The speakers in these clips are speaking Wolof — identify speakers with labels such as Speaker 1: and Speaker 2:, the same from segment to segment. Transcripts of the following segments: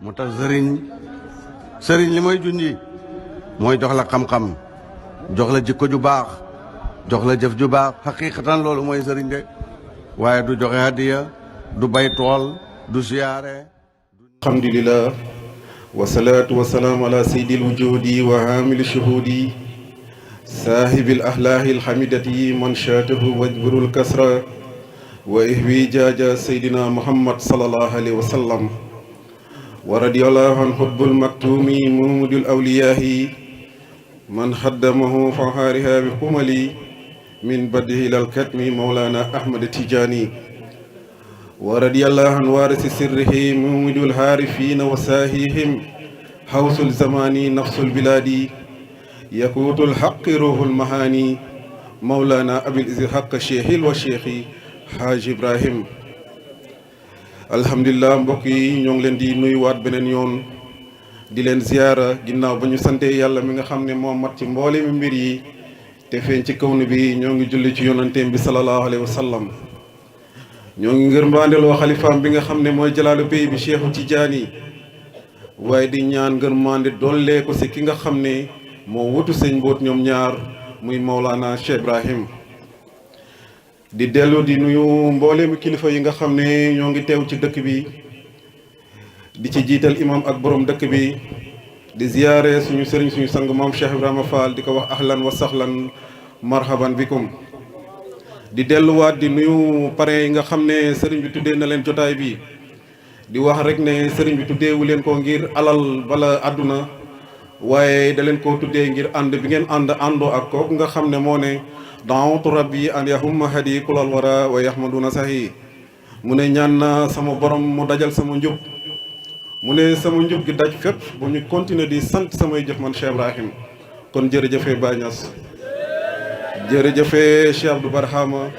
Speaker 1: moo tax sëriñ li mooy junji mooy jox la xam-xam jox la jikko ju baax jox la jëf ju baax xaqiqatan loolu mooy sëriñ de waaye du joxe hadiya du bay tool du siyaare.
Speaker 2: alhamdulillah wasalaatu wasalaamu ala sayyidil wujudi wa haamili shuhudi saahibil ahlaahi alhamidati man shaatahu wajburul kasra wa ihwi jaaja sayyidina muhammad sallallahu alayhi wa sallam wa radiyallahu an hubbul maktumi muhammadul awliyaahi man xaddamahu fahaariha bi xumali min badihi ilal katmi mawlana ahmad tijaani wa radiyallahu an waarisi sirrihi muhammadul haarifiina wa saahihim xawsul zamaani nafsul bilaadi yakuutul xaqi ruuxul mahaani mawlana abil izi xaq cheikhil wa cheikhi Haaj Ibrahim. alhamdulilah mbokk yi ñoo ngi leen di nuyuwaat beneen yoon di leen ziyaara ginnaaw ba ñu sante yàlla mi nga xam ne moo mat ci mboole mi mbir yi te feeñ ci kawnu bi ñoo ngi julli ci yonanteem bi sallallahu alayhi wa sallam ñoo ngi ngër mbaandeloo xalifaam bi nga xam ne mooy jalaalu pay bi Cheikhu Tijaani waaye di ñaan ngër mande dollee ko si ki nga xam ne moo wutu sëñ mbóot ñoom ñaar muy Mawlana Cheikh Ibrahim di dellu di nuyu mbooleemu kilifa yi nga xam ne ñoo ngi teew ci dëkk bi di ci jiital imam ak borom dëkk bi di ziyaare suñu sëriñ suñu sang maam Cheikh Ibrahima Fall di ko wax ahlan wa sahlan marhaban bikum di delluwaat di nuyu parrain yi nga xam ne sëriñ bi tuddee na leen jotaay bi di wax rek ne sëriñ bi tuddeewu leen ko ngir alal bala àdduna waaye da leen koo tuddee ngir ànd bi ngeen àndoo ak kooku nga xam ne moo ne daawatu rabbi an yahumma hadi kulal wara wa yahmaduna sahi mu ne ñaan na sama borom mu dajal sama njub mu ne sama njub gi daj fépp bu ñu continuer di sant samay jëf man Cheikh Ibrahim kon jërëjëfe Baye Niass jërëjëfe Cheikh Abdou Barhama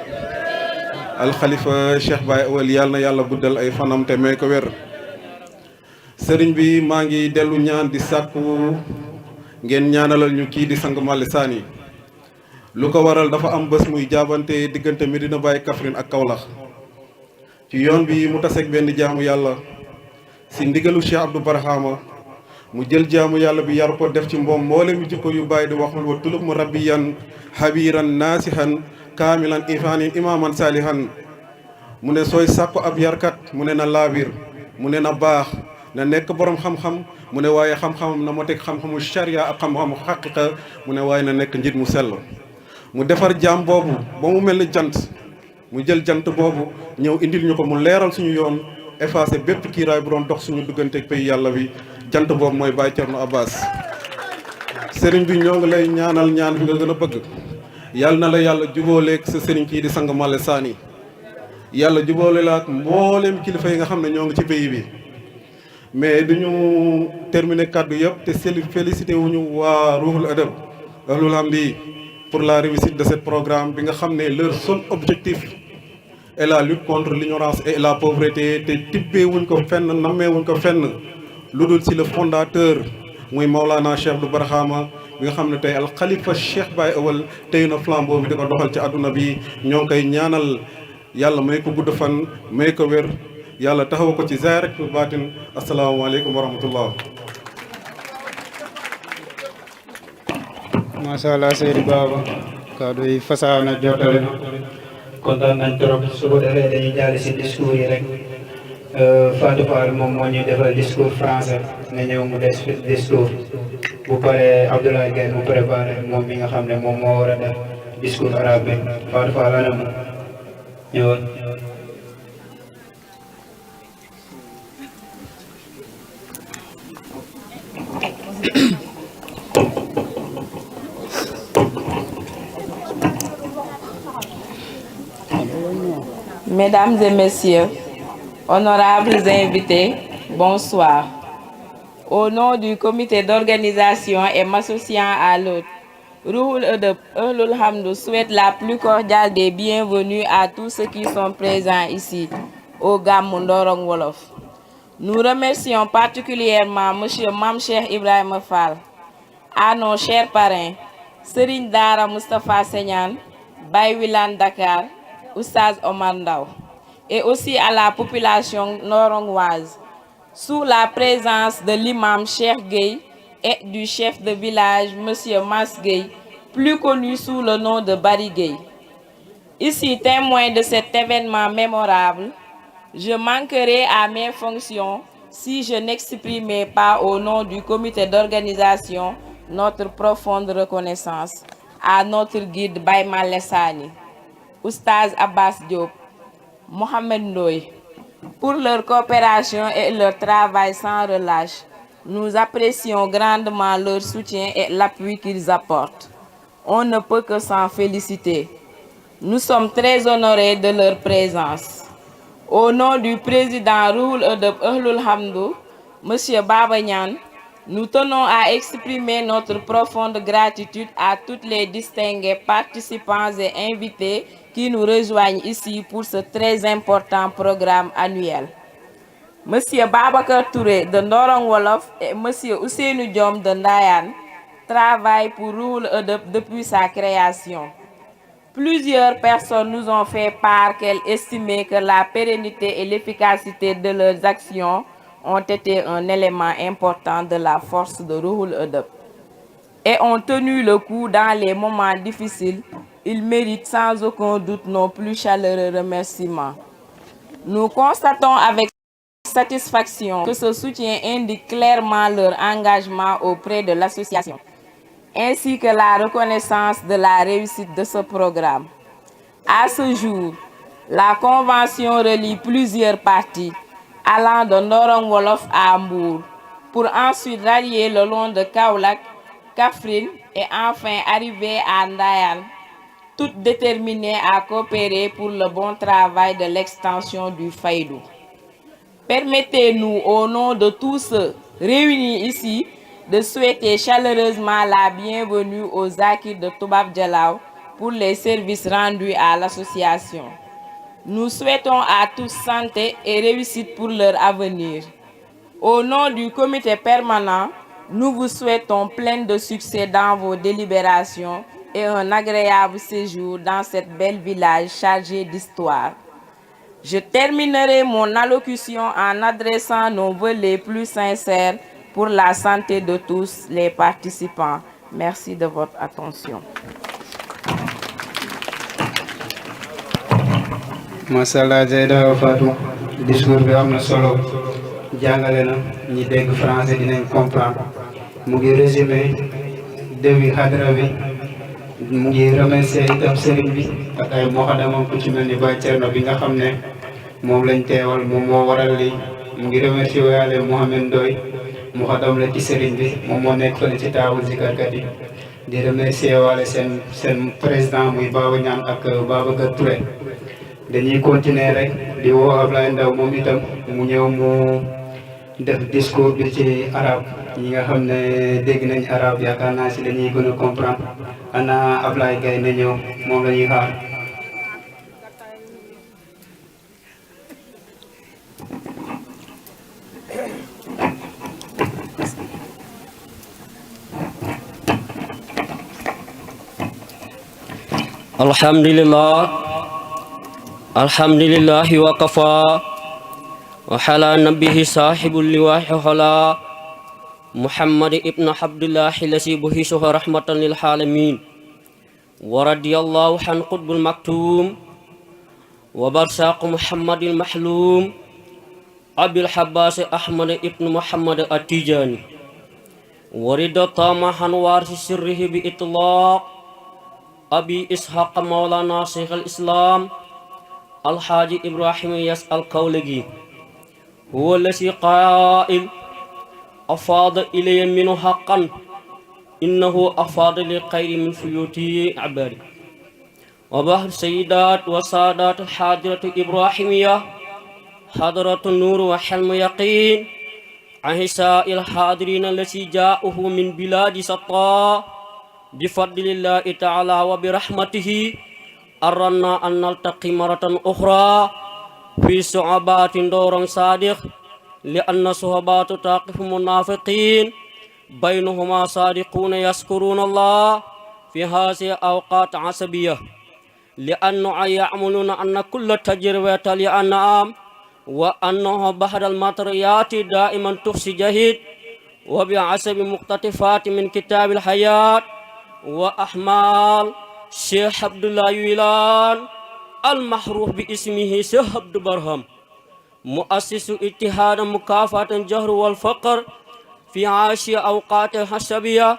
Speaker 2: alxalifa Cheikh Baye Awal yàlla na yàlla guddal ay fanam te may ko wér sëriñ bi maa ngi dellu ñaan di sàkku ngeen ñaanalal ñu kii di sang Malick Sané lu ko waral dafa am bés muy jaabante diggante Medina Baye Kaffrine ak Kaolack ci yoon bi mu taseeg benn jaamu yàlla si ndigalu Cheikh Abdou Barhama mu jël jaamu yàlla bi yar ko def ci mboom mboolem mi jikko yu bàyyi di waxul wa tulub mu rabbiyan habiran naasihan kaamilan ifaanin imaaman saalihan mu ne sooy sàkku ab yarkat mu ne na laabir mu ne na baax na nekk borom xam-xam mu ne waaye xam-xamam na ma teg xam-xamu sharia ak xam-xamu xaqiqa mu ne waaye na nekk njiit mu sell mu defar jaam boobu ba mu mel ni jant mu jël jant boobu ñëw indil ñu ko mu leeral suñu yoon effacé bépp kiiraay bu doon dox suñu diggante pays yàlla bi jant boobu mooy Baye Thierno Abbas sëriñ bi ñoo ngi lay ñaanal ñaan bi nga gën a bëgg yàlla na la yàlla jubóoleeg sa sëriñ kii di sang Malick Sané yàlla jubóole la ak mbooleem kilifa yi nga xam ne ñoo ngi ci pays bi mais duñu terminer kàddu yëpp te félicité wuñu waa Ruhul Adab ahlul hamdi pour la réussite de ce programme bi nga xam ne leur seul objectif est la lutte contre l'ignorance et la pauvreté te tibbee wuñ ko fenn nammee wuñ ko fenn lu dul si le fondateur muy Maulana Cheikh Abdou Barhama bi nga xam ne tey al xalifa Cheikh Baye Awal tey na flambeau bi di ko doxal ci àdduna bi ñoo ngi koy ñaanal yàlla may ko gudd fan may ko wér yàlla taxaw ko ci zaahir ak baatin asalaamaaleykum wa rahmatullah.
Speaker 3: macha allah Seydou Baba kaddu yi fasaa na jotale na kontaan nañ trop su ko defee dañuy jàll si discours yi rek Fatou Fall moom moo ñuy defal discours français nga ñëw mu des discours bu paree Abdoulaye Gueye mu préparé moom mi nga xam ne moom moo war a def discours arabe bi Fatou Fall anam ñëwoon.
Speaker 4: Mesdames et messieurs, honorables invités, bonsoir. Au nom du comité d'organisation et m'associant à l'autre, Ruhul Adab Ahlul Hamd souhaite la plus cordiale des bienvenues à tous ceux qui sont présents ici, au Gamou Ndorong Wolof. Nous remercions particulièrement M. Mame Cheikh Ibrahima Fall, à nos chers parrains, Serigne Dara Moustapha Segnane, Baye Wilane Dakar, Oustaz Omar Ndaw, et aussi à la population norongoise. sous la présence de l'imam Cheikh Gueye et du chef de village Monsieur Mas Gueye, plus connu sous le nom de Bari Gueye. Ici, témoin de cet événement mémorable, je manquerai à mes fonctions si je n'exprimais pas au nom du comité d'organisation notre profonde reconnaissance à notre guide Baïma Lessani, Oustaz Abbas Diop, Mohamed Ndoye, pour leur coopération et leur travail sans relâche. Nous apprécions grandement leur soutien et l'appui qu'ils apportent. On ne peut que s'en féliciter. Nous sommes très honorés de leur présence. Au nom du président Roul de Ahlul Hamdou, M. Baba Niane, nous tenons à exprimer notre profonde gratitude à toutes les distingués participants et invités qui nous rejoignent ici pour ce très important programme annuel. M. Babacar Touré de Ndorong Wolof et M. Ousseynou Diom de Ndayan travaillent pour Roul depuis sa création. Plusieurs personnes nous ont fait part qu'elles estimaient que la pérennité et l'efficacité de leurs actions ont été un élément important de la force de Ruhul Adab et ont tenu le coup dans les moments difficiles. Ils méritent sans aucun doute nos plus chaleureux remerciements. Nous constatons avec satisfaction que ce soutien indique clairement leur engagement auprès de l'association, ainsi que la reconnaissance de la réussite de ce programme. À ce jour, la convention relie plusieurs parties allant de Ndorong Wolof à Mbour pour ensuite rallier le long de Kaolack, Kaffrine et enfin arriver à Ndayane, toutes déterminées à coopérer pour le bon travail de l'extension du Faïdou. Permettez-nous, au nom de tous ceux réunis ici, de souhaiter chaleureusement la bienvenue aux acquis de Toubab Dialaw pour les services rendus à l'association. Nous souhaitons à tous santé et réussite pour leur avenir. Au nom du comité permanent, nous vous souhaitons plein de succès dans vos délibérations et un agréable séjour dans cette belle village chargé d'histoire. Je terminerai mon allocution en adressant nos vœux les plus sincères pour la santé de tous les participants. Merci de votre attention.
Speaker 3: Masala Zeyda Fatou discours bi am na solo jàngale na ñi dégg français dinañ comprendre mu ngi résumé début xadra bi mu ngi remercier itam sëriñ bi ak ay moxadamam ku ci mel ni Baye Thierno bi nga xam ne moom lañ teewal moom moo waral li mu ngi remercier waale Mohamed Ndoye moxadam la ci sëriñ bi moom moo nekk fële ci taawu zikarkat yi di remercier waale seen président muy Baba Niane ak Babacar Touré. dañuy continuer rek di woo Ablaye Ndaw moom itam mu ñëw mu def discours bi ci arabe ñi nga xam ne dégg nañ arabe yaakaar naa si dañuy gën a comprendre ana Ablaye Gaye na ñëw moom la ñuy xaar.
Speaker 5: alhamdulillahi wa kafa wa hala nabihi sahibul liwahi hala Muhammad ibn Abdullahi lasi buhisuha rahmatan lil alamin wa radiyallahu an qutbul maktum wa barsaq Muhammadil mahlum Abil Habbas Ahmad ibn Muhammad at-Tijani wa rida tamahan warisi sirrihi bi itlaq Abi Ishaq Maulana Syekh al-Islam Al-Haji Ibrahim Yas al-Kawlagi huwa lasi qaa'il afada ilayya minhu haqqan innahu afada li khayri min fuyuti abadi wa bahr sayyidat wa sadat al-hadiratu Ibrahimiyah hadratu nur wa hilmu yaqin ahisa il-hadirin lasi ja'uhu min biladi satta bifadlillahi ta'ala wa birahmatihi arranna an naltaqi maratan ukhra fi su'abatin Ndorong sadiq li anna suhabatu taqifu munafiqin bainahuma sadiquna yaskuruna Allah fi hadhihi awqat asabiyah li anna ya'maluna anna kulla tajribata li an'am وأنه بعد المطريات دائما تحصي جهيد وبعسب مقتطفات من كتاب الحياة وأحمال شيخ عبد الله ويلان المحروف باسمه شيخ عبد برهم مؤسس اتحاد مكافحة الجهل والفقر في عاشي أوقات الحسبية.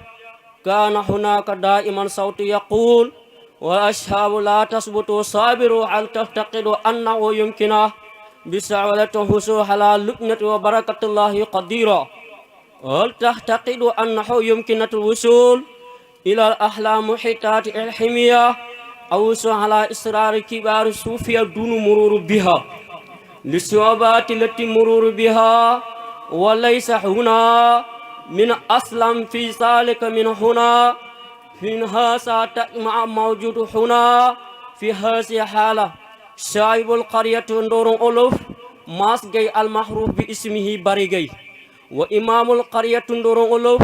Speaker 5: كان هناك دائما صوت يقول والأصحاب لا تثبتوا صابروا هل تعتقدوا أنه يمكن بسعودة الحصول على لبنة وبركة الله قديرا؟ هل تعتقدوا أنه يمكن الوصول إلى الأحلام محيطات الحمية أو على إصرار كبار الصوفية دون مرور بها للصعوبات التي مرور بها وليس هنا من أسلم في ذلك من هنا من هذا مع موجود هنا في هذه الحالة شايب القرية ندور ألوف ماس جاي المحروف باسمه باريجي وإمام القرية ندور ألوف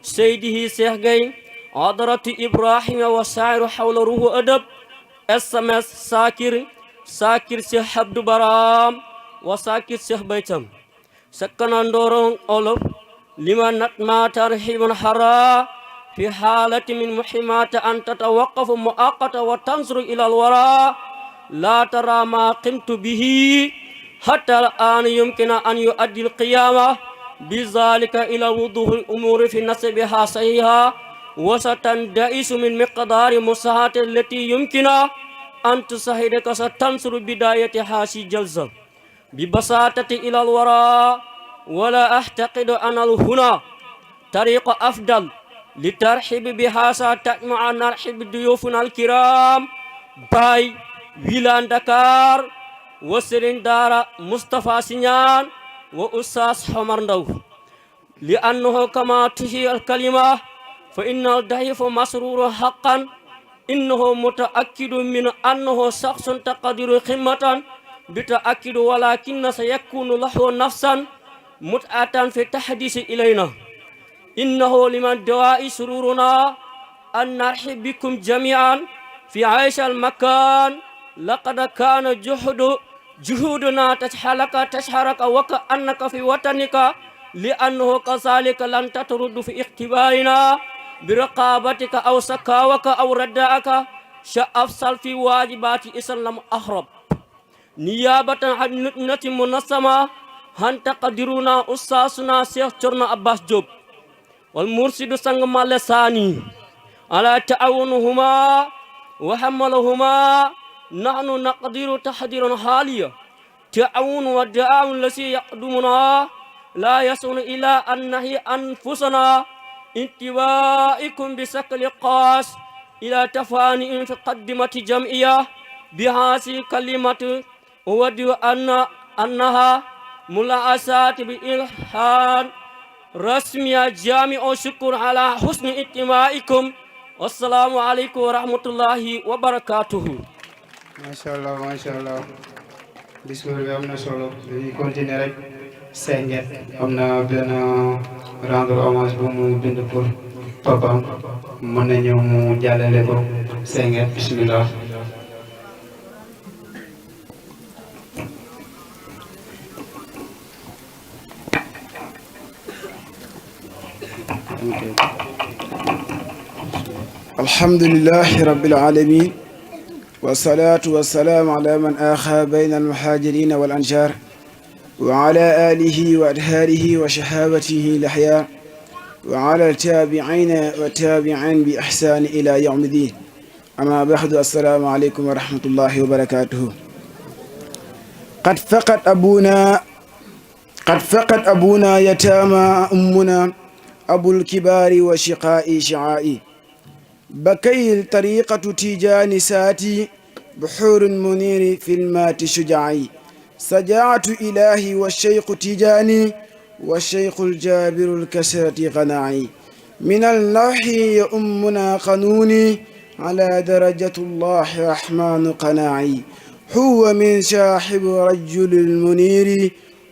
Speaker 5: سيده شيخ جاي حضرة إبراهيم وسائر حول روح أدب SMS ساكر شيخ عبد برام وساكر شيخ بيتم سكن ندور ألوف لما نتما ترحيب حرا في حالة من محمات أن تتوقف مؤقتا وتنظر إلى الوراء لا ترى ما قمت به حتى الآن يمكن أن يؤدي القيامة بذلك إلى وضوح الأمور في نسبها صحيحة وستندئس من مقدار مساحة التي يمكن أن تساعدك ستنصر بداية هذه الجلسة ببساطة إلى الوراء. ولا أعتقد أن هنا طريق أفضل لترحيب بهذا تجمع نرحب ضيوفنا الكرام باي ويلان دكار وسرين دارا مصطفى سنيان وأستاذ حمر ندو لأنه كما تشير الكلمة فإن الضعيف مسرور حقا إنه متأكد من أنه شخص تقدر قمة بتأكد ولكن سيكون له نفسا متعة في التحديث إلينا. إنه لمن دواء سرورنا أن نرحب بكم جميعا في عيش المكان. لقد كان جهودنا تشحرك وكأنك في وطنك لأنه كذلك لن تترد في اختبارنا برقابتك أو سكاوك أو رداءك شأفصل في واجبات إسلام أحرب نيابة عن لجنة منظمة هن تقدرنا أستاذنا شيخ تورنا عباس جوب والمرشد سنغ لساني على تعاونهما وحملهما. نحن نقدر تحضيرا حاليا تعاون والدعاء الذي يقدمنا لا يصل إلى أن نهي أنفسنا انتبائكم بشكل خاص إلى تفاني في قدمة جمعية بهذه الكلمة أود أنها ملاحظات بإلحان رسمية جامع شكر على حسن استماعكم والسلام عليكم ورحمة الله وبركاته.
Speaker 3: ما شاء الله discours bi am na solo dañuy continuer rek Senghor am na benn rendre hommage bu mu bind pour papam mën na ñëw mu jàllale ko Senghor bismillah.
Speaker 6: alhamdulillahi rabbil alamin والصلاة والسلام على من آخى بين المهاجرين والأنصار وعلى آله وأطهاره وصحابته الأحياء وعلى التابعين والتابعين بإحسان إلى يوم الدين. أما بعد السلام عليكم ورحمة الله وبركاته. قد فقد أبونا يتامى أمنا أبو الكبار وشقاء شعائي بكي الطريقة تيجان ساتي بحور منير في المات شجاعي سجاعة إلهي والشيخ تيجاني والشيخ الجابر الكسرة غناعي من الله يؤمنا قانوني على درجة الله رحمن قناعي هو من شاحب رجل المنير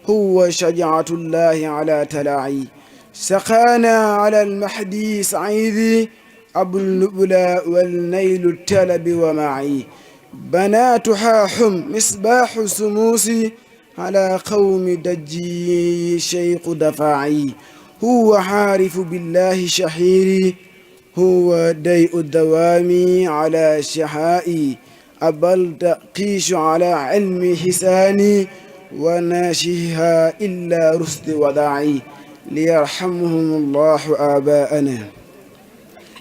Speaker 6: هو شجاعة الله على تلاعي سقانا على المحدي سعيدي أبو اللؤلؤ والنيل التلب ومعي بناتها حم مصباح سموسي على قوم دجي شيخ دفاعي هو حارف بالله شحيري هو ديء الدوام على شحائي أبل تقيش على علم حساني وناشها إلا رشد وداعي ليرحمهم الله آباءنا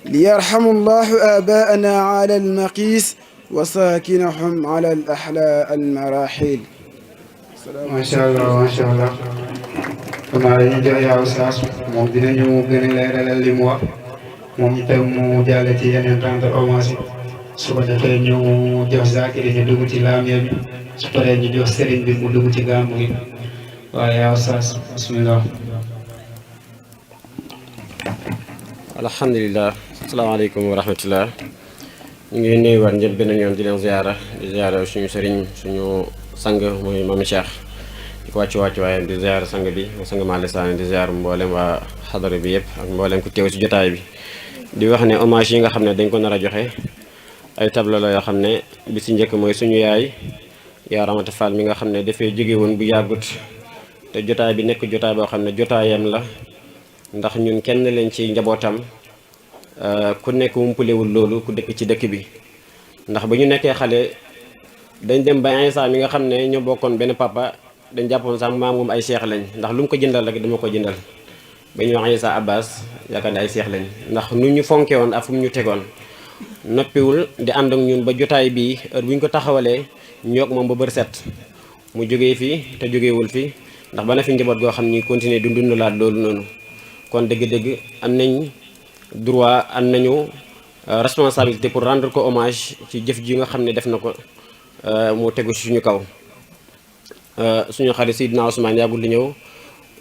Speaker 6: ليرحم الله آباءنا على المقيس وساكنهم على الأحلاء المراحل.
Speaker 3: ما شاء الله ما شاء الله. كما يجوا يا أستاذ moom dinañu gën a leeralal li mu wax moom itam mu jàll ci yeneen rendre hommage su ko defee ñu jox Zakiri ñu dugg ci laamiya bi su paree ñu jox sëriñ bi mu dugg ci gàmmu gi waaye yaa Oustaz bismillah.
Speaker 5: alhamdulilah asalaamaaleykum wa rahmatullah ñu ngi nuyuwaat ñëpp beneen yoon di leen ziyaara suñu sëriñ suñu sang mooy Mame Cheikh di ko wàccu waayam di ziyaara sang bi sang Malick Sané di ziyaar mboolem waa xadara bi yëpp ak mboolem ku teew si jotaay bi di wax ne hommage yi nga xam ne dañ ko nar a joxe ay tableau la yoo xam ne bi si njëkk mooy suñu yaay yaa Ramata Fall mi nga xam ne dafay jóge woon bu yàggut te jotaay bi nekk jotaay boo xam ne jotaayam la ndax ñun kenn leen ci njabootam ku nekk wumpulewul loolu ku dëkk ci dëkk bi ndax ba ñu nekkee xale dañ dem ba Insa mi nga xam ne ñoo bokkoon benn papa dañ jàppoon sax maam moom ay seex lañ ndax lu mu ko jëndal rek dama ko jëndal ba ñu wax Insa Abbas yaakaar ne ay seex lañ ndax nu ñu fonke woon ak fu mu ñu tegoon noppiwul di ànd ak ñun ba jotaay bii heure bu ñu ko taxawalee ñoog moom ba bër set mu jógee fii te jógeewul fi ndax ba na fi njaboot goo xam ni continuer du dundalaat loolu noonu kon dëgg-dëgg am nañ droit am nañu responsabilité pour rendre ko hommage ci jëf ji nga xam ne def na ko mu tegu ci suñu kaw suñu xarit Seydina Ousmane yàggul di ñëw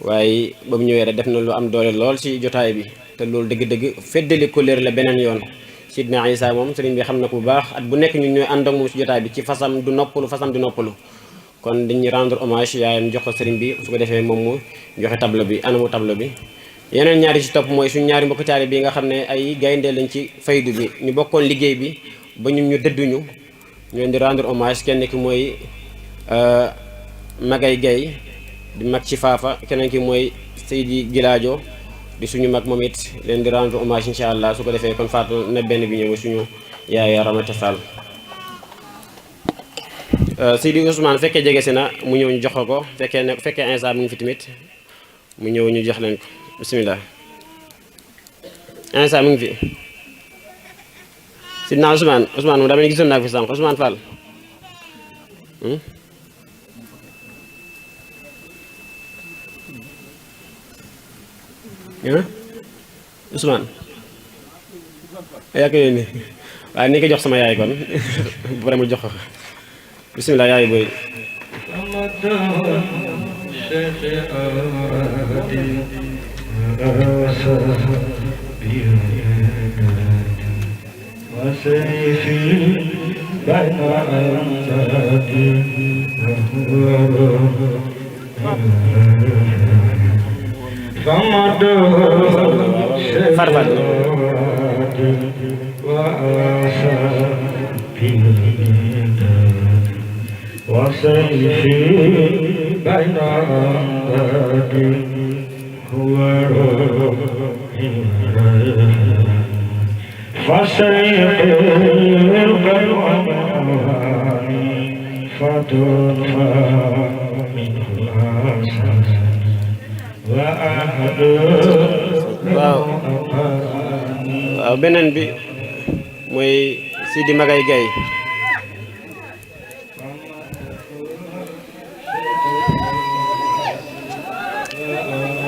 Speaker 5: waaye ba mu ñëwee rek def na lu am doole lool ci jotaay bi te loolu dëgg-dëgg feddali couleur la beneen yoon Seydina Issa moom sëriñ bi xam na ko bu baax at bu nekk ñun ñooy ànd ak moom ci jotaay bi ci fasam du noppalu kon dañuy rendre hommage yaayam jox ko sëriñ bi su ko defee moom mu joxe tableau bi anamu tableau bi yeneen ñaari ci topp mooy suñu ñaari mbokk taalibe bi nga xam ne ay gaynde lañ ci faydu bi ñu bokkoon liggéey bi ba ñun ñu dëdduñu ñu leen di rendre hommage kenn ki mooy Magay Gay di mag ci Faafa keneen ki mooy Seydi Gilaajo di suñu mag moom it leen di rendre hommage incha allah su ko defee kon faatu na benn bi ñëw suñu yaay Ramata Fall Seydi Ousmane fekkee jege si na mu ñëw ñu jox ko fekkee Insa mi ngi fi tamit mu ñëw ñu jox leen ko bismillah Insa mi ngi fi Sidna Ousmane moom dama ne gisoon naa ko fi sànq Ousmane Fall Ousmane yaa ko yónni waaye ni ko jox sama yaay kon bu pare mu jox ko bismillah yaay booy farfat
Speaker 7: وسيفي بين أمدادي هو روحي فسيفي القلواني فتنفى منه الأساس وأحد
Speaker 5: waaw beneen bi mooy Sidi Magay Gay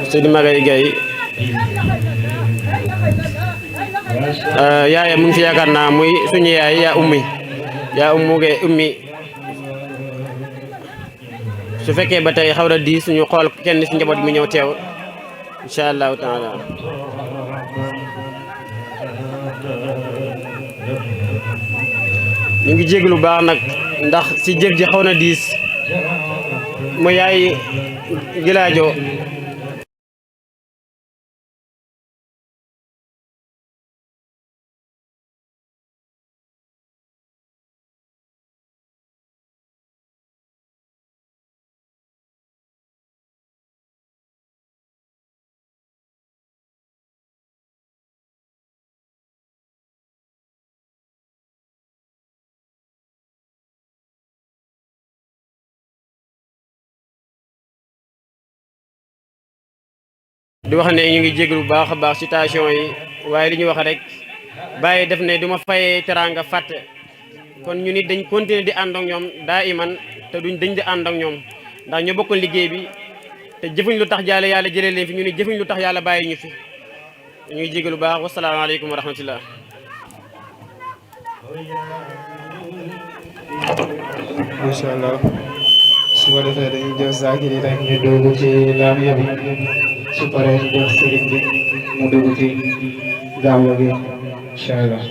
Speaker 5: Sidi Magay Gay yaayam mu ngi fi yaakaar naa muy suñu yaay yaa ummi su fekkee ba tey xaw na di suñu xool kenn si njaboot mi ñëw teew incha allahu taala ñu ngi jéglu baax nag ndax si jëf ji xaw na diis mu yaay Gilaajo di wax ne ñu ngi jégalu bu baax a baax citation yi waaye li ñu wax rek bàyyi def ne du ma fayee teraanga fàtte kon ñu nit dañ continuer di ànd ak ñoom daa iman te duñ dañ di ànd ak ñoom ndax ñu bokk liggéey bi te jëfuñ lu tax jaale yàlla jëlee leen fi ñu ne jëfuñ lu tax yàlla bàyyi ñu fi ñu ngi jégalu bu baax wasalaamaaleykum wa rahmatullah.
Speaker 3: macha allah su ko defee dañuy jox Zakir yi rek ñu dugg ci laamiya bi su paree ñu jox sëriñ bi mu dugg ci gàmmu gi incha allah.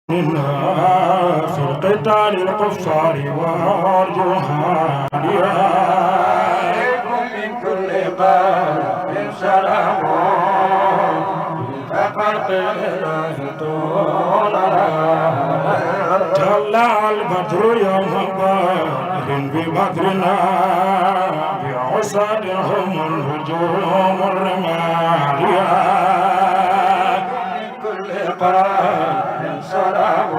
Speaker 7: في القتال الكفار وارجوها عليكم من كل قلب سلام فقد الله طلع البدر يوم بدر ببدرنا بعصادهم الهجوم الرمالية من كل قلب سلام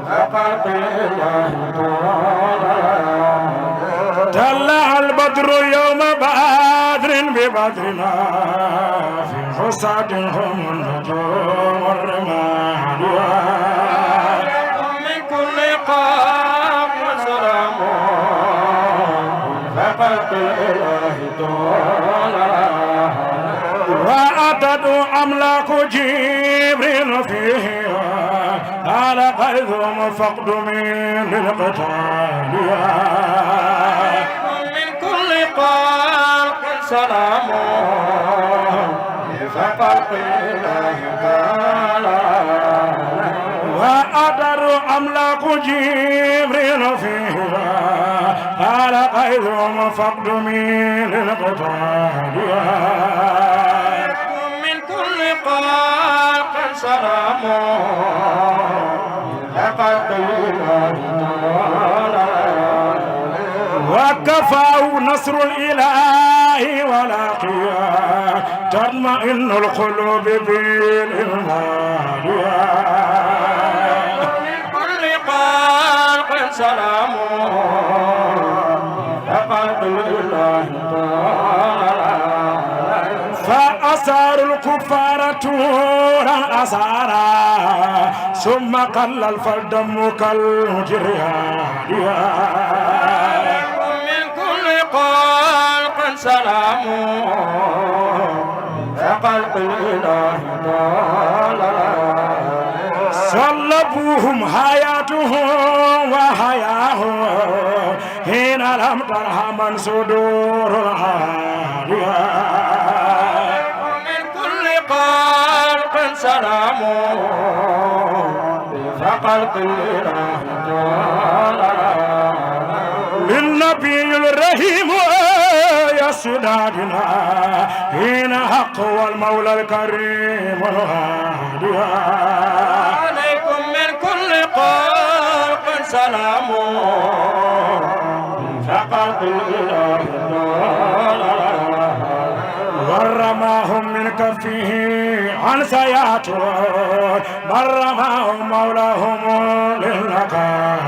Speaker 7: فقد الله طلع البدر يوم بدر ببدرنا في حصادهم النجوم الرمالية من كل قام سلام فقد الله وأتت أملاك جبريل فيه قال قيثم فقد من القتال من كل قلق سلام فقد الله تعالى وأتت أملاك جبريل فيه قال قيثم فقد من القتال قلق سلام لقد وكفاه نصر الإله ولاقيا تطمئن القلوب بالإيمان من كل قلق سلام لقد الله فأسار الكفار تورا أسارا ثم قل الفردم كالجريان من كل قلق سلام فقلق الإله صلبوهم حياتهم وحياهم حين لم ترحم صدور العالية سلام فقلق الإله للنبي الرحيم يا سيدنا حين حق والمولى الكريم الهادي عليكم من كل قلق سلام فقلق الإله ورماهم من كفه عن سياته برماهم مولاهم للنقال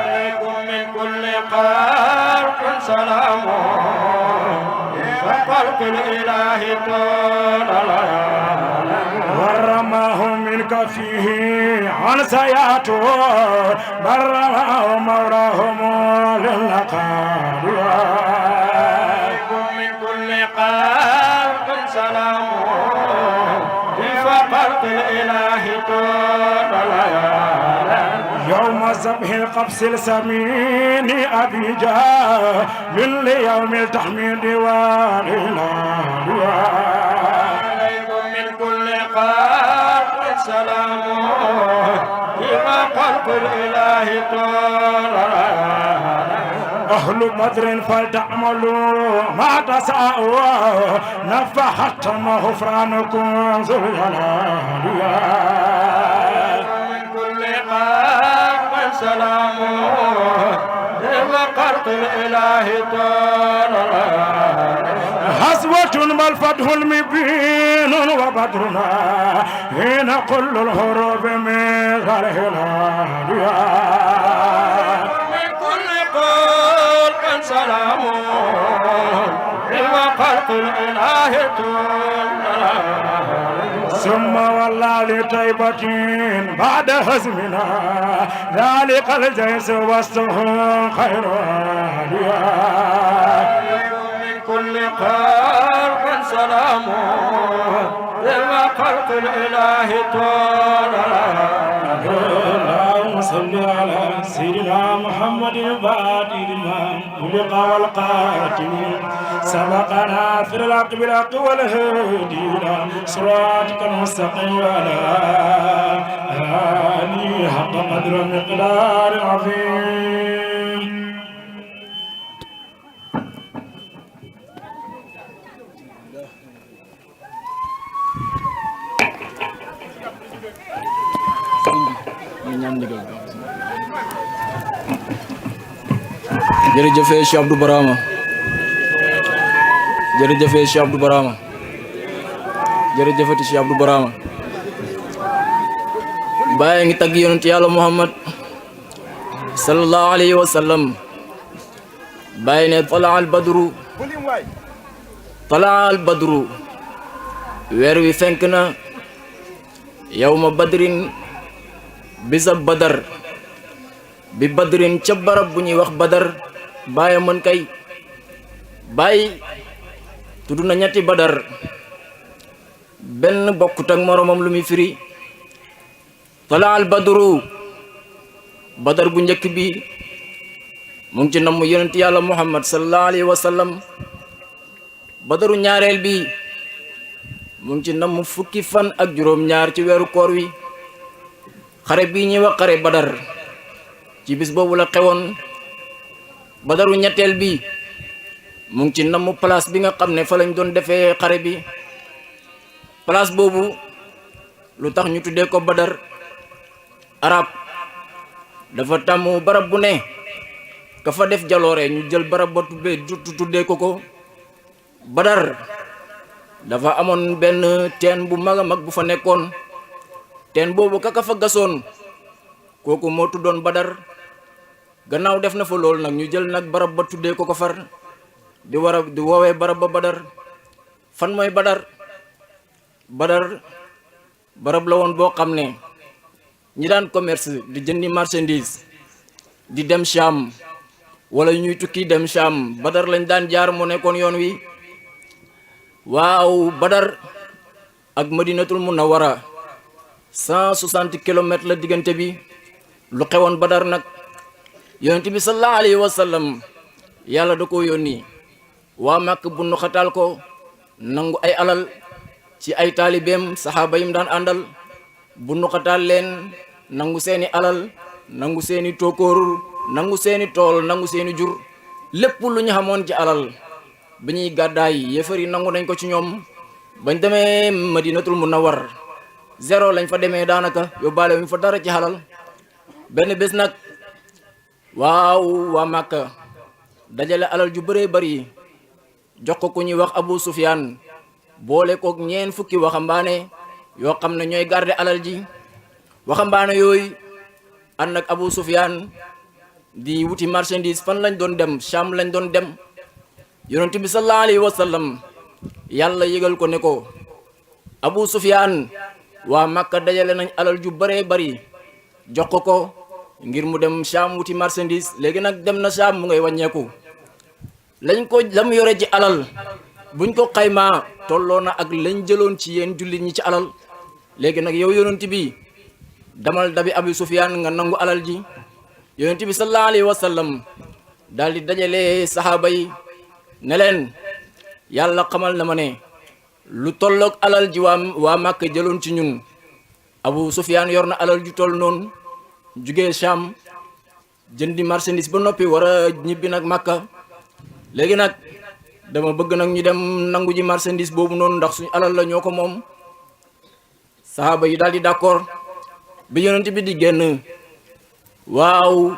Speaker 7: عليكم من كل قلق سلام فقلق الإله طال ورماهم من كفه عن سياته برماهم مولاهم للنقال سلام فقلق الإله طول يوم وذبح القبس السمين أبي جاه من ليوم التحميد والإله عليكم من كل خلق سلام فيما خلق الإله طال أهل بدر فلتعملوا ما تساءوا نفحت ما غفرانكم ذو الجلال من كل قلب سلام ذو قرط الإله طال حسوة والفتح المبين وبدرنا هنا كل الهروب من الهلال سلام وخلق الإله ثم والله لطيبة بعد هزمنا ذلك الجيش وسطه خير من كل خلق سلام وخلق الإله اللهم صل على سيدنا محمد الفاتح لما خلق والقاتم سبقنا في الحق بالحق والهدي الى صراطك المستقيم وعلى آله حق قدر المقدار العظيم.
Speaker 8: jërëjëfee Cheikh Abdou Barama jërëjëfee Cheikh Abdou Barama jërëjëfati Cheikh Abdou Barama Baye ngi tagg yonent Yàlla Muhammad sallallahu alayhi wa sallam Baye ne talaa al badru weer wi fenk na yawma badrin bisab badar bi badrin ca barab bu ñuy wax badar Baye mën kay Baye tudd na ñetti badar benn bokkut ak moromam lu muy firi talaa al badru badar bu njëkk bi mu ngi ci namm yonent Yàlla Muhammad sallallahu alayhi wa sallam badaru ñaareel bi mu ngi ci namm fukki fan ak juróom-ñaar ci weeru koor wi xare bii ñuy wax xare badar ci bis boobu la xewoon badaru ñetteel bi mu ngi ci namm place bi nga xam ne fa lañ doon defee xare bi place boobu lu tax ñu tuddee ko badar arab dafa tàmm barab bu ne ka fa def jaloore ñu jël barab ba tuddee ko badar dafa amoon benn teen bu mag a mag bu fa nekkoon teen boobu ka fa gasoon kooku moo tuddoon badar gannaaw def na fa loolu nag ñu jël nag barab ba tuddee ko far di woowee barab ba badar fan mooy badar barab la woon boo xam ne ñi daan commerce di jëndi marchandise di dem Sham wala ñuy tukki dem Sham badar lañ daan jaar mu nekkoon yoon wi waaw badar ak madinatul munawwara 160 kilomètres la diggante bi lu xewoon badar nag yonent bi sallallahu alayhi wa sallam yàlla da ko yónni waa Màkk bu nu xataal ko nangu ay alal ci ay taalibeem saxaaba yim daan àndal bu nu xataal leen nangu seeni alal nangu seeni tookóor nangu seeni tool nangu seeni jur lépp lu ñu xamoon ci alal bi ñuy gàddaay yéefar yi nangu nañ ko ci ñoom bañ demee madinatul munawwar zéro lañ fa demee daanaka yóbbaale wuñ fa dara ci xalal benn bés nag waaw waa Màkka dajale alal ju bëree bëri jox ko ku ñuy wax Abu Sufyaan boole kook ñeen fukki waxambaane yoo xam ne ñooy garder alal ji waxambaane yooyu ànd ak Abu Sufyaan di wuti marchandise fan lañ doon dem Sham lañ doon dem yonent bi sallallahu alayhi wa sallam yàlla yëgal ko ne ko Abu Sufyaan waa Màkka dajale nañ alal ju bëree bëri jox ko ngir mu dem Sham wuti marchandise léegi nag dem na Sham mu ngay wàññeeku la mu yore ci alal buñ ko xaymaa tolloo na ak lañ jëloon ci yéen jullit ñi ci alal léegi nag yow yonent bi damal dabi Abu Sufyaan nga nangu alal ji yonent bi sallallahu alayhi wa sallam daal di dajale saxaaba yi ne leen yàlla xamal na ma ne lu tolloog alal ji waa Màkka jëloon ci ñun Abu Sufyaan yor na alal ju toll noonu jugee Sham jëndi marchandise ba noppi war a ñibbi nag Màkka léegi nag dama bëgg nag ñu dem nangu ji marchandise boobu noonu ndax suñu alal la ñoo ko moom saxaaba yi daal di d'accord bi yonent bi di génn waaw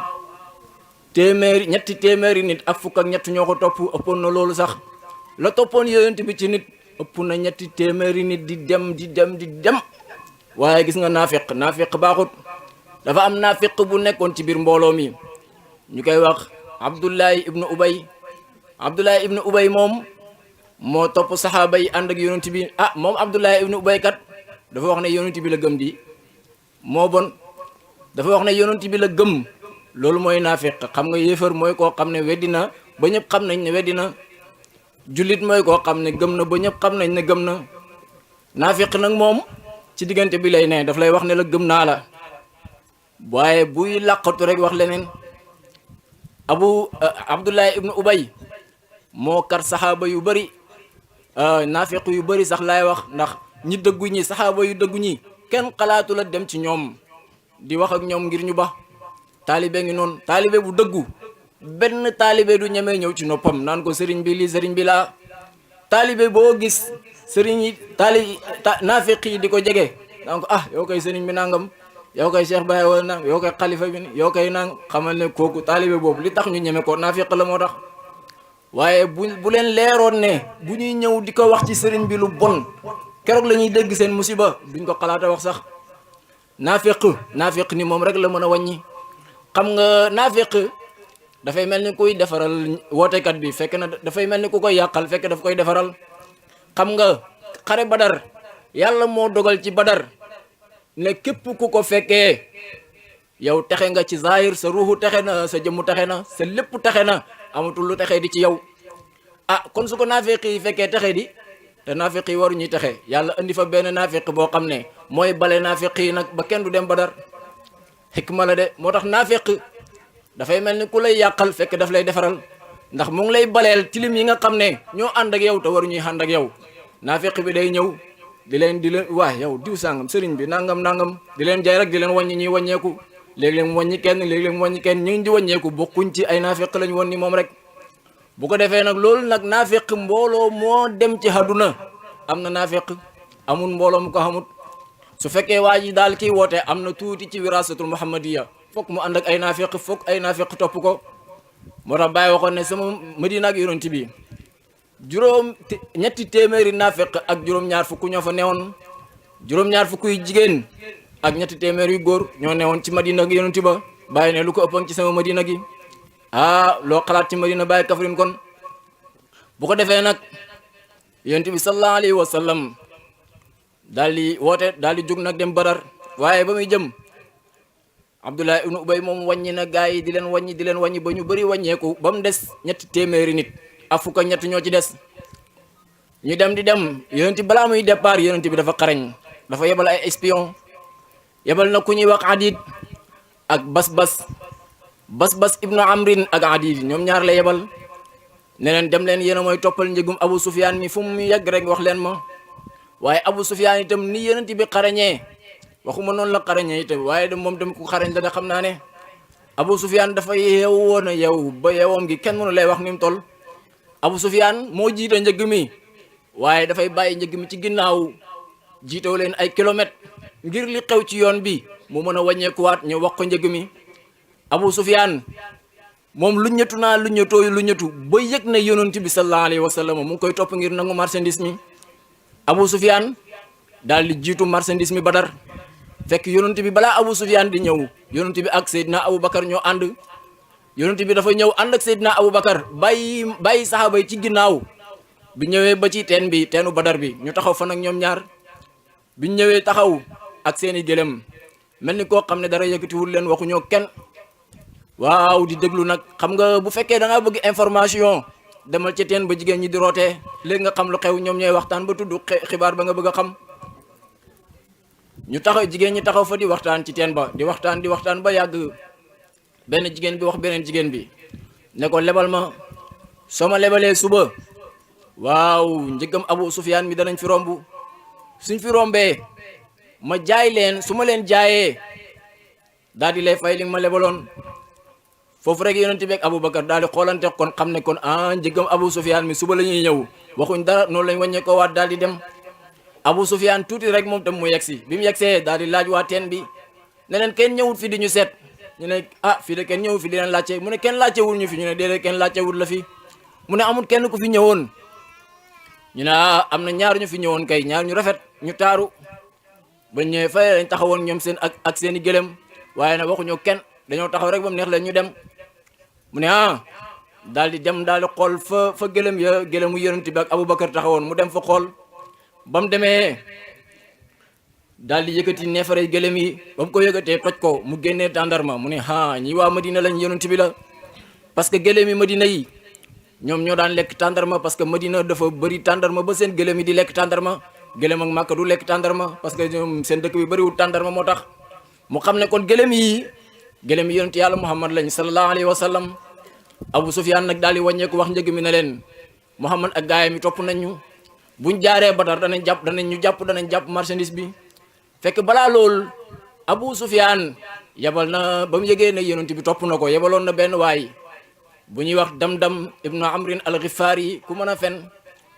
Speaker 8: ñetti téeméeri nit ak fukk ak ñett ñoo ko topp ëppoon na loolu sax la toppoon yonent bi ci nit ëpp na ñetti téeméeri nit di dem waaye gis nga naafiq baaxut dafa am naafiq bu nekkoon ci biir mbooloo mi ñu koy wax Abdullahi ibnu Ubay moom moo topp saxaaba yi ànd ak yonent bi moom Abdullahi ibnu Ubay kat dafa wax ne yonent bi la gëm di moo bon dafa wax ne yonent bi la gëm loolu mooy naafiq xam nga yéefar mooy koo xam ne weddi na ba ñëpp xam nañ ne weddi na jullit mooy koo xam ne gëm na ba ñëpp xam nañ ne gëm na naafiq nag moom ci diggante bi lay ne daf lay wax ne la gëm naa la waaye buy làqatu rek wax leneen Abdullahi ibnu Ubay moo kar saxaaba yu bëri naafiq yu bëri sax laay wax ndax ñi dëggu ñi saxaaba yu dëggu ñi kenn xalaatu la dem ci ñoom di wax ak ñoom ngir ñu ba taalibe ngi noonu taalibe bu dëggu benn taalibe du ñemee ñëw ci noppam naan ko sëriñ bi lii sëriñ bi laa taalibe boo gis sëriñ yi naafiq yi di ko jege naan ko yow koy sëriñ bi nangam yow koy Cheikh Baye wala nang yow koy xalifa bi yow koy nang xamal ne kooku taalibe boobu li tax ñu ñeme ko naafiq la moo tax waaye bu leen leeroon ne bu ñuy ñëw di ko wax ci sëriñ bi lu bon keroog la ñuy dégg seen musiba duñ ko xalaata wax sax naafiq ni moom rek la mën a wàññi xam nga naafiq dafay mel ni kuy defaral wootekat bi fekk na dafay mel ni ku koy yàqal fekk daf koy defaral xam nga xare Badar yàlla moo dogal ci Badar ne képp ku ko fekkee yow texe nga ci zahir sa ruuxu texe na sa jëmmu texe na sa lépp texe na amatul lu texe di ci yow kon su ko naafiq yi fekkee texe di te naafiq yi waru ñuy texe yàlla indi fa benn naafiq boo xam ne mooy bale naafiq yi nag ba kenn du dem Badar xikma la de moo tax naafiq dafay mel ni ku lay yàqal fekk daf lay defaral ndax mu ngi lay baleel tilim yi nga xam ne ñoo ànd ak yow te waru ñuy ànd ak yow naafiq bi day ñëw di leen yow diw sàngam sëriñ bi nangam di leen jaay rek di leen wàññi ñuy wàññeeku léeg-léeg mu wàññi kenn léeg-léeg mu wàññi kenn ñu ngi di wàññeeku bokkuñ ci ay naafiq lañ woon ni moom rek bu ko defee nag loolu nag naafiq mbooloo moo dem ci àdduna am na naafiq amul mbooloo mu ko xamut su fekkee waa ji daal kii woote am na tuuti ci wirasatul muhammadiya fokk mu ànd ak ay naafiq fokk ay naafiq topp ko moo tax Baye waxoon ne sama Madina ak yonent bi ñetti téeméeri naafiq ak juróom-ñaar fukk ñoo fa newoon juróom-ñaar fukk yu jigéen ak ñetti téeméer yu góor ñoo newoon ci Madina ak yonent ba Baye ne lu ko ëppoon ci sama Madina gi loo xalaat ci Madina Baye Kaffrine kon bu ko defee nag yonent bi sallallahu alayhi wa sallam daal di woote daal di jóg nag dem Badar waaye ba muy jëm Abdullah ibnu Ubay moom wàññi na gaa yi di leen wàññi ba ñu bëri wàññeeku ba mu des ñetti téeméeri nit ak fukk ak ñett ñoo ci des ñu dem di dem yonent bi balaa muy départ yonent bi dafa xarañ dafa yebal ay espion yebal na ku ñuy wax Adid ak Bas ibnu Amrin ak Adid ñoom ñaar la yebal ne leen dem leen yéen a mooy toppal njëgum Abu Sufyaan mi fu mu yegg rek wax leen ma waaye Abu Sufyaan itam ni yonent bi xarañee waxuma noonu la xarañee itam waaye moom dem ku xarañ la xam naa ne Abu Sufyaan dafa yeewu woon a yeewu ba yeewoom gi kenn mënu lay wax ni mu toll Abu Sufyaan moo jiite njëg mi waaye dafay bàyyi njëg mi ci ginnaaw jiitewu leen ay kilomètres ngir li xew ci yoon bi mu mën a wàññeekuwaat ñu wax ko njëg mi Abu Sufyaan moom lu ñëtu ba yëg na yonent bi sallallahu alayhi wa sallam mu ngi koy topp ngir nangu marchandise mi Abu Sufyaan daal di jiitu marchandise mi Badar fekk yonent bi balaa Abu Sufyaan di ñëw yonent bi ak Seydina Abu Bakar ñoo ànd yonent bi dafa ñëw ànd ak Seydina Abu Bakar bàyyi saxaaba yi ci ginnaaw bi ñëwee ba ci teenu Badar bi ñu taxaw fa nag ñoom ñaar bi ñëwee taxaw ak seeni gëlëm mel ni koo xam ne dara yëkkatiwul leen waxuñoo kenn waaw di déglu nag xam nga bu fekkee da ngaa bëgg information demal ci teen ba jigéen ñi di rootee léegi nga xam lu xew ñoom ñooy waxtaan ba tudd xibaar ba nga bëgg a xam ñu taxaw jigéen ñi taxaw fa di waxtaan ci teen ba di waxtaan ba yàgg benn jigéen bi wax beneen jigéen bi ne ko lebal ma soo ma lebalee suba waaw njëggam Abu Sufyaan mi danañ fi romb suñ fi rombee ma jaay leen su ma leen jaayee daal di lay fay li nga ma lebaloon foofu rek yonent bi ak Aboubacar daal di xoolante kon xam ne kon njëggam Abu Sufyaan mi suba la ñuy ñëw waxuñ dara noonu lañ wàññee ko waat daal di dem Abu Sufyaan tuuti rek moom tam mu yegsi bi mu yegsee daal di laaj waa teen bi ne leen kenn ñëwut fi di ñu seet ñu ne fii de kenn ñëwut fi di leen laajte mu ne kenn laajtewul ñu fi ñu ne déedéet kenn laajtewul la fi mu ne amul kenn ku fi ñëwoon ñu ne am na ñaar ñu fi ñëwoon kay ñaar ñu rafet ñu taaru ba ñëwee fa lañ taxawoon ñoom seen ak seen i gëlëm waaye nag waxuñu kenn dañoo taxaw rek ba mu neex leen ñu dem mu ne daal di dem daal di xool fa gëlëm ya gëlëmu yonent bi ak Aboubacar taxawoon mu dem fa xool ba mu demee daal di yëkkati neefare gëlëm yi ba mu ko yëkkatee toj ko mu génnee tàndarma mu ne ñi waa Madina lañ yonent bi la parce que gëlëm yi Madina yi ñoom ñoo daan lekk tàndarma parce que Madina dafa bëri tàndarma ba seen gëlëm yi di lekk tàndarma gëlëm ak Màkka du lekk tàndarma parce que ñoom seen dëkk bi bëriwul tàndarma moo tax mu xam ne kon gëlëm yi yonent yàlla Muhammad lañ sallallahu alayhi wa sallam Abu Sufyaan nag daal di wàññeeku wax njëg mi ne leen Muhammad ak gaayam yi topp nañ ñu buñ jaaree Badar danañ jàpp marchandise bi fekk balaa lool Abu Sufyaan yabal na ba mu yëgee ne yonent bi topp na ko yabaloon na benn waay bu ñuy wax Damdam ibnu Amrin al-Ghifari ku mën a fen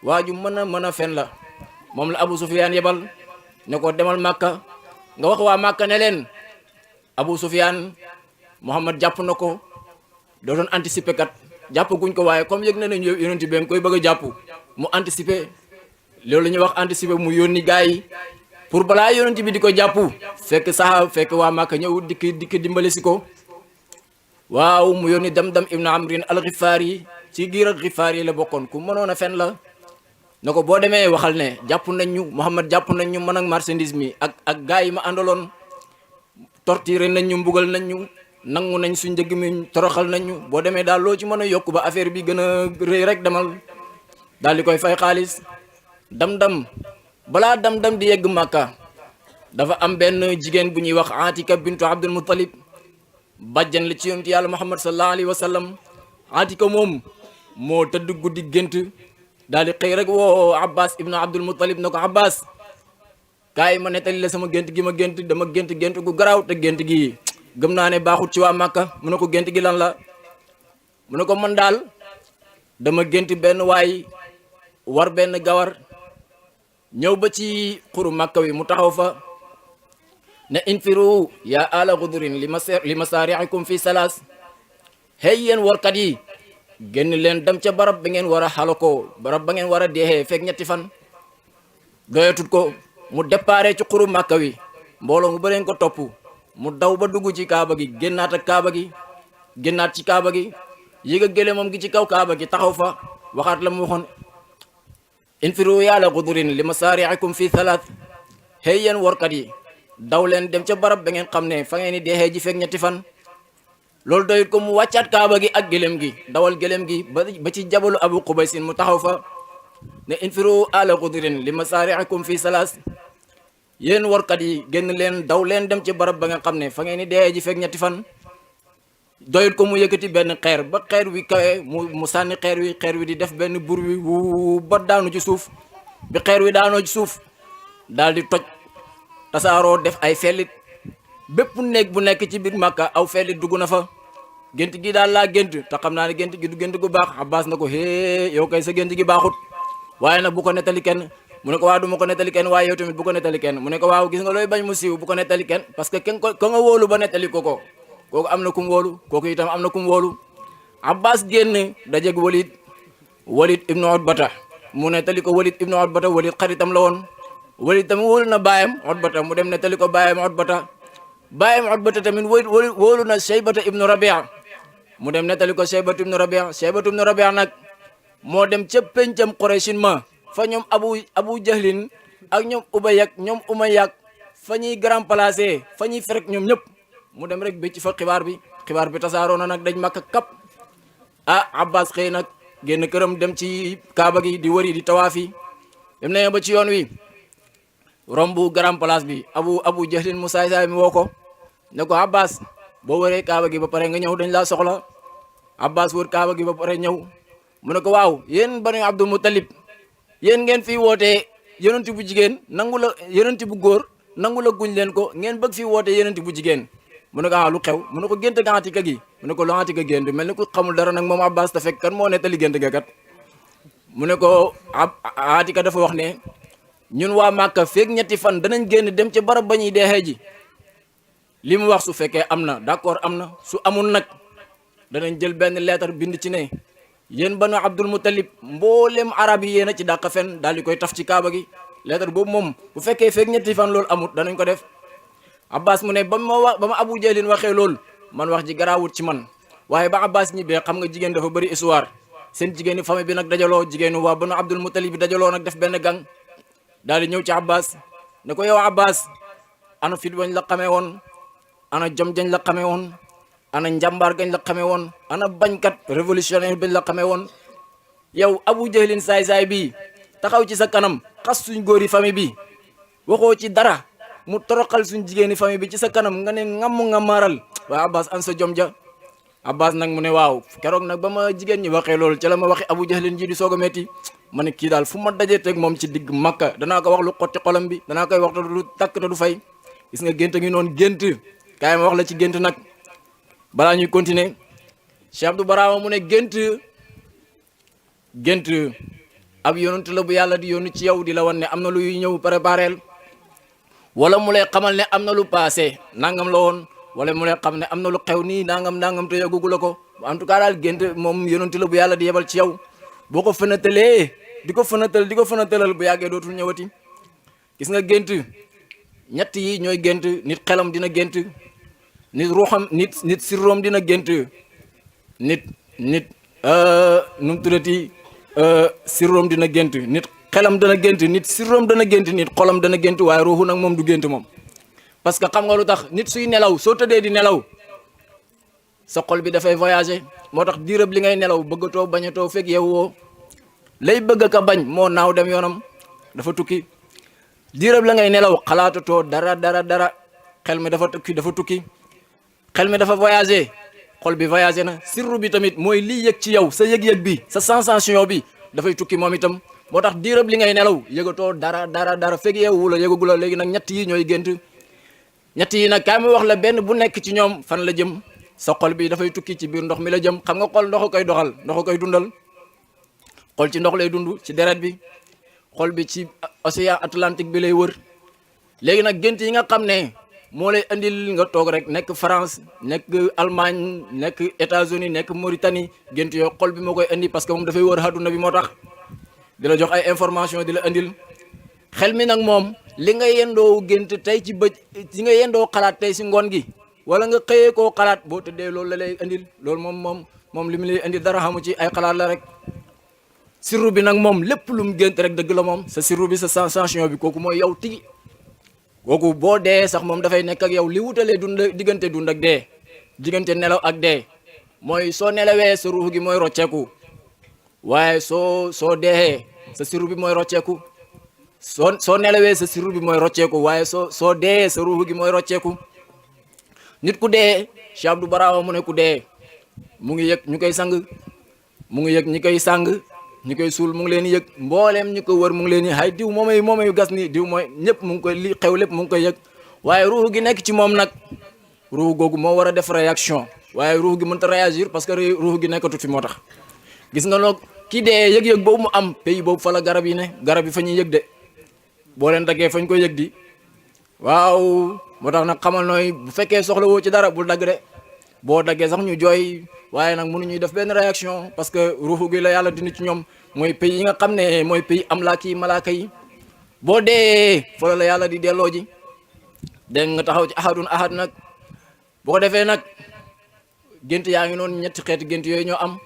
Speaker 8: waa ju mën a fen la moom la Abu Sufyaan yebal ne ko demal Màkka nga wax waa Màkka ne leen Abu Sufyaan Muhammad jàpp na ko doo doon anticiper kat jàpp guñ ko waaye comme yëg na ne yonent bi koy bëgg a jàpp mu anticiper loolu la ñuy wax anticiper mu yónni gaa yi pour balaa yonent bi di ko jàpp fekk waa Màkka ñëw dikk dimbali si ko waaw mu yónni Damdam ibnu Amrin al-Ghifari ci giir ak Ghifari la bokkoon ku mënoon a fen la na ko boo demee waxal ne jàpp nañ ñu Muhammad jàpp nañ ñu man ak marchandise mi ak gaa yi ma àndaloon torturé nañ ñu mbugal nañ ñu nangu nañ suñ njëg mi toroxal nañ ñu boo demee daal loo ci mën a yokk ba affaire bi gën a rëy rek demal daal di koy fay xaalis Damdam balaa Damdam di yegg Màkka dafa am benn jigéen bu ñuy wax Atika bintu Abdul Muttalib bàjjan la ci yonent yàlla Muhammad sallallahu alayhi wa sallam Atika moom moo tëdd guddi gént daal di xëy rek woo Abbas ibnu Abdul Muttalib na ko Abbas kaay ma nettali la sama gént gi ma gént dama gént gu garaaw te gént gi gëm naa ne baaxut ci waa Màkka mu ne ko gént gi lan la mu ne ko man daal dama gént benn waay war benn gawar ñëw ba ci xuru Màkka wi mu taxaw fa ne infiru ya ala xudurin li masaari'ikum fi salaas hey yéen warkat yi génn leen dem ca barab ba ngeen war a xalakoo barab ba ngeen war a deexee fekk ñetti fan doyatut ko mu déparé ci xuru Màkka wi mbooloo mu bëreen ko topp mu daw ba dugg ci kaaba gi génnaat ak kaaba gi génnaat ci kaaba gi yéeg a gëléemam gi ci kaw kaaba gi taxaw fa waxaat la mu waxoon infiru ya ala xudurin li masaari'ikum fi salaas hey yéen warkat yi daw leen dem ca barab ba ngeen xam ne fa ngeen di deexee ji fekk ñetti fan loolu doyut ko mu wàccaat kaaba gi ak gëlëm gi dawal gëlëm gi ba ci jabalu Abu Qubaysin mu taxaw fa ne infiru ala xudurin li masaari'ikum fi salaas yéen warkat yi génn leen daw leen dem ci barab ba ngeen xam ne fa ngeen di deexee ji fekk ñetti fan doyut ko mu yëkkati benn xeer ba xeer wi kawe mu sànni xeer wi di def benn bur wi wu ba daanu ci suuf bi xeer wi daanoo ci suuf daal di toj tasaaroo def ay fellit bépp néeg bu nekk ci biir Màkka aw fellit dugg na fa gént gi daal laa gént te xam naa ne gént gi du gént gu baax Abbas na ko hee yow kay sa gént gi baaxut waaye nag bu ko nettali kenn mu ne ko waaw du ma ko nettali kenn waaye yow tamit bu ko nettali kenn mu ne ko waaw gis nga looy bañ mu siiw bu ko nettali kenn parce que kenn ko nga wóolu ba nettali ko kooku am na kum wóolu kooku itam am na kum wóolu Abbas génn dajeg Walid ibnu Utbata mu nettali ko Walid ibnu Utbata Walid xaritam la woon Walid tamit wóolu na baayam Utbata mu dem nettali ko baayam Utbata tamit wóolu na Shaybata ibnu Rabia mu dem nettali ko Shaybatu ibnu Rabia nag moo dem ca pencam Qurayshin ma fa ñoom Abu Jahlin ak ñoom Ubay ak ñoom Umayya fa ñuy grand placé fa ñuy ferek ñoom ñëpp mu dem rek bëcc fa xibaar bi tasaaroo na nag dañ Makka kap Abbas xëy nag génn këram dem ci Kaaba gi di wëri di tawaafi dem nañu ba ci yoon wi rombu grand place bi Abu Jahlin mu saay mi woo ko ne ko Abbas boo wëree kaaba gi ba pare nga ñëw dañ laa soxla. Abbas wër kaaba gi ba pare ñëw mu ne ko waaw yéen banu Abdul Muttalib yéen ngeen fii wootee yonent bu jigéen nangu la yonent bu góor nangu la guñ leen ko ngeen bëgg fii wootee yonent bu jigéen mu ne ko lu xew mu ne ko gént ga Atika gi mu ne ko lu Atika gént mel ni ku xamul dara nag moom Abbas te fekk kan moo nettali gént ga kat mu ne ko Atika dafa wax ne ñun waa Màkka feeg ñetti fan danañ génn dem ca barab ba ñuy deexee ji li mu wax su fekkee am na d'accord am na su amul nag danañ jël benn lettre bind ci ne yéen banu Abdul Muttalib mboolem arab yi yéen a ci dàq fen daal di koy taf ci kaaba gi lettre boobu moom bu fekkee feeg ñetti fan loolu amut danañ ko def. Abbas mu ne ba ma Abu Jahlin waxee loolu man wax ji garaawut ci man waaye ba Abbas ñibbee xam nga jigéen dafa bëri histoire seen jigéeni famille bi nag dajaloo jigéenu waa banu Abdul Muttalib bi dajaloo nag def benn gang daal di ñëw ci Abbas ne ko yow Abbas ana fit wañ la xamee woon ana jom jañ la xamee woon. ana njàmbaar gañ la xamee woon ana bañkat révolutionnaire bañ la xamee woon yow Abu Jahlin saay-saay bi taxaw ci sa kanam xas suñ góori famille bi waxoo ci dara mu toroxal suñ jigéeni famille bi ci sa kanam nga ne nga maaral waaye Abbas an sa jom ja Abbas nag mu ne waaw keroog nag ba ma jigéen ñi waxee loolu ca la ma waxee Abu Jahlin ji di soog a metti ma ne kii daal fu ma dajee teg moom ci digg Makka danaa ko wax lu xotti xolam bi danaa koy wax te du takk te du fay gis nga gént ngi noonu gént kaay ma wax la ci gént nag balaa ñuy continuer Cheikh Abdou Barama mu ne gént ab yonent la bu yàlla di yónni ci yow di la wan ne am na luy ñëw prépareel wala mu lay xamal ne am na lu passé nangam la woon wala mu lay xam ne am na lu xew nii nangam te yëgugu la ko en tout cas daal gént moom yonent la bu yàlla di yebal ci yow boo ko fënatalee di ko fënatalal bu yàggee dootul ñëwati gis nga gént ñett yi ñooy gént nit xelam dina gént nit ruuxam nit sirroom dina gént nit nu mu tuddati sirroom dina gént nit xelam dana gént nit sirroom dana gént nit xolam dana gént waaye ruuxu nag moom du gént moom parce que xam nga lu tax nit suy nelaw soo tëddee di nelaw sa xol bi dafay voyager moo tax diirëb li ngay nelaw bëggatoo bañatoo fekk yeewoo lay bëgg ka bañ moo naaw dem yoonam dafa tukki diirëb la ngay nelaw xalaatatoo dara xel mi dafa tukki xel mi dafa voyager xol bi voyager na sirru bi tamit mooy liy yëg ci yow sa yëg-yëg bi sa sensation bi dafay tukki moom itam moo tax diirëb li ngay nelaw yëgatoo dara fekk yeewu la yëgagu la léegi nag ñett yi ñooy gént ñett yi nag kaay ma wax la benn bu nekk ci ñoom fan la jëm sa xol bi dafay tukki ci biir ndox mi la jëm xam nga xol ndox koy doxal ndox koy dundal xol ci ndox lay dund ci deret bi xol bi ci océan Atlantique bi lay wër léegi nag gént yi nga xam ne moo lay andil nga toog rek nekk France nekk Allemagne nekk États-Unis nekk Mauritanie gént yooyu xol bi moo koy andi parce que moom dafay wër àdduna bi moo tax di la jox ay information di la andil xel mi nag moom li nga yendoo gént tey ci bëj li nga yendoo xalaat tey si ngoon gi wala nga xëyee koo xalaat boo tëddee loolu la lay andil loolu moom li mu lay andil dara xamu ci ay xalaat la rek sirru bi nag moom lépp lu mu gént rek dëgg la moom sa sirru bi sa sensation bi kooku mooy yow tigi kooku boo dee sax moom dafay nekk ak yow li wutalee diggante dund ak dee diggante nelaw ak dee mooy soo nelawee sa ruux gi mooy rocceeku waaye soo dee sa sirru bi mooy rocceeku soo nelawee sa sirru bi mooy rocceeku waaye soo dee sa ruux gi mooy rocceeku nit ku dee Cheikh Abdou Barama mu ne ku dee mu ngi yëg ñu koy sang mu ngi yëg ñi koy sang ñi koy suul mu ngi leen yëg mbooleem ñi ko wër mu ngi leen hay diw moomay gas ni diw mooy ñëpp mu ngi koy li xew lépp mu ngi koy yëg waaye ruux gi nekk ci moom nag ruux googu moo war a def réaction waaye ruux gi mënta réagir parce que ruux gi nekkatu fi moo tax gis nga loog kii dee yëg-yëg boobu mu am pays boobu fa la garab yi ne garab yi fa ñuy yëg de boo leen daggee fañ koy yëg di waaw moo tax nag xamal nooy bu fekkee soxla woo ci dara bul dagg de boo daggee sax ñu jooy waaye nag mënuñuy def benn réaction parce que ruuxu gi la yàlla dindi ci ñoom mooy pays yi nga xam ne mooy pays amlaaki malaaka yi boo dee fa la yàlla di delloo ji dégg nga taxaw ci ahad nag boo ko defee nag gént yaa ngi noonu ñetti xeeti gént yooyu ñoo am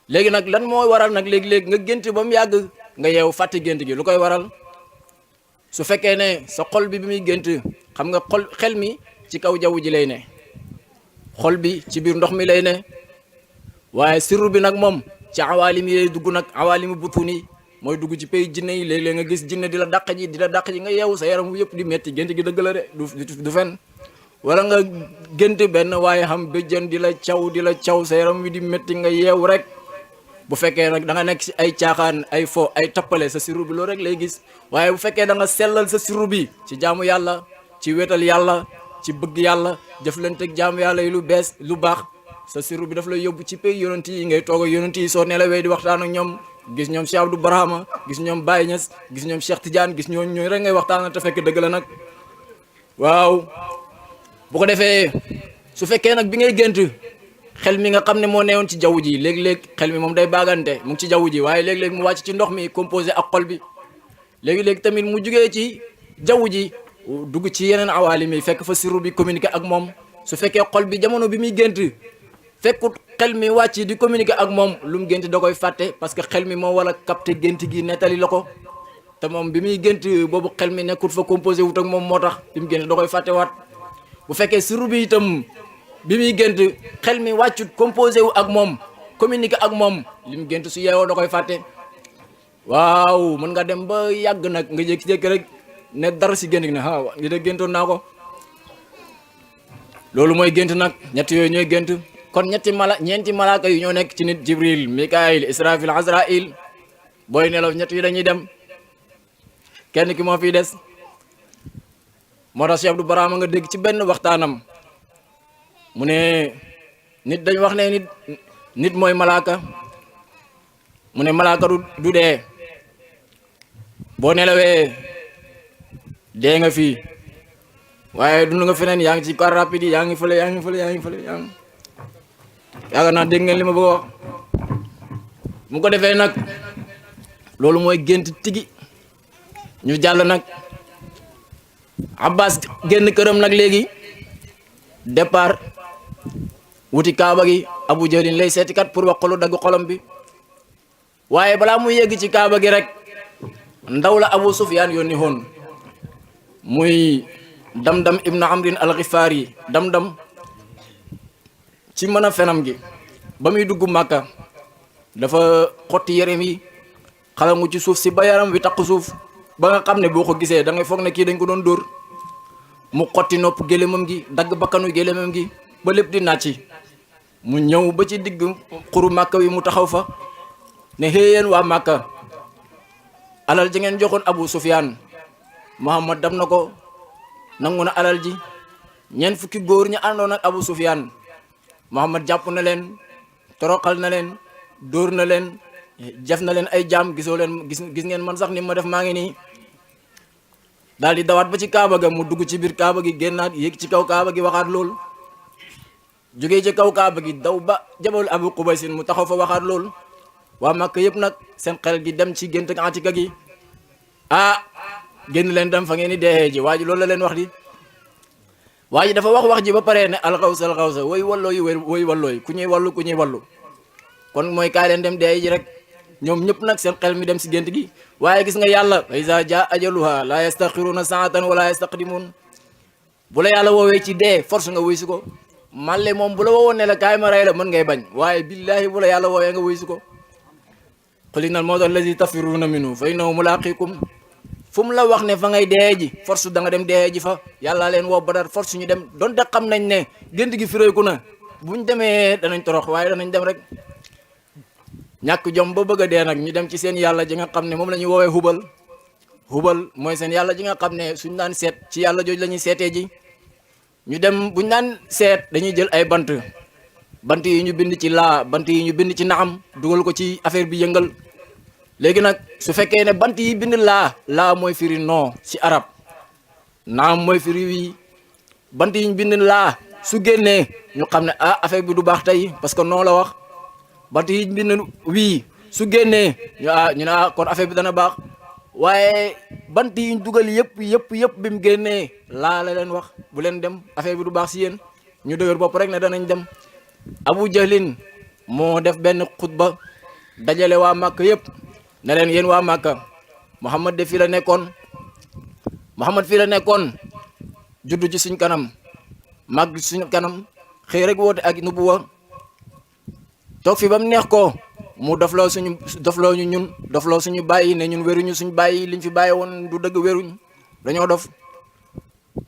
Speaker 8: léegi nag lan moo waral nag léegi-léegi nga gént ba mu yàgg nga yeewu fàtte gént gi lu koy waral su fekkee ne sa xol bi muy gént xam nga xel mi ci kaw jaww ji lay ne xol bi ci biir ndox mi lay ne waaye sirru bi nag moom ci awaalim yi lay dugg nag awaalimu butuni mooy dugg ci pays jinne yi léeg-léeg nga gis jinne di la dàq ji nga yeewu sa yaram wu yëpp di metti gént gi dëgg la de du fen wala nga gént benn waaye xam béjjën di la caw sa yaram wi di métti nga yeewu rek bu fekkee nag da nga nekk si ay caaxaan ay fo ay tappale sa siru bi loolu rek lay gis waaye bu fekkee da nga sellal sa siru bi ci jaamu yàlla ci wetal yàlla ci bëgg yàlla jëflanteeg jaamu yàlla yi lu bees lu baax sa siru bi daf lay yóbbu ci pay yonent yi ngay toog ak yonent yi soo nelawee di waxtaan ak ñoom gis ñoom Cheikh Abdou Barhama gis ñoom Baye Niass gis ñoom Cheikh Tidiane gis ñooñu rek ngay waxtaan te fekk dëgg la nag waaw bu ko defee su fekkee nag bi ngay gént xel mi nga xam ne moo newoon ci jaww ji léeg-léeg xel mi moom day baagante mu ngi ci jaww ji waaye léeg-léeg mu wàcc ci ndox mi composé ak xol bi léegi-léegi tamit mu jugee ci jaww ji dugg ci yeneen awaalim yi fekk fa siru bi communiquer ak moom su fekkee xol bi jamono bi muy gént fekkut xel mi wàcc di communiquer ak moom lu mu gént da koy fàtte parce que xel mi moo war a capter gént gi nettali la ko te moom bi muy gént boobu xel mi nekkut fa composé wut ak moom moo tax bi mu gént da koy fàtte waat bu fekkee siru bi itam bi muy gént xel mi wàccut composé wu ak moom communiquer ak moom li mu gént su yeewoo da koy fàtte waaw mën nga dem ba yàgg nag nga jékki-jékki rek ne dara si gént gi ne ah li de géntoon naa ko loolu mooy gént nag ñett yooyu ñooy gént kon ñeenti malaaka yu ñoo nekk ci nit Jibril Mikaayil Israfil Azrail booy nelaw ñett yi dañuy dem kenn ki moo fiy des moo tax Cheikh Abdou Barhama nga dégg ci benn waxtaanam mu ne nit dañ wax ne nit mooy malaaka mu ne malaaka du dee boo nelawee dee nga fii waaye dund nga feneen yaa ngi ci car rapide yi yaa ngi fële yaakaar naa dégg ngeen li ma bëgg a wax mu ko defee nag loolu mooy gént tigi ñu jàll nag Abbas génn këram nag léegi départ wuti kaaba gi Abu Jahlin lay seeti kat pour wax ko lu dagg xolam bi waaye balaa muy yegg ci kaaba gi rek ndaw la Abu Sufyaan yónni woon muy Damdam ibn Amrin al-Ghifari Damdam ci mën a fenam gi ba muy dugg Màkka dafa xotti yérem yi xalangu ci suuf si ba yaram wi taq suuf ba nga xam ne boo ko gisee da ngay foog ne kii dañ ko doon dóor mu xotti nopp gélémam gi dagg bakkanu gélémam gi ba lépp di nàcci mu ñëw ba ci digg xuru Màkka wi mu taxaw fa ne xéeyeen waa Màkka alal ji ngeen joxoon Abu Sufyaan Muhammad dam na ko nangu na alal ji ñeent fukki góor ñu àndoon ak Abu Sufyaan Muhammad jàpp na leen toroxal na leen dóor na leen jëf na leen ay jaam gisoo leen gis ngeen man sax ni ma def maa ngi nii daal di dawaat ba ci kaaba ga mu dugg ci biir kaaba gi génnaat yéeg ci kaw kaaba gi waxaat loolu jógee ci kaw kaaba gi daw ba jabal Abu Qubaysin mu taxaw fa waxaat loolu waa Makka yëpp nag seen xel gi dem ci gént Atika gi ah génn leen dem fa ngeen di dee ji waa ji loolu la leen wax di waa ji dafa wax ji ba pare ne alxawsa woy walloo yi woy walloo yi ku ñuy wallu kon mooy kaay leen dem dee ji rek ñoom ñëpp nag seen xel mi dem si gént gi waaye gis nga yàlla fa iza jaa ajaluha la yastaxiruuna saatan wala yastaqdimuun bu la yàlla woowee ci dee force nga wuy si ko màlle moom bu la woowoon ne la kaay ma rey la mën ngay bañ waaye billaahi bu la yàlla woowee nga wuy si ko qul innal mawta allazi tafirruuna minhu fa innahu mulaaqiikum fu mu la wax ne fa ngay dee ji force da nga dem dee ji fa yàlla leen woo Badar force ñu dem donte xam nañ ne gént gi firéeku na buñ demee danañ torox waaye danañ dem rek ñàkk jom ba bëgg a dee nag ñu dem ci seen yàlla ji nga xam ne moom la ñuy woowee hubal mooy seen yàlla ji nga xam ne suñ daan seet ci yàlla jooju la ñuy seetee ji ñu dem buñ daan seet dañuy jël ay bant yi ñu bind ci laa bant yi ñu bind ci naam dugal ko ci affaire bi yëngal léegi nag su fekkee ne bant yi bind laa mooy firi non ci arab naam mooy firi wii bant yi ñu bind laa su génnee ñu xam ne ah affaire bi du baax tey parce que non la wax bant yi ñu bind wii su génnee ñu ne ah kon affaire bi dana baax waaye bant yi ñu dugal yëpp bi mu génnee laa la leen wax bu leen dem affaire bi du baax si yéen ñu dëgër bopp rek ne danañ dem Abu Jahlin moo def benn xutba dajale waa Màkka yëpp ne leen yéen waa Màkka Muhammad de fii la nekkoon juddu ci suñ kanam màgg ci suñ kanam xëy rek woote ak nubuwa toog fi ba mu neex ko mu dofloo suñu bàyyi ne ñun wéruñu suñ bàyyi liñ fi bàyyi woon du dëgg wéruñ dañoo dof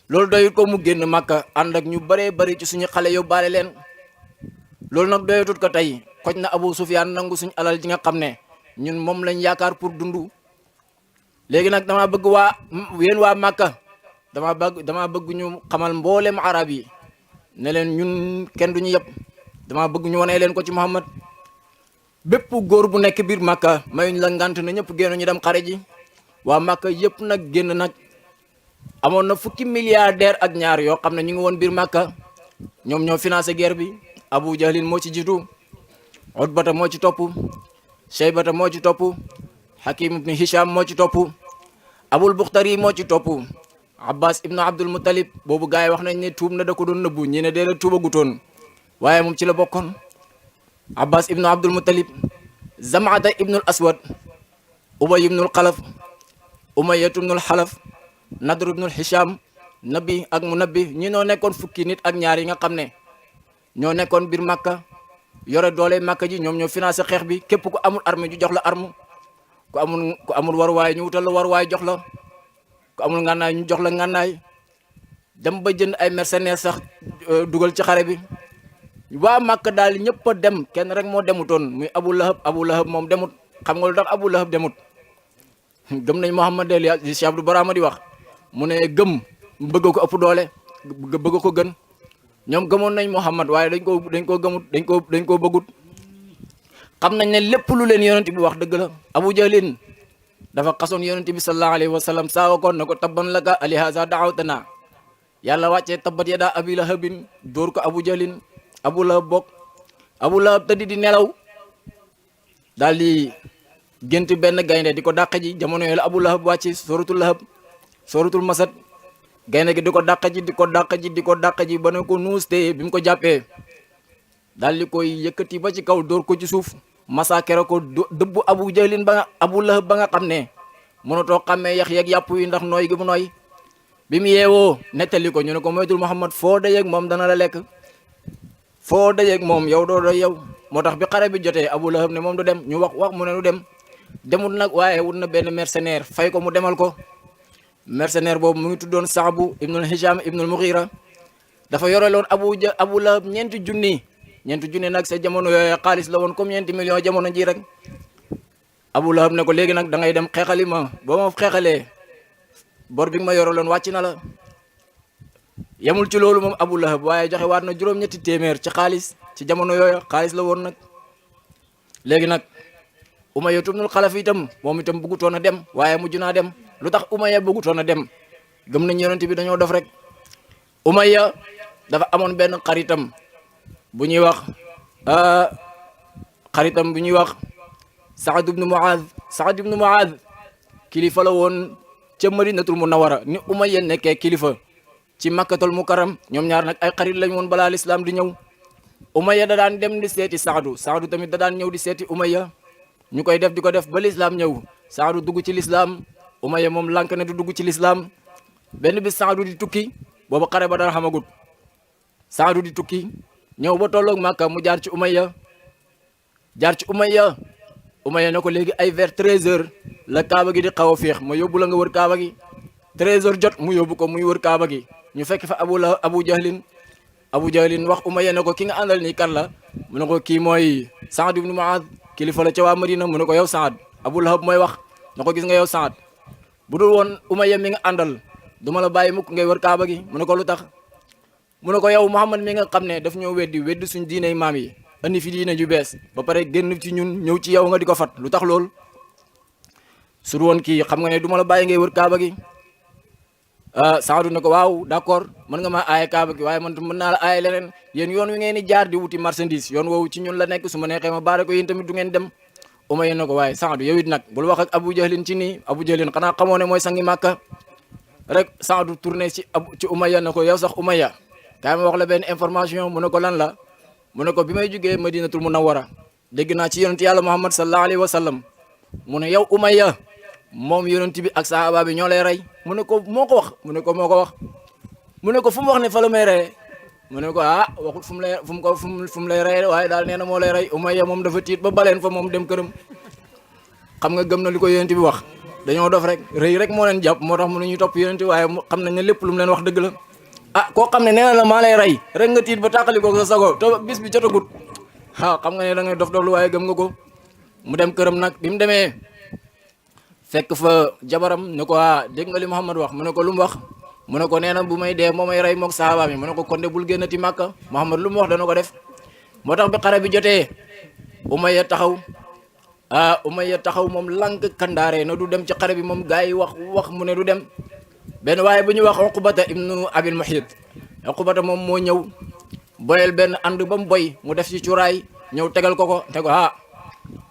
Speaker 8: loolu doyut ko mu génn Màkka ànd ak ñu bëree bëri ci suñu xale yóbbaale leen loolu nag doyatut ko tey xoj na Abu Sufyaan nangu suñu alal ji nga xam ne ñun moom lañ yaakaar pour dundu léegi nag dama bëgg yéen waa Màkka dama bëgg ñu xamal mboolem arab yi ne leen ñun kenn duñu yëpp dama bëgg ñu wanee leen ko ci Muhammad bépp góor bu nekk biir Màkka mayuñ la ngant na ñëpp génn ñu dem xare ji waa Màkka yëpp nag génn nag amoon na fukki milliardaire ak ñaar yoo xam ne ñu ngi woon biir Màkka ñoom ñoo financé guerre bi Abu Jahlin moo ci jiitu Utbata moo ci topp Shaybata moo ci topp Hakim ibn Hisham moo ci topp Abul Bukhtari moo ci topp Abbas ibnu Abdul Muttalib boobu gars yi wax nañ ne tuub na da ko doon nëbbu ñi ne dee la tuubagutoon waaye moom ci la bokkoon Abbas ibnu Abdul Muttalib Zam'ata ibnul Aswad Ubay ibnul Xalaf Umayyat ibnul Xalaf Nadr ibnul Hisham Nabi ak Munabbi ñi noo nekkoon fukki nit ak ñaar yi nga xam ne ñoo nekkoon biir Màkka yore doole Màkka ji ñoom ñoo financé xeex bi képp ku amul arme ju jox la arme ku amul waruwaay ñu wutal la waruwaay jox la ku amul ngànnaay ñu jox la ngànnaay dem ba jënd ay mercenaires sax dugal ci xare bi waa Màkka daal ñëpp a dem kenn rek moo demutoon muy Abu Lahab moom demut xam nga lu tax Abu Lahab demut gëm nañ Muhammad del si Cheikh Abdou Barama di wax mu ne gëm bëgg ko ëpp doole bëgg ko gën ñoom gëmoon nañ Muhammad waaye dañ koo gëmut dañ koo bëggut xam nañ ne lépp lu leen yonent bi wax dëgg la Abu Jahlin dafa xasoon yonent bi sallallahu alayhi wa sallam saawa koon na ko tabban laka alihaza daawtana yàlla wàccee tabbat yadaa abi lahabin dóor ko Abu Jahlin Abu Lahab bokk Abu Lahab tëdd di nelaw daal di gént benn gaynde di ko dàq ji jamono yooyu la Abu Lahab wàcc suratul masad gaynde gi di ko dàq ji ba ne ko nuus te bi mu ko jàppee daal di koy yëkkati ba ci kaw dóor ko ci suuf massacre ko dëbbu Abu Jahlin Abu Lahab ba nga xam ne mënatoo xàmmee yax yeeg yàpp yi ndax nooy gi mu nooy bi mu yeewoo nettali ko ñu ne ko moytul Muhammad foo dajeeg moom dana la lekk foo dajeeg moom yow doo doy yow moo tax bi xare bi jotee Abu Lahab ne moom du dem ñu wax mu ne du dem demul nag waaye wut na benn mercenaire fay ko mu demal ko mercenaire boobu mu ngi tuddoon Sa'bu ibnul Hisham ibnul Mughira dafa yoreloon Abu Lahab ñeenti junni nag sa jamono yooyu xaalis la woon comme 20 millions jamono ji rek Abu Lahab ne ko léegi nag da ngay dem xeexali ma boo ma xeexalee bor bi nga ma yoreloon wàcc na la yemul ci loolu moom Abu Lahab waaye joxe waat na juróom-ñetti téeméer ci xaalis ci jamono yooyu xaalis la woon nag léegi nag Umayya ibnul Xalaf itam moom itam bëggutoon a dem waaye mujj naa dem lu tax Umayya bëggutoon a dem gëm nañ yonent bi dañoo dof rek Umayya dafa amoon benn xaritam bu ñuy wax Saad ibnu Muaaz kilifa la woon ca Madinatul Munawwara ni Umayya nekkee kilifa ci Makkatul Mukarram ñoom ñaar nag ay xarit lañ woon balaa lislaam di ñëw Umayya da daan dem di seeti Saadu tamit da daan ñëw di seeti Umayya ñu koy def di ko def ba lislaam ñëw Saadu dugg ci lislaam Umayya moom lànk ne du dugg ci lislaam benn bis Saadu di tukki boobu xare ba dara xamagut Saadu di tukki ñëw ba tolloog Makka mu jaar ci Umayya Umayya ne ko léegi ay vers 13h la kaaba gi di xaw a féex ma yóbbu la nga wër kaaba gi 13h jot mu yóbbu ko muy wër kaaba gi ñu fekk fa Abu Jahlin wax Umayya ne ko ki nga àndal nii kan la mu ne ko kii mooy Saad ibnu Muaaz kilifa la ca waa Madina mu ne ko yow Saad Abu Lahab mooy wax ne ko gis nga yow Saad bu dul woon Umayya mi nga àndal duma la bàyyi mukk ngay wër kaaba gi mu ne ko lu tax mu ne ko yow Muhammad mi nga xam ne daf ñoo weddi suñ diiney maam yi andi fi diine ju bees ba pare génn ci ñun ñëw ci yow nga di ko fat lu tax lool su woon kii xam nga ne duma la bàyyi ngay wër kaaba gi Saadu ne ko waaw d'accord mën nga maa aaye kaaba gi waaye man mën naa la aaye leneen yéen yoon wi ngeen di jaar di wuti marchandise yoon woowu ci ñun la nekk su ma neexee ma baare ko yéen tamit du ngeen dem Umayya ne ko waaye Saadu yow it nag bul wax ak Abu Jahlin ci nii Abu Jahlin xanaa xamoo ne mooy sangi Màkka rek Saadu tourné ci Umayya ne ko yow sax Umayya kaay ma wax la benn information mu ne ko lan la mu ne ko bi may jógee Madinatul Munawwara dégg naa ci yonent yàlla Muhammad sallallahu alayhi wa sallam mu ne yow Umayya moom yonent bi ak sahaaba bi ñoo lay rey mu ne ko moo ko wax mu ne ko fu mu wax ne fa la may rey mu ne ko waxut fu mu lay rey waaye daal nee na moo lay rey Umayya moom dafa tiit ba baleen fa moom dem këram xam nga gëm na li ko yonent bi wax dañoo dof rek rëy rek moo leen jàpp moo tax mënuñu topp yonent waaye xam nañ ne lépp lu mu leen wax dëgg la ah koo xam ne nee na la maa lay rey rek nga tiit ba tàqalikoo sa sago te bis bi jotagut xam nga ne da ngay dof lu waaye gëm nga ko mu dem këram nag bi mu demee fekk fa jabaram ne ko dégg nga li Muhammad wax mu ne ko lu mu wax mu ne ko nee na bu may dee moo may rey moog sahabaam yi mu ne ko kon de bul génnati Màkka Muhammad lu mu wax dana ko def moo tax bi xare bi jotee Umayya taxaw moom lank kandaare na du dem ci xare bi moom gaa yi wax mu ne du dem benn waaye bu ñuy wax Uqbata ibnu Abil Muhit Uqbata moom moo ñëw boyal benn ànd ba mu boy mu def ci cuuraay ñëw tegal ko te ko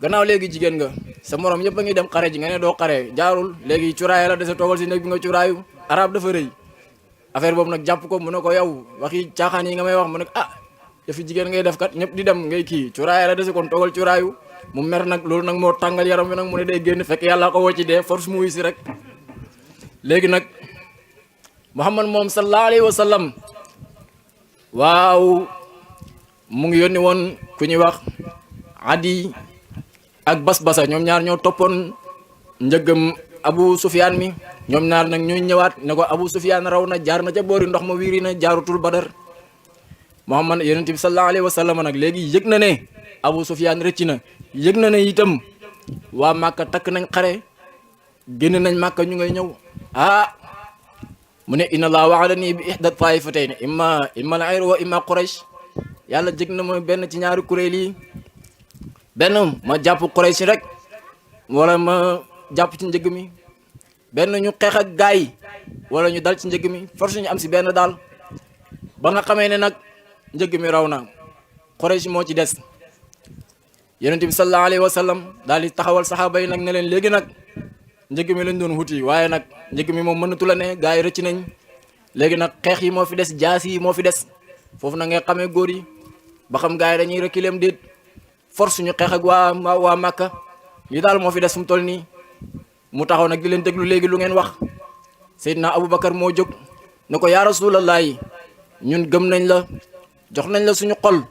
Speaker 8: gannaaw léegi jigéen nga sa morom yëpp a ngi dem xare ji nga ne doo xare jaarul léegi cuuraay la dese toogal si néeg bi nga cuuraayu arab dafa rëy affaire boobu nag jàpp ko mu ne ko yow waxi caaxaan yi nga may wax mu ne dafi jigéen ngay def kat ñëpp di dem ngay kii cuuraay la dese kon toogal cuuraayu mu mer nag loolu nag moo tàngal yaram bi nag mu ne day génn fekk yàlla ko woo ci dee force mu wuy si rek léegi nag Muhammad moom sallallahu alayhi wa sallam waaw mu ngi yónni woon ku ñuy wax Adi ak Basbasa ñoom ñaar ñoo toppoon njëggam Abu Sufyaan mi ñoom ñaar nag ñuy ñëwaat ne ko Abu Sufyaan raw na jaar na ca boori ndox ma wiiri na jaarutul Badar Muhammad yonent bi sallallahu alayhi wa sallam nag léegi yëg na ne Abu Sufyaan rëcc na yëg na ne itam waa Màkka takk nañ xare génn nañ Màkka ñu ngay ñëw mu ne inna Allah wa'adani bi ihda taifatayn imma al-ayr wa imma Quraysh yàlla jëg na ma benn ci ñaari kuréel yi benn ma jàpp Quraysh rek wala ma jàpp ci njëg mi benn ñu xeex ak gaay yi wala ñu dal ci njëg mi force ñu am si benn daal ba nga xamee ne nag njëg mi raw na Quraysh moo ci des yonent bi sallallahu alayhi wa sallam daal di taxawal saxaaba yi nag ne leen léegi nag njëg mi lañ doon wuti waaye nag njëg mi moom mënatu la ne gaa yi rëcc nañ léegi nag xeex yi moo fi des jaas yi moo fi des foofu na ngay xamee góor yi ba xam gaa yi dañuy reculer déet force ñu xeex ak waa Màkka lii daal moo fi des fu mu toll nii mu taxaw nag di leen déglu léegi lu ngeen wax Seydina Aboubacar moo jóg ne ko yaa rasulallah yi ñun gëm nañ la jox nañ la suñu xol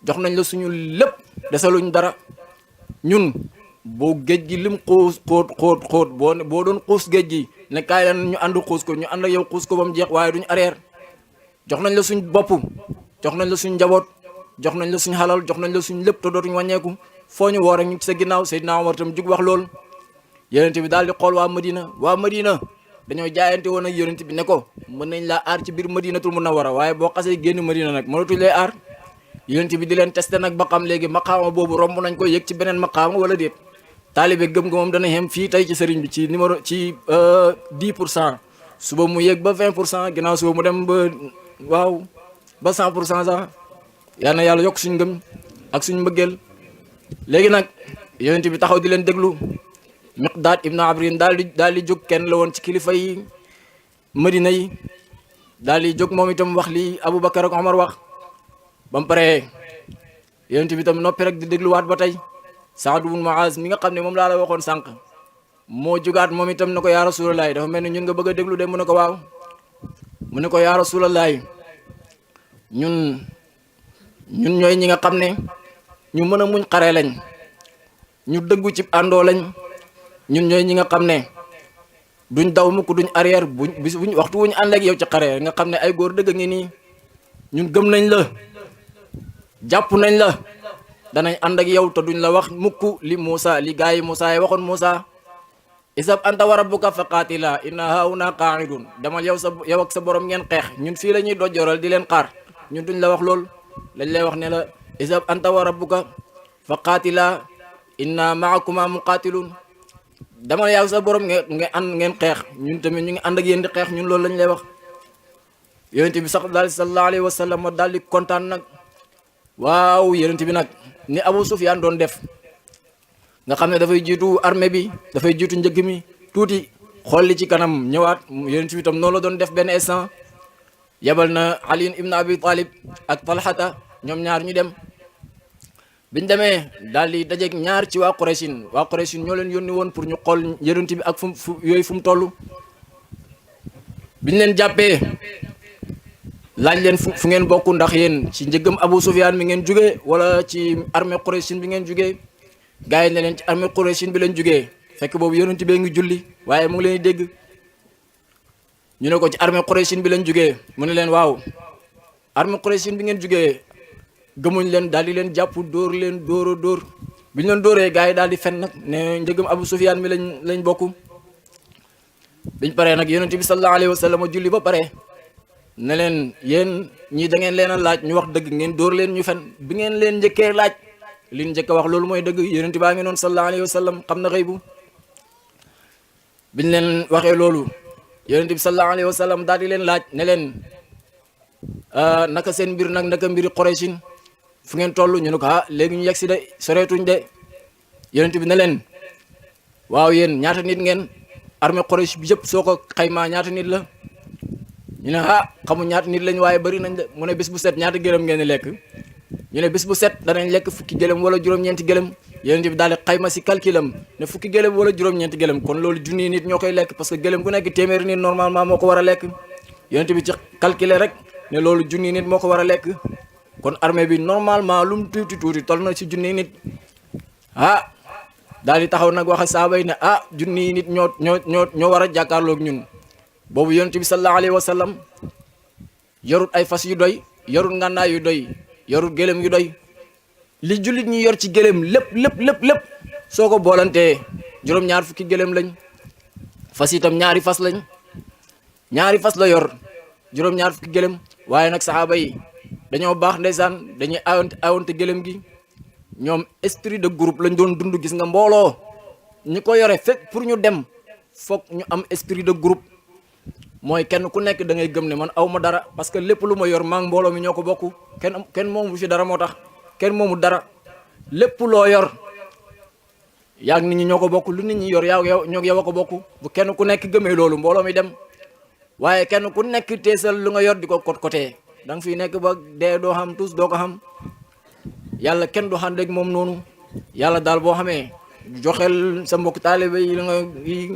Speaker 8: jox nañ la suñu lépp desaluñ dara ñun boo géej gi lim xóot boo doon xuus géej gi ne kaay la ñu ànd xuus ko ñu ànd ak yow xuus ko ba mu jeex waaye duñ arrière jox nañ la suñ bopp jox nañ la suñ njaboot jox nañ la suñ xalal jox nañ la suñ lépp te dootuñ wàññeeku foo ñu woo rek ñu ci sa ginnaaw Seydina Omar tam jug wax loolu yonent bi daal di xool waa Madina dañoo jaayante woon ak yonent bi ne ko mën nañ laa aar ci biir Madinatul Munawwara waaye boo xasee génn Madina nag mënatuñ lay aar yonent bi di leen testé nag ba xam léegi maqaama boobu romb nañ ko yëg ci beneen maqaama wala déet taalibe gëm nga moom dana xem fii tey ci sëriñ bi ci numéro ci 10% suba mu yëg ba 20% ginnaaw suba mu dem ba 100% sax yal na yàlla yokk suñ ngëm ak suñ mbëggeel léegi nag yonent bi taxaw di leen déglu Miqdaad ibn Abrin daal di jóg kenn la woon ci kilifa yi Madina yi daal di jóg moom itam wax li Aboubacar ak Omar wax ba mu paree yonent bi itam noppi rek di dégluwaat ba tey Saad ibn Muaz mi nga xam ne moom laa la waxoon sànq moo jugaat moom itam ne ko yaa Rasulallah dafa mel ni ñun nga bëgg a déglu de mu ne ko waaw mu ne ko yaa Rasulallah ñun ñooy ñi nga xam ne ñu mën a muñ xare lañ ñu dëggu ci àndoo lañ ñun ñooy ñi nga xam ne duñ daw mukk duñ arrière buñ waxtu wuñ ànd ak yow ci xare nga xam ne ay góor dëgg ngi nii ñun gëm nañ la jàpp nañ la danañ ànd ak yow te duñ la wax mukk li Moussa li gaa yi Moussa yi waxoon Moussa isab anta wa rabbuka fa qaatila inna hauna qa'idun demal yow ak sa borom ngeen xeex ñun fii la ñuy dojjoral di leen xaar ñun duñ la wax lool lañ lay wax ne la isab anta wa rabbuka fa qaatila inna ma'akuma muqatilun demal yow sa borom ngeen xeex ñun tamit ñu ngi ànd ak yéen di xeex ñun loolu lañ lay wax yonent bi sax daal sallallahu alayhi wa sallam daal di kontaan nag waaw yonent bi nag ni Abu Sufyaan doon def nga xam ne dafay jiitu armée bi dafay jiitu njëgg mi tuuti xool li ci kanam ñëwaat yonent bi tam noonu la doon def benn instant yebal na Ali ibn Abi Talib ak Talhata ñoom ñaar ñu dem biñ demee daal di dajeeg ñaar ci waa Qurayshin ñoo leen yónni woon pour ñu xool yonent bi ak fu mu toll biñ leen jàppee laaj leen fu ngeen bokk ndax yéen ci njëggam Abu Sufyaan mi ngeen jugee wala ci armée Qurayshin bi ngeen jugee gars yi ne leen ci armée Qurayshin bi leen jugee fekk boobu yonent bee ngi julli waaye mu ngi leen di dégg. ñu ne ko ci armée Qurayshin bi lañ jugee mu ne leen waaw armée Qurayshin bi ngeen jugee gëmuñ leen daal di leen jàpp dóor leen dóor dóor bi ñu leen dóoree gars yi daal di fen nag ne njëgam Abu Sufyaan mi lañ bokk. biñ paree nag yonent bi sallallahu alayhi wa sallam julli ba pare ne leen yéen ñii da ngeen leen a laaj ñu wax dëgg ngeen dóor leen ñu fen bi ngeen leen njëkkee laaj liñ njëkk a wax loolu mooy dëgg yonent baa ngi noonu sallallahu alayhi wa sallam xam na xëy bu biñ leen waxee loolu yonent bi sallallahu alayhi wa sallam daal di leen laaj ne leen naka seen mbir nag naka mbiri Qurayshin fu ngeen toll ñu ne ko léegi ñu yegg si de soreetuñ de yonent bi ne leen waaw yéen ñaata nit ngeen armée Quraysh bi yëpp soo ko xaymaa ñaata nit la ñu ne xamu ñaata nit lañ waaye bari nañ de mu ne bis bu set ñaata gëlëm ngeen di lekk ñu ne bis bu set danañ lekk fukki gëlëm wala juróom-ñeenti gëlëm yonent bi daal di xayma si calculam ne fukki gëlëm wala juróom-ñeenti gëlëm kon loolu junni nit ñoo koy lekk parce que gëlëm gu nekk téeméeri nit normalement moo ko war a lekk yonent bi ci calculer rek ne loolu junni nit moo ko war a lekk kon armée bi normalement lu mu tuuti toll na si junni nit daal di taxaw nag wax ak saaba yi ne junni nit ñoo war a jàkkaarloog ñun boobu yonent bi sallallahu alayhi wa sallam yorut ay fas yu doy yorut ngànnaay yu doy yorut gëlëm yu doy li jullit ñi yor ci gëlëm lépp soo ko boolantee juróom-ñaar fukki gëlëm lañ fas itam ñaari fas la yor juróom-ñaar fukki gëlëm waaye nag saxaaba yi dañoo baax ndeysaan dañuy awante gëlëm gi ñoom esprit de groupe lañ doon dund gis nga mbooloo ñi ko yore fekk pour ñu dem foog ñu am esprit de groupe mooy kenn ku nekk da ngay gëm ne man aw ma dara parce que lépp lu ma yor maa ngi mbooloo mi ñoo ko bokk kenn moomu fi dara moo tax kenn moomu dara lépp loo yor yaa nit ñi ñoo ko bokk lu nit ñi yor yow a ko bokk bu kenn ku nekk gëmee loolu mbooloo mi dem waaye kenn ku nekk teesal lu nga yor di ko côté da nga fiy nekk ba dee doo xam tous doo ko xam yàlla kenn du xam rek moom noonu yàlla daal boo xamee joxel sa mbokk taalibe yi la nga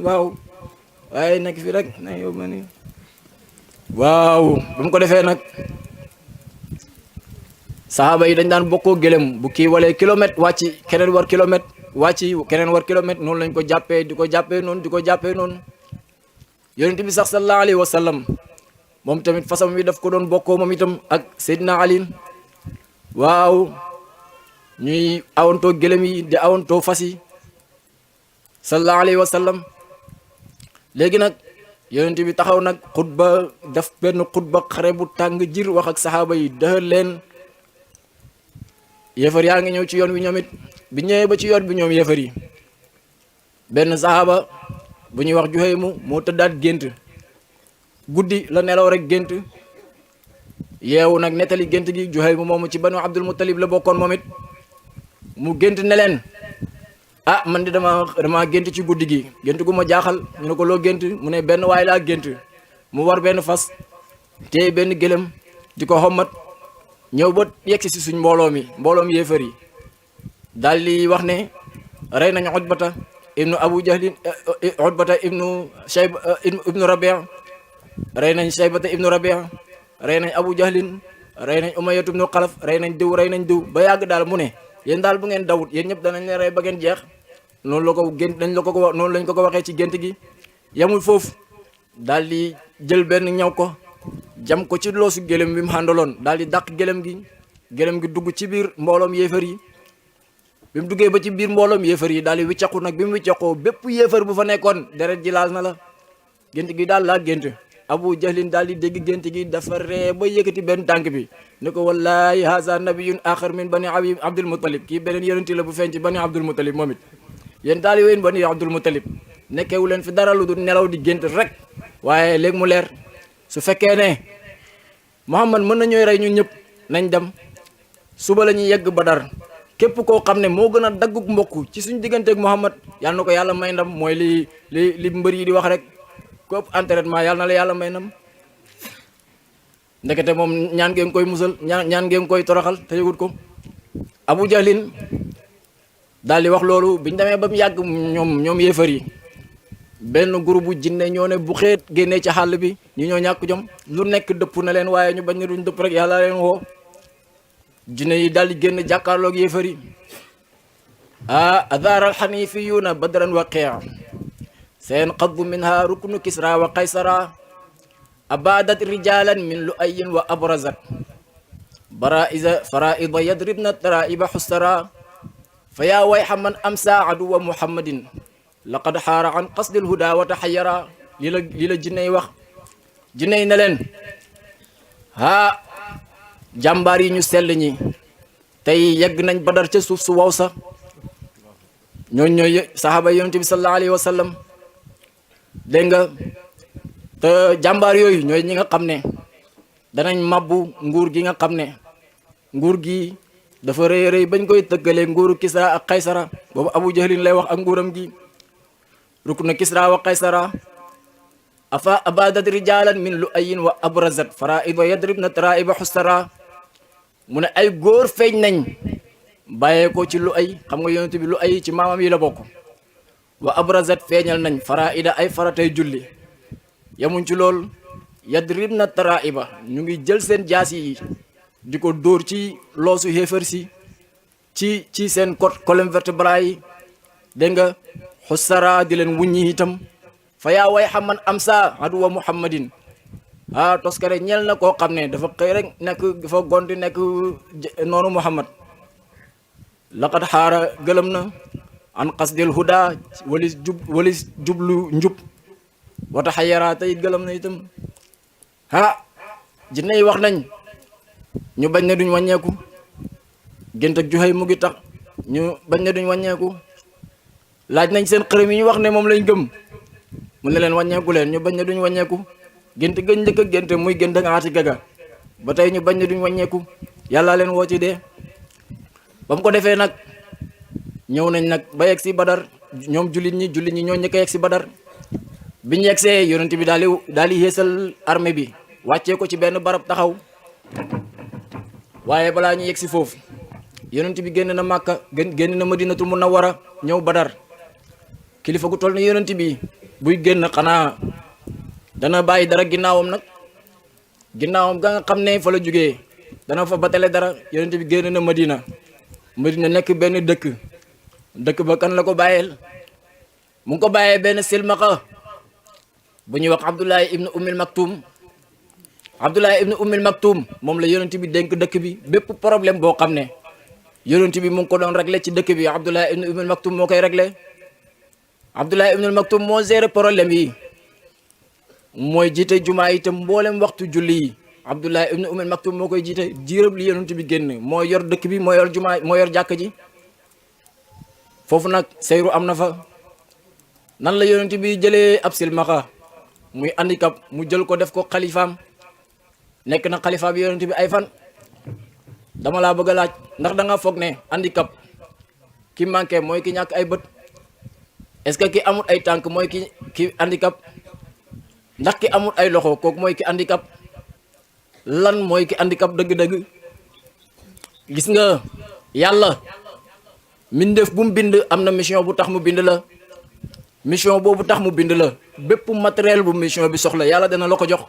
Speaker 8: waaw waaye nekk fi rek na yow ma ni waaw bu mu ko defee nag saxaaba yi dañ daan bokkoo gëlëm bu kii walee kilomètre wàcc keneen war kilomètre wàcc keneen war kilomètre noonu lañ ko jàppee di ko jàppee noonu yonent bi sax sallallahu alayhi wa sallam moom tamit fasam wi daf ko doon bokkoo moom itam ak Seydina Ali waaw ñuy awantoo gëlëm yi di awantoo fas yi sallallahu alayhi wa sallam léegi nag yonent bi taxaw nag xutba def benn xutba xare bu tàng jir wax ak saxaaba yi dëxal leen yéefar yaa ngi ñëw ci yoon wi ñoom it bi ñëwee ba ci yoon bi ñoom yéefar yi benn saxaaba bu ñuy wax Juhaymu moo tëddaat gént guddi la nelaw rek gént yeewu nag nettali gént gi Juhaymu moomu ci banu Abdul Muttalib la bokkoon moom it mu gént ne leen man de dama gént ci guddi gi gént gu ma jaaxal ñu ne ko loo gént mu ne benn waay laa gént mu war benn fas te benn gëlëm di ko xommat ñëw ba yegsi si suñ mbooloom yéefar yi daal di wax ne rey nañ Utbata ibnu Abu Jahlin Utbata ibnu Shayba ibnu Rabia rey nañ Shaybata ibnu Rabia rey nañ Abu Jahlin rey nañ Umayyatu ibnu Xalaf rey nañ diw ba yàgg daal mu ne yéen daal bu ngeen dawut yéen ñëpp danañ leen rey ba ngeen jeex noonu la ko gént noonu lañ ko waxee ci gént gi yamul foofu daal di jël benn ñaw ko jam ko ci loosu gëlëm bi mu àndaloon daal di dàq gëlëm gi dugg ci biir mbooloom yéefar yi bi mu duggee ba ci biir mbooloom yéefar yi daal di wiccaxu nag bi mu wiccaxoo bépp yéefar bu fa nekkoon deret ji laal na la gént gi daal laa gént Abu Jahlin daal di dégg gént gi dafa ree ba yëkkati benn tànk bi ne ko wallahi haza nabiyun axar min bani Abdul Muttalib kii beneen yonent la bu feeñ ci bani Abdul Muttalib moom it yéen daal yooyu bani Abdul Muttalib nekkewu leen fi dara lu dul nelaw di gént rek waaye léegi mu leer su fekkee ne Muhammad mën nañooy rey ñun ñëpp nañ dem suba la ñuy yegg Badar képp koo xam ne moo gën a dagguk mbokk ci suñ digganteeg Muhammad yàlla na ko yàlla may ndam mooy li mbër yi di wax rek ku ëpp entraînement yàlla na la yàlla may ndam ndekete moom ñaan ngeen koy musal ñaan ngeen koy toroxal te yëgut ko Abu Jahlin daal di wax loolu biñ demee ba mu yàgg ñoom yéefar yi benn groupe bu jinne ñoo ne bu xeet génnee ci xàll bi ñu ñoo ñàkk jom lu nekk dëpp na leen waaye ñu bañ ne duñ dëpp rek yàlla leen woo jinne yi daal di génn jàkkaarloog yéefar yi أثار الحنيفيون بدرا وقيع سينقض منها ركن كسرى وقيصرا أبادت رجالا من لؤي وأبرزت فرائض يضربن الترائب حسرا فيا ويح من أمسى عدو محمد لقد حار عن قصد الهدى وتحيرا للا جني وخ جني نلن ها جامباري ñu sell ñi tay yegg nañ badar ci suuf su waw sa ñoy sahaba yonent bi sallallahu alayhi wa sallam dégg nga te jàmbaar yooyu ñooy ñi nga xam ne danañ mabbu nguur gi nga xam ne nguur gi dafa rëy rëy bañ koy tëggalee nguuru Kisra ak Qaysara boobu Abu Jahlin lay wax ak nguuram gi rukna Kisra wa Qaysara afa abadat rijalan min lu'ayin wa abrazat fara'id yadribna tara'iba hustara mu ne ay góor feeñ nañ bàyyee ko ci Lu'ay xam nga yonent bi Lu'ay ci maamam yi la bokk wa abrazat feeñal nañ fara'ida ay faratay julli yamuñ ci lool yadribna tara'iba ñu ngi jël seen jaas yi di ko dóor ci loosu xéefar si ci seen colonne vertébrale yi dégg nga xussara di leen wuññi itam fa yaa way xaman am sa aduwa muhammadin toskare ñeel na koo xam ne dafa xëy rek nekk dafa gonti nekk noonu muhammad laqad xaara gëlëm na an qasdil huda walis jublu njub wata xayara tey gëlëm na itam jinne yi wax nañ ñu bañ ne duñ wàññeeku gént ak juxey mu ngi tax ñu bañ ne duñ wàññeeku laaj nañ seen xërëm yi ñu wax ne moom lañ gëm mu ne leen wàññeeku leen ñu bañ ne duñ wàññeeku gént gëñ njëkk a gént muy gént ak aati gaga ba tey ñu bañ ne duñ wàññeeku yàlla leen woo ci dee ba mu ko defee nag ñëw nañ nag ba yegg si badar ñoom jullit ñi ñoo ñëkk a yegg si badar biñu yegsee yonent bi daal di yeesal armée bi wàccee ko ci benn barab taxaw waaye balaa ñu yegsi foofu yonent bi génn na Màkka génn na Madinatul Munawwara ñëw Badar kilifa gu toll ni yonent bi buy génn xanaa dana bàyyi dara ginnaawam nag ginnaawam ga nga xam ne fa la jógee dana fa batale dara yonent bi génn na Madina nekk benn dëkk ba kan la ko bàyyeel mu ngi ko bàyyee benn silmaxa bu ñuy wax Abdullahi ibnu Ummil Maktum moom la yonent bi dénk dëkk bi bépp problème boo xam ne yonent bi mu ngi ko doon réglé ci dëkk bi Abdullahi ibnu Ummil Maktum moo koy réglé Abdullahi ibnu Maktum moo géré problème yi mooy jiite jumaa itam mboolem waxtu julli yi Abdullahi ibnu Ummil Maktum moo koy jiite jiirab li yonent bi génn moo yor dëkk bi moo yor jumaa moo yor jàkk ji foofu nag seyru am na fa nan la yonent bi jëlee ab silmaxa muy handicap mu jël ko def ko xalifaam nekk na xalifa bi yonent bi ay fan dama laa bëgg a laaj ndax da nga foog ne handicap ki manqué mooy ki ñàkk ay bët est-ce que ki amul ay tànk mooy ki handicap ndax ki amul ay loxo kooku mooy ki handicap lan mooy ki handicap dëgg-dëgg gis nga yàlla mbindeef bu mu bind am na mission bu tax mu bind la mission boobu tax mu bind la bépp matériel bu mission bi soxla yàlla dana la ko jox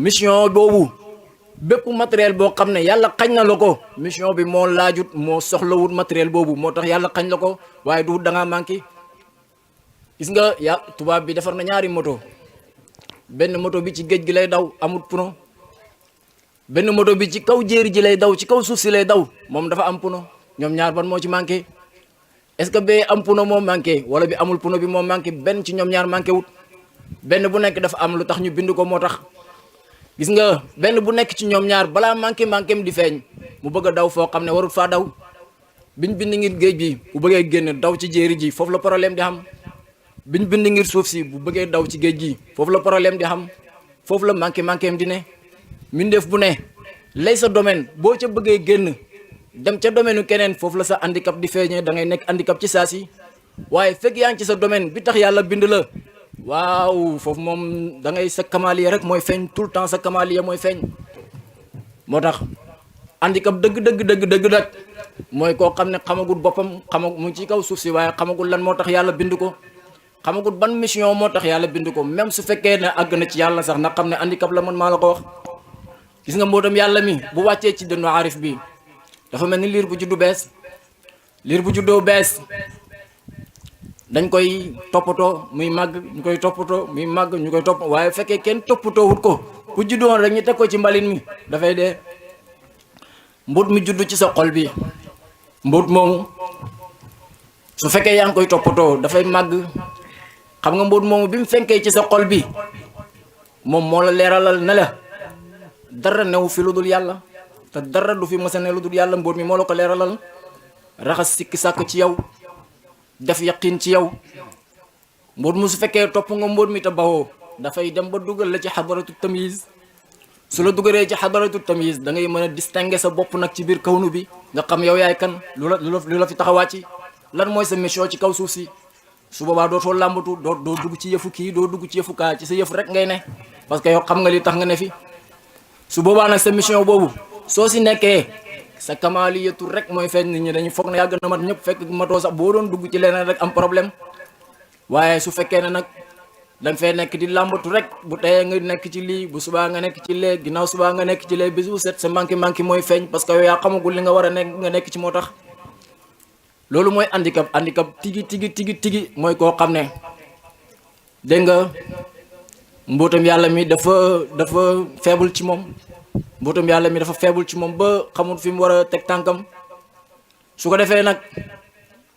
Speaker 8: mission boobu bépp matériel boo xam ne yàlla xañ na la ko mission bi moo laajut moo soxlawut matériel boobu moo tax yàlla xañ la ko waaye du da ngaa manqué gis nga tubaab bi defar na ñaari moto benn moto bi ci géej gi lay daw amut puno benn moto bi ci kaw jéeri ji lay daw ci kaw suuf si lay daw moom dafa am puno ñoom ñaar ban moo ci manqué est-ce que bee am puno moo manqué wala bi amul puno bi moo manqué benn ci ñoom ñaar manqué wut benn bu nekk dafa am lu tax ñu bind ko moo tax gis nga benn bu nekk ci ñoom ñaar balaa manqué di feeñ mu bëgg a daw foo xam ne warul faa daw biñ bind ngir géej bi bu bëggee génn daw ci jéeri ji foofu la problème di xam biñ bind ngir suuf si bu bëggee daw ci géej gi foofu la problème di xam foofu la manqué di ne mbindeef bu ne lay sa domaine boo ca bëggee génn dem ca domaine keneen foofu la sa handicap di feeñee da ngay nekk handicap ci saa si waaye fekk yaa ngi ci sa domaine bi tax yàlla bind la waaw foofu moom da ngay sa kamaliya rek mooy feeñ tout le temps sa kamaliya mooy feeñ moo tax handicap dëgg nag mooy koo xam ne xamagul boppam mu ngi ci kaw suuf si waaye xamagul lan moo tax yàlla bind ko xamagul ban mission moo tax yàlla bind ko même su fekkee ne àgg na ci yàlla sax na xam ne handicap la man maa la ko wax gis nga mbootam yàlla mi bu wàccee ci dënnu arif bi dafa mel ni liir bu juddu bees liir bu juddoo bees dañ koy toppatoo muy màgg ñu koy toppatoo muy màgg ñu koy topp waaye fekkee kenn toppatoo wut ko bu juddoon rek ñu teg ko ci mbalin mi dafay dee. mbóot mi juddu ci sa xol bi mbóot moomu su fekkee yaa ngi koy toppatoo dafay màgg. xam nga mbóot moomu bi mu fenkee ci sa xol bi moom moo la leeralal ne la dara newu fi lu dul yàlla te dara du fi mës a ne lu dul yàlla. mbóot mi moo la ko leeralal raxas sikki sàkk ci yow def yaqin ci yow. mbóot mu su fekkee topp nga mbóot mi te bawoo dafay dem ba dugal la ci xadaratu tamyiz. su la dugalee ci xadaratu tamyiz da ngay mën a distinguer sa bopp nag ci biir kawnu bi nga xam yow yaay kan lu la fi taxawaa ci lan mooy sa mission ci kaw suuf si. su boobaa dootoo làmbatu doo dugg ci yëfu kii doo dugg ci yëfu kaa ci sa yëf rek ngay ne parce que yow xam nga li tax nga ne fi. su boobaa nag sa mission boobu soo si nekkee sa kamaliyatu rek mooy feeñ. nit ñi dañu foog ne yàgg na mat ñëpp fekk matoo sax boo doon dugg ci leneen rek am problème. waaye su fekkee ne nag danga fee nekk di làmbatu rek bu teyee nga nekk ci lii bu subaa nga nekk ci lee ginnaaw subaa nga nekk ci lee bis bu set sa manqué mooy feeñ parce que yow yaa xamagul li nga war a nekk nga nekk ci moo tax. loolu mooy handicap tigi mooy koo xam ne dégg nga mbootam yàlla mi dafa faible ci moom. mbootam yàlla mi dafa faible ci moom ba xamul fi mu war a teg tànkam. su ko defee nag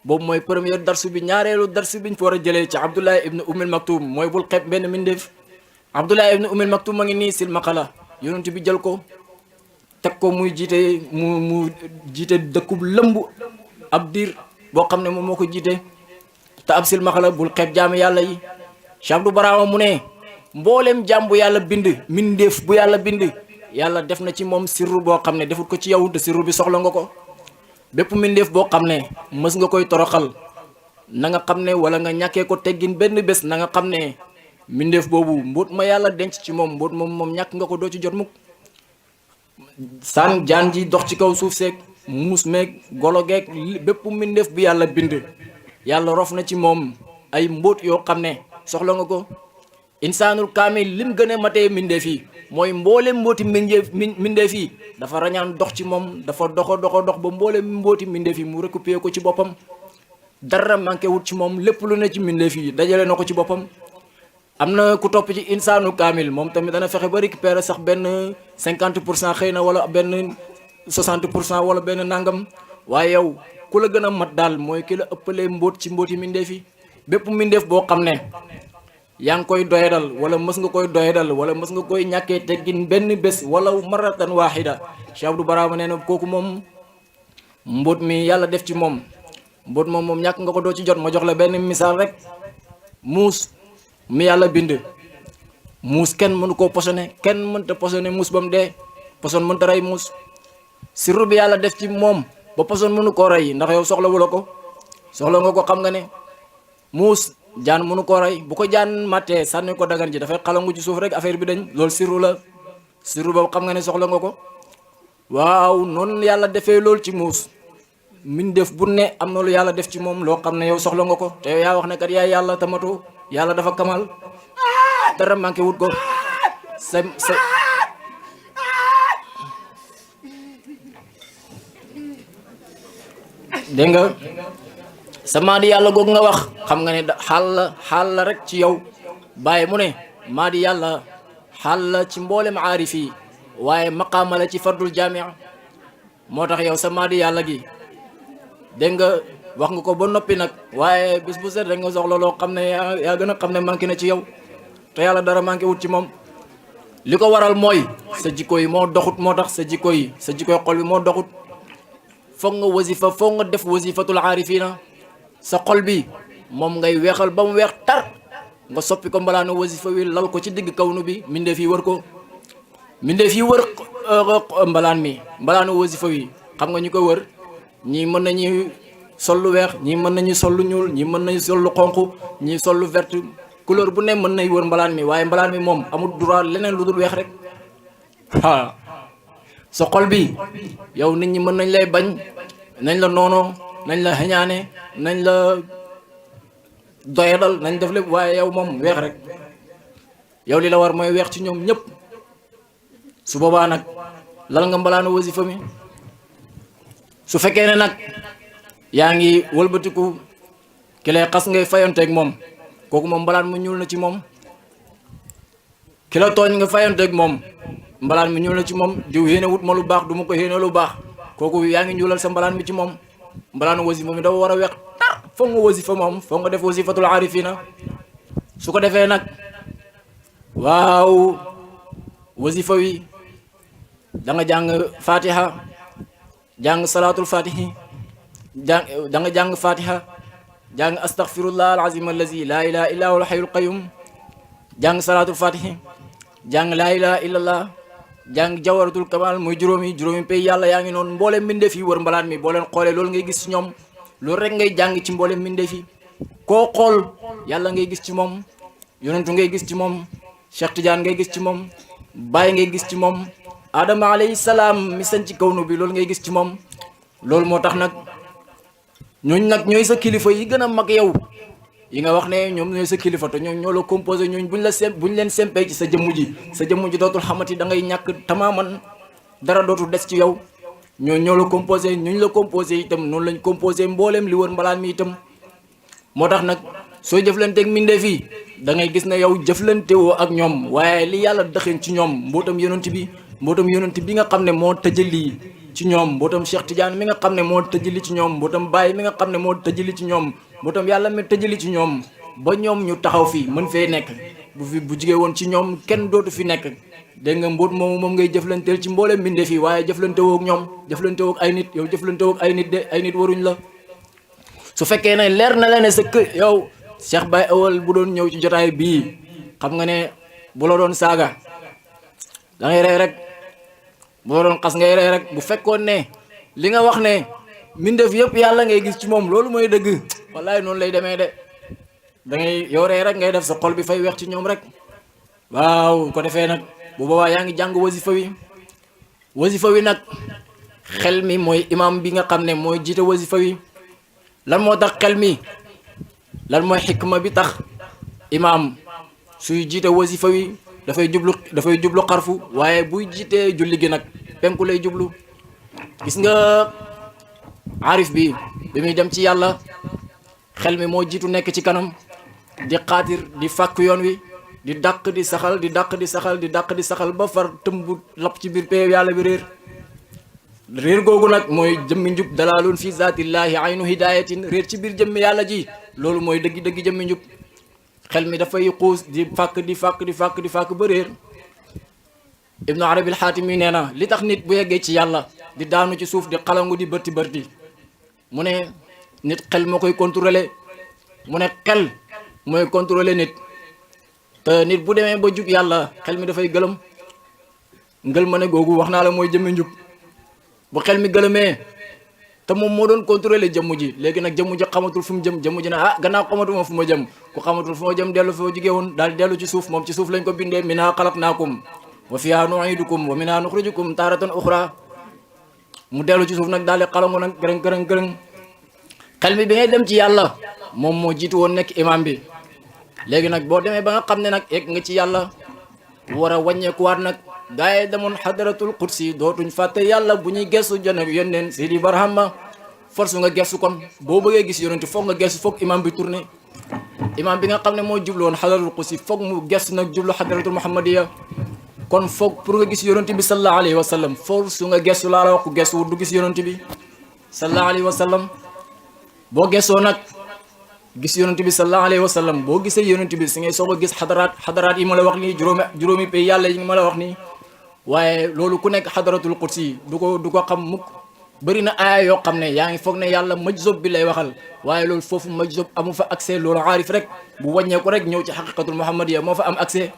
Speaker 8: boobu mooy premier darsu bi. ñaareelu darsu biñ fa war a jëlee ci Abdullah ibn Ummil Maktum mooy bul xeeb benn mindeef. Abdullah ibn Ummil Maktum ma ngi nii silmaxa la yonent bi jël ko teg ko muy jiite mu jiite dëkkub lëmb ab diir boo xam ne moom moo ko jiite te ab silmaxa la. bul xeeb jaamu yàlla yi. Cheikh Abdou Barama mu ne mbooleem jaam bu yàlla bind mindeef bu yàlla bind yàlla def na ci moom sirru boo xam ne defut ko ci yow te sirru bi soxla nga ko. bépp mindeef boo xam ne mës nga koy toroxal na nga xam ne wala nga ñàkkee ko teggin benn bés na nga xam ne mindeef boobu mbóot ma yàlla denc ci moom mbóot moom ñàkk nga ko doo ci jot mukk. saan jaan ji dox ci kaw suuf seeg muus meeg golo geeg bépp mindeef bi yàlla bind yàlla rof na ci moom ay mbóot yoo xam ne soxla nga ko. insaanul kaamil lim gën a matee mindeef yi mooy mboolem mbooti mindeef yi dafa rañaan dox ci moom dafa dox ba mboolem mbooti mindeef yi mu récupérer ko ci boppam. dara manqué wut ci moom lépp lu ne ci mindeef yi dajale na ko ci boppam. am na ku topp ci insaanul kaamil moom tamit dana fexe ba récupérer sax benn 50% xëy na wala benn 60% wala benn nangam. waaye yow ku la gën a mat daal mooy ki la ëppalee mbóot ci mbooti mindeef yi. bépp mindeef boo xam ne yaa ngi koy doyadal wala mës nga koy doyadal wala mës nga koy ñàkkee teggin benn bés wala maratan waaxida. Cheikh Abdou Barama nee na kooku moom mbóot mi yàlla def ci moom mbóot moom ñàkk nga ko doo ci jot. ma jox la benn misaal rek. muus mi yàlla bind muus kenn mënu koo posone kenn mënta posone muus ba mu dee. poson mënta rey muus. sirru bi yàlla def ci moom ba poson mënu koo rey ndax yow soxla wula ko soxla nga ko xam nga ne muus jaan mënu koo rey bu ko jaan màttee sànni ko dagan ji dafay xalangu ci suuf rek affaire bi dañ. loolu sirru la sirru boobu xam nga ne soxla nga ko. waaw noonu yàlla defee loolu ci muus min def bu ne am na lu yàlla def ci moom loo xam ne yow soxla nga ko te yow yaa wax ne kat yaay yàlla tamatu yàlla dafa kamal dara manqué wut ko. sa dégg nga sa maadi yàlla googu nga wax xam nga ne xaal la rek ci yow. bàyyi mu ne maadi yàlla xaal la ci mboolem aarif yi waaye maqaama la ci fardul jaamia. moo tax yow sa maadi yàlla gi dégg nga wax nga ko ba noppi nag waaye bis bu set rek nga soxla loo xam ne yaa gën a xam ne manqué na ci yow te yàlla dara manqué wut ci moom. li ko waral mooy sa jikko yi moo doxut moo tax sa jikkoy xol bi moo doxut. foog nga wasifa foog nga def wasifatul aarifina sa xol bi moom ngay weexal ba mu weex tar nga soppi ko mbalaanu wasifa wi lal ko ci digg kawnu bi mbindeef yi wër ko. mbindeef yi wër mbalaan mi mbalaanu wasifa wi xam nga ñu ko wër ñii mën nañu sol lu weex ñii mën nañu sol lu ñuul ñii mën nañu sol lu xonq ñii sol lu vert couleur bu ne mën nañ wër mbalaan mi waaye mbalaan mi moom amul droit leneen lu dul weex rek. sa xol bi yow nit ñi mën nañ lay bañ nañ la noonoo nañ la xeñaane nañ la doyadal nañ def lépp waaye yow moom weex rek. yow li la war mooy weex ci ñoom ñëpp. su boobaa nag lal nga mbalaanu wasifa mi su fekkee ne nag yaa ngi wëlbatiku ki lay xas ngay fayanteeg moom kooku moom mbalaan mu ñuul na ci moom. ki la tooñ nga fayanteeg moom mbalaan mi ñuul na ci moom diw yéene wut ma lu baax du ma ko yéene lu baax kooku yaa ngi ñuulal sa mbalaan mi ci moom. mbalaanu wasifa mi dafa war a weex tar foog nga wasifa moom foog nga def wasifatul arifina su ko defee nag waaw wasifa wi da nga jàng fatiha jàng salaatul fatihi da nga jàng fatiha jàng astaghfirullah alazim allazi la ilaha illa huwa alhayyul qayyum jàng salaatul fatihi jàng la ilaha illallah jàng jawaratul kamal muy juróomi pay yàlla yaa ngi noonu mboolem mbindeef yi wër mbalaan mi boo leen xoolee loolu ngay gis ci ñoom loolu rek ngay jàng ci mboolem mbindeef yi koo xool yàlla ngay gis ci moom yonentu ngay gis ci moom Cheikh Tidiane ngay gis ci moom Baye ngay gis ci moom Adama alayhi salaam mi sañ ci kawnu bi loolu ngay gis ci moom loolu moo tax nag ñooñu nag ñooy sa kilifa yi gën a mag yow yi nga wax ne ñoom ñooy sa kilifa te ñoo la composé ñooñu buñ leen sempee ci sa jëmm ji dootul xamati da ngay ñàkk tamaaman dara dootul des ci yow ñoo la composé ñuñ la composé itam noonu lañ composé mbooleem li wër mbalaan mi itam moo tax nag sooy jëflanteeg mbindeef yi da ngay gis ne yow jëflantewoo ak ñoom waaye li yàlla dëxëñ ci ñoom mbootam yonent bi nga xam ne moo tëjali ci ñoom mbootam Cheikh Tidiane mi nga xam ne moo tëjali ci ñoom mbootam Baye mi nga xam ne moo tëjali ci ñoom mbootam yàlla mi tëjali ci ñoom ba ñoom ñu taxaw fii mën fee nekk bu jigee woon ci ñoom kenn dootu fi nekk dégg nga mboot moom ngay jëflanteel ci mbooleem mbindeef yi waaye jëflantewoo ak ñoom jëflantewoo ak ay nit yow jëflantewoo ak ay nit de ay nit waruñ la su fekkee ne leer na la ne sa kër yow Cheikh Baye Awal bu doon ñëw ci jotaay bii xam nga ne bu la doon saaga da ngay rey rek bu la doon xas ngay rey rek bu fekkoon ne li nga wax ne mbindeef yëpp yàlla ngay gis ci moom loolu mooy dëgg wallaay noonu lay demee de da ngay yow rey rek ngay def sa xol bi fay weex ci ñoom rek waaw ko defee nag bu boobaa yaa ngi jàng wasifa wi nag xel mi mooy imam bi nga xam ne mooy jiite wasifa wi lan moo tax xel mi lan mooy xikma bi tax imam suy jiite wasifa wi dafay jublu xarfu waaye buy jiitee julli gi nag penku lay jublu gis nga arif bi muy dem ci yàlla xel mi moo jiitu nekk ci kanam di xaatir di fàkk yoon wi di dàq di saxal di dàq di saxal di dàq di saxal ba far tëmbu lapp ci biir pee yàlla bi réer googu nag mooy jëmmi njub dalaalun fi zaatillahi aynu hidayatin réer ci biir jëmmi yàlla ji loolu mooy dëggi jëmmi njub xel mi dafay xuus di fàkk ba réer ibnu arabi alxaatimi nee na li tax nit bu yeggee ci yàlla di daanu ci suuf di xalangu di bërti mu ne nit xel moo koy contrôler mu ne xel mooy contrôler nit te nit bu demee ba jub yàlla xel mi dafay gëlëm ma ne googu wax naa la mooy jëmmi njub bu xel mi gëlëmee te moom moo doon contrôler jëmm ji léegi nag jëmm ji xamatul fu mu jëm jëmm ji ne gannaaw xamatuma fu ma jëm ku xamatul fu ma jëm dellu foo jigee woon daal dellu ci suuf moom ci suuf lañ ko bindee minhaa xalaqnaakum wa fiihaa nu'iidukum wa minhaa nuxrijukum taaratan uxraa mu dellu ci suuf nag daal di xalangu nag gërëng xel mi bi ngay dem ci yàlla moom moo jiitu woon nekk imam bi léegi nag boo demee ba nga xam ne nag egg nga ci yàlla war a wàññeekuwaat nag gaa yi demoon xadaratul qudsi dootuñ fàtte yàlla bu ñuy gestu jëne yónneen Sidi Barhama force nga gestu kon boo bëggee gis yonent foog nga gestu foog imam bi tourné imam bi nga xam ne moo jublu woon xadaratul qudsi foog mu gestu nag jublu xadaratul muhammadiya kon foog pour nga gis yonent bi sallallahu alayhi wa sallam force nga gestu laa la wax ku gestu wut du gis yonent bi sallallahu alayhi wa sallam boo gestoo nag gis yonent bi sallallahu alayhi wa sallam boo gisee yonent bi si ngay soog a gis xadaraat yi ma la wax nii juróomi pay yàlla yi ma la wax nii waaye loolu ku nekk xadaratul qudsi du ko xam mukk bëri na aaya yoo xam ne yaa ngi foog ne yàlla majzob bi lay waxal waaye loolu foofu majzob amu fa accès loolu aarif rek bu wàññeeku rek ñëw ci xaqiqatul muhammadiya moo fa am accès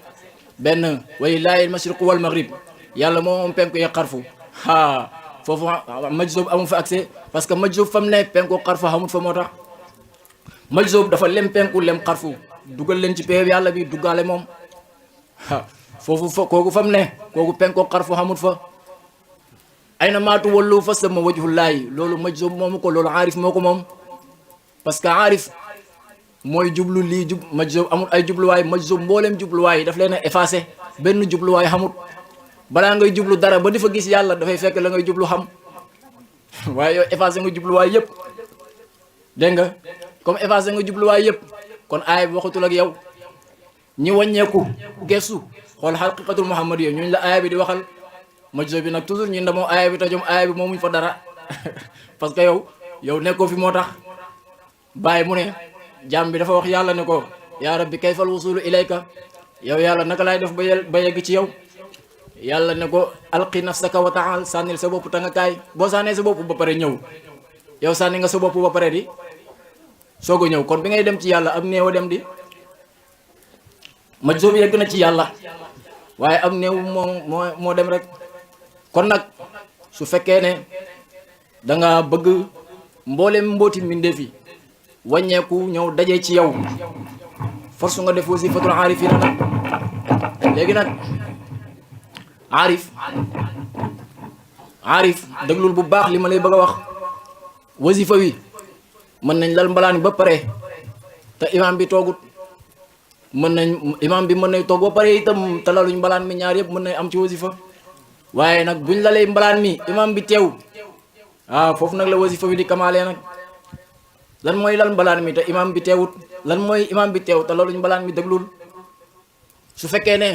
Speaker 8: benn walillaahi al-mashriqu wal maghrib yàlla moo moom penku ye xarfu foofu majzob amu fa accès parce que majzob fam ne penku xarfu xamut fa moo tax majzob dafa lem penku lem xarfu dugal leen ci peew yàlla bi duggaale moom kooku fam ne kooku penku xarfu xamut fa ay na maatu wallu fa sama wajhullaahi loolu majzob moomu ko loolu aarif moo ko moom parce que aarif mooy jublu lii majzob amul ay jubluwaay majzob mbooleem jubluwaay daf leen a effacé benn jubluwaay xamut balaa ngay jublu dara ba di fa gis yàlla dafay fekk la ngay jublu xam waaye yow effacé nga jubluwaay yëpp dégg nga comme effacé nga jubluwaay yëpp kon aaya bi waxatul ak yow ñi wàññeeku gestu xool xaqiqatul muhammad yow ñuñ la aaya bi di waxal majzo bi nag toujours ñun damoo aaya bi tajom aaya bi moomuñ fa dara parce que yow nekkoo fi moo tax bàyyi mu ne jaam bi dafa wax yàlla ne ko yaa rabbi kayfal wusulu ilayka yow yàlla naka laay def ba yegg ci yow yàlla ne ko alqi nafsaka wa taal sànnil sa bopp tanga kaay boo sànnee sa bopp ba pare ñëw yow sànni nga sa bopp ba pare di soog a ñëw kon bi ngay dem ci yàlla am néew a dem di majzo bi yegg na ci yàlla waaye am néew moo dem rek kon nag su fekkee ne danga bëgg mboolem mbooti mbindeef yi wàññeeku ñëw daje ci yow force nga def wasifatul aarifina nag léegi nag aarif déglul bu baax li ma lay bëgg a wax wasifa wi mën nañ lal mbalaan ba pare te imam bi toogut imam bi mën nañ toog ba pare itam te laluñ mbalaan mi ñaar yëpp mën nañ am ci wasifa waaye nag buñ lalee mbalaan mi imam bi teew foofu nag la wasifa wi di kamaale nag lan mooy lal mbalaan mi te imam bi teewut lan mooy imam bi teew te laluñ mbalaan mi déglul su fekkee ne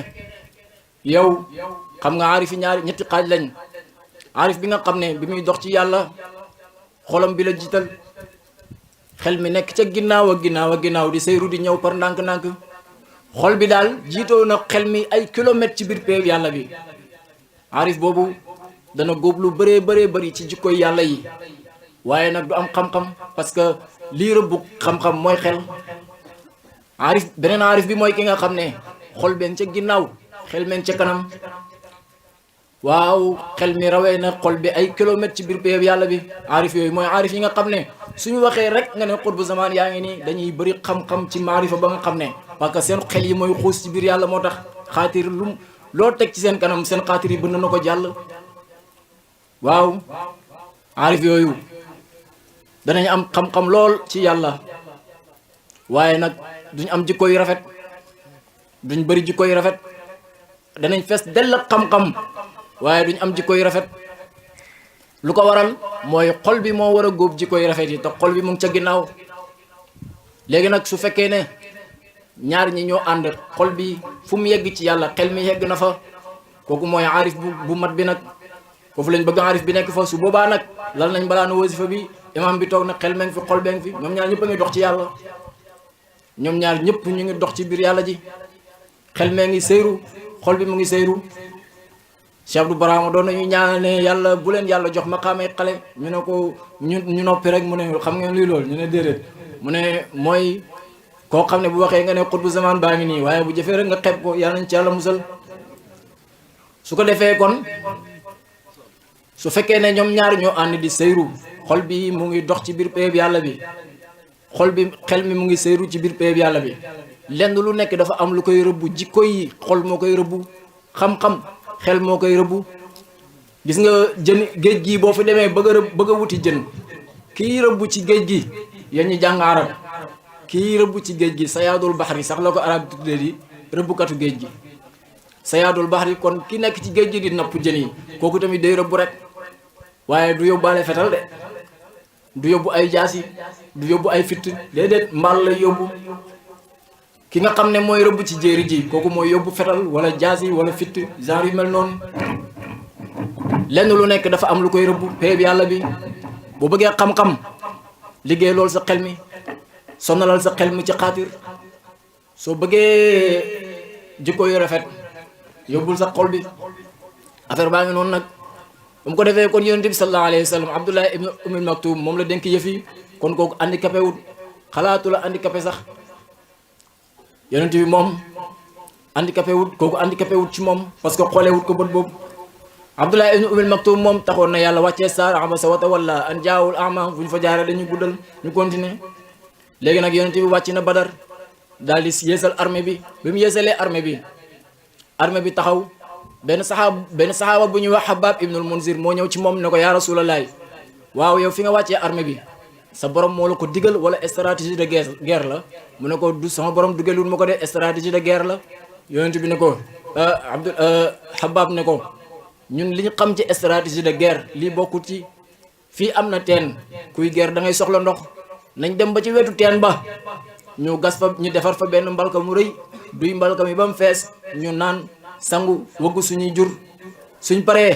Speaker 8: yow xam nga aarif yi ñetti xaaj lañ aarif bi nga xam ne bi muy dox ci yàlla xolam bi la jiital xel mi nekk ca ginnaaw ak ginnaaw di sayru di ñëw par ndànk-ndànk xol bi daal jiitoo na xel mi ay kilomètres ci biir péew yàlla bi aarif boobu dana góob lu bëree bëri ci jikkoy yàlla yi waaye nag du am xam-xam parce que lii rëbbu xam-xam mooy xel aarif beneen aarif bi mooy ki nga xam ne xol benn ca ginnaaw xel men ca kanam waaw xel mi rawee na xol bi ay kilomètres ci biir péew yàlla bi aarif yooyu mooy aarif yi nga xam ne suñu waxee rek nga ne xutbu zamaan yaa ngi nii dañuy bëri xam-xam ci maarifa ba nga xam ne parce que seen xel yi mooy xuus ci biir yàlla moo tax xaatir loo teg ci seen kanam seen xaatir yi bënn na ko jàll waaw aarif yooyu danañ am xam-xam lool ci yàlla waaye nag duñ am jikko yu rafet duñ bëri jikko yu rafet danañ fees dell xam-xam waaye duñ am jikko yu rafet lu ko waral mooy xol bi moo war a góob jikko yu rafet yi te xol bi mu ngi ca ginnaaw léegi nag su fekkee ne ñaar ñi ñoo ànd xol bi fu mu yegg ci yàlla xel mi yegg na fa kooku mooy aarif bu mat bi nag foofu lañ bëgg aarif bi nekk fa su boobaa nag lal nañ balaanu wasifa bi imam bi toog nag xel mee ngi fi xol bee ngi fi ñoom ñaar ñëpp a ngi dox ci yàlla ñoom ñaar ñëpp ñu ngi dox ci biir yàlla ji xel mee ngi seyru xol bi mu ngi seyru Cheikh Abdou Barama doon nañu ñaane yàlla bu leen yàlla jox maqaamay xale ñu ne ko ñu noppi rek mu ne xam ngeen luy loolu ñu ne déedéet mu ne mooy koo xam ne bu waxee nga ne xutbu zaman baa ngi nii waaye bu jëfee rek nga xeeb ko yàlla nañ ci yàlla musal su ko defee kon su fekkee ne ñoom ñaar ñoo ànd di seyru xol bi mu ngi dox ci biir péeb yàlla bi xol bi xel mi mu ngi seyru ci biir péeb yàlla bi lenn lu nekk dafa am lu koy rëbbu jikko yi xol moo koy rëbbu xam-xam xel moo koy rëbbu gis nga jën géej gi boo fi demee bëgg a wuti jën kii rëbbu ci géej gi yéen ñi jàng arab kii rëbbu ci géej gi sayaadul baxri sax la ko arab tuddee di rëbbukatu géej gi sayaadul baxri kon ki nekk ci géej gi di napp jën yi kooku tamit day rëbbu rek waaye du yóbbaale fetal de du yóbbu ay jaasi du yóbbu ay fitt déedéet mbaal lay yóbbu ki nga xam ne mooy rëbb ci jéeri ji kooku mooy yóbbu fetal wala jaasi wala fitt genre yu mel noonu lenn lu nekk dafa am lu koy rëbb péeb yàlla bi boo bëggee xam-xam liggéey loolu sa xel mi sonalal sa xel mi ci xaatir soo bëggee jikko yu rafet yóbbul sa xol bi affaire baa ngi noonu nag bu mu ko defee kon yonent bi sallallahu alayhi wa sallam Abdullah ibn Umm Maktum moom la dénk yëf yi kon kooku handicapé wut xalaatu la handicapé sax yonent bi moom handicapé wut kooku handicapé wut ci moom parce que xoolee wut ko bët boobu Abdullah ibn Umm Maktum moom taxoon na yàlla wàccee saar abasa wa tawalla an jaawul ama bu ñu fa jaaree dañuy guddal ñu continuer léegi nag yonent bi wàcc na Badar daal di yeesal armée bi mu yeesalee armée bi taxaw benn saxaaba bu ñuy wax Habab ibnul Munzir moo ñëw ci moom ne ko yaa Rasulallaay waaw yow fi nga wàccee armée bi sa borom moo la ko digal wala stratégie de guerre la mu ne ko du sama borom dugalul ma ko de stratégie de guerre la yonent bi ne ko Habab ne ko ñun li ñu xam ci stratégie de guerre lii bokkul ci fii am na teen kuy guerre da ngay soxla ndox nañ dem ba ci wetu teen ba ñu gas fa ñu defar fa benn mbalka mu rëy duy mbalka mi ba mu fees ñu naan sangu wëgg suñuy jur suñ paree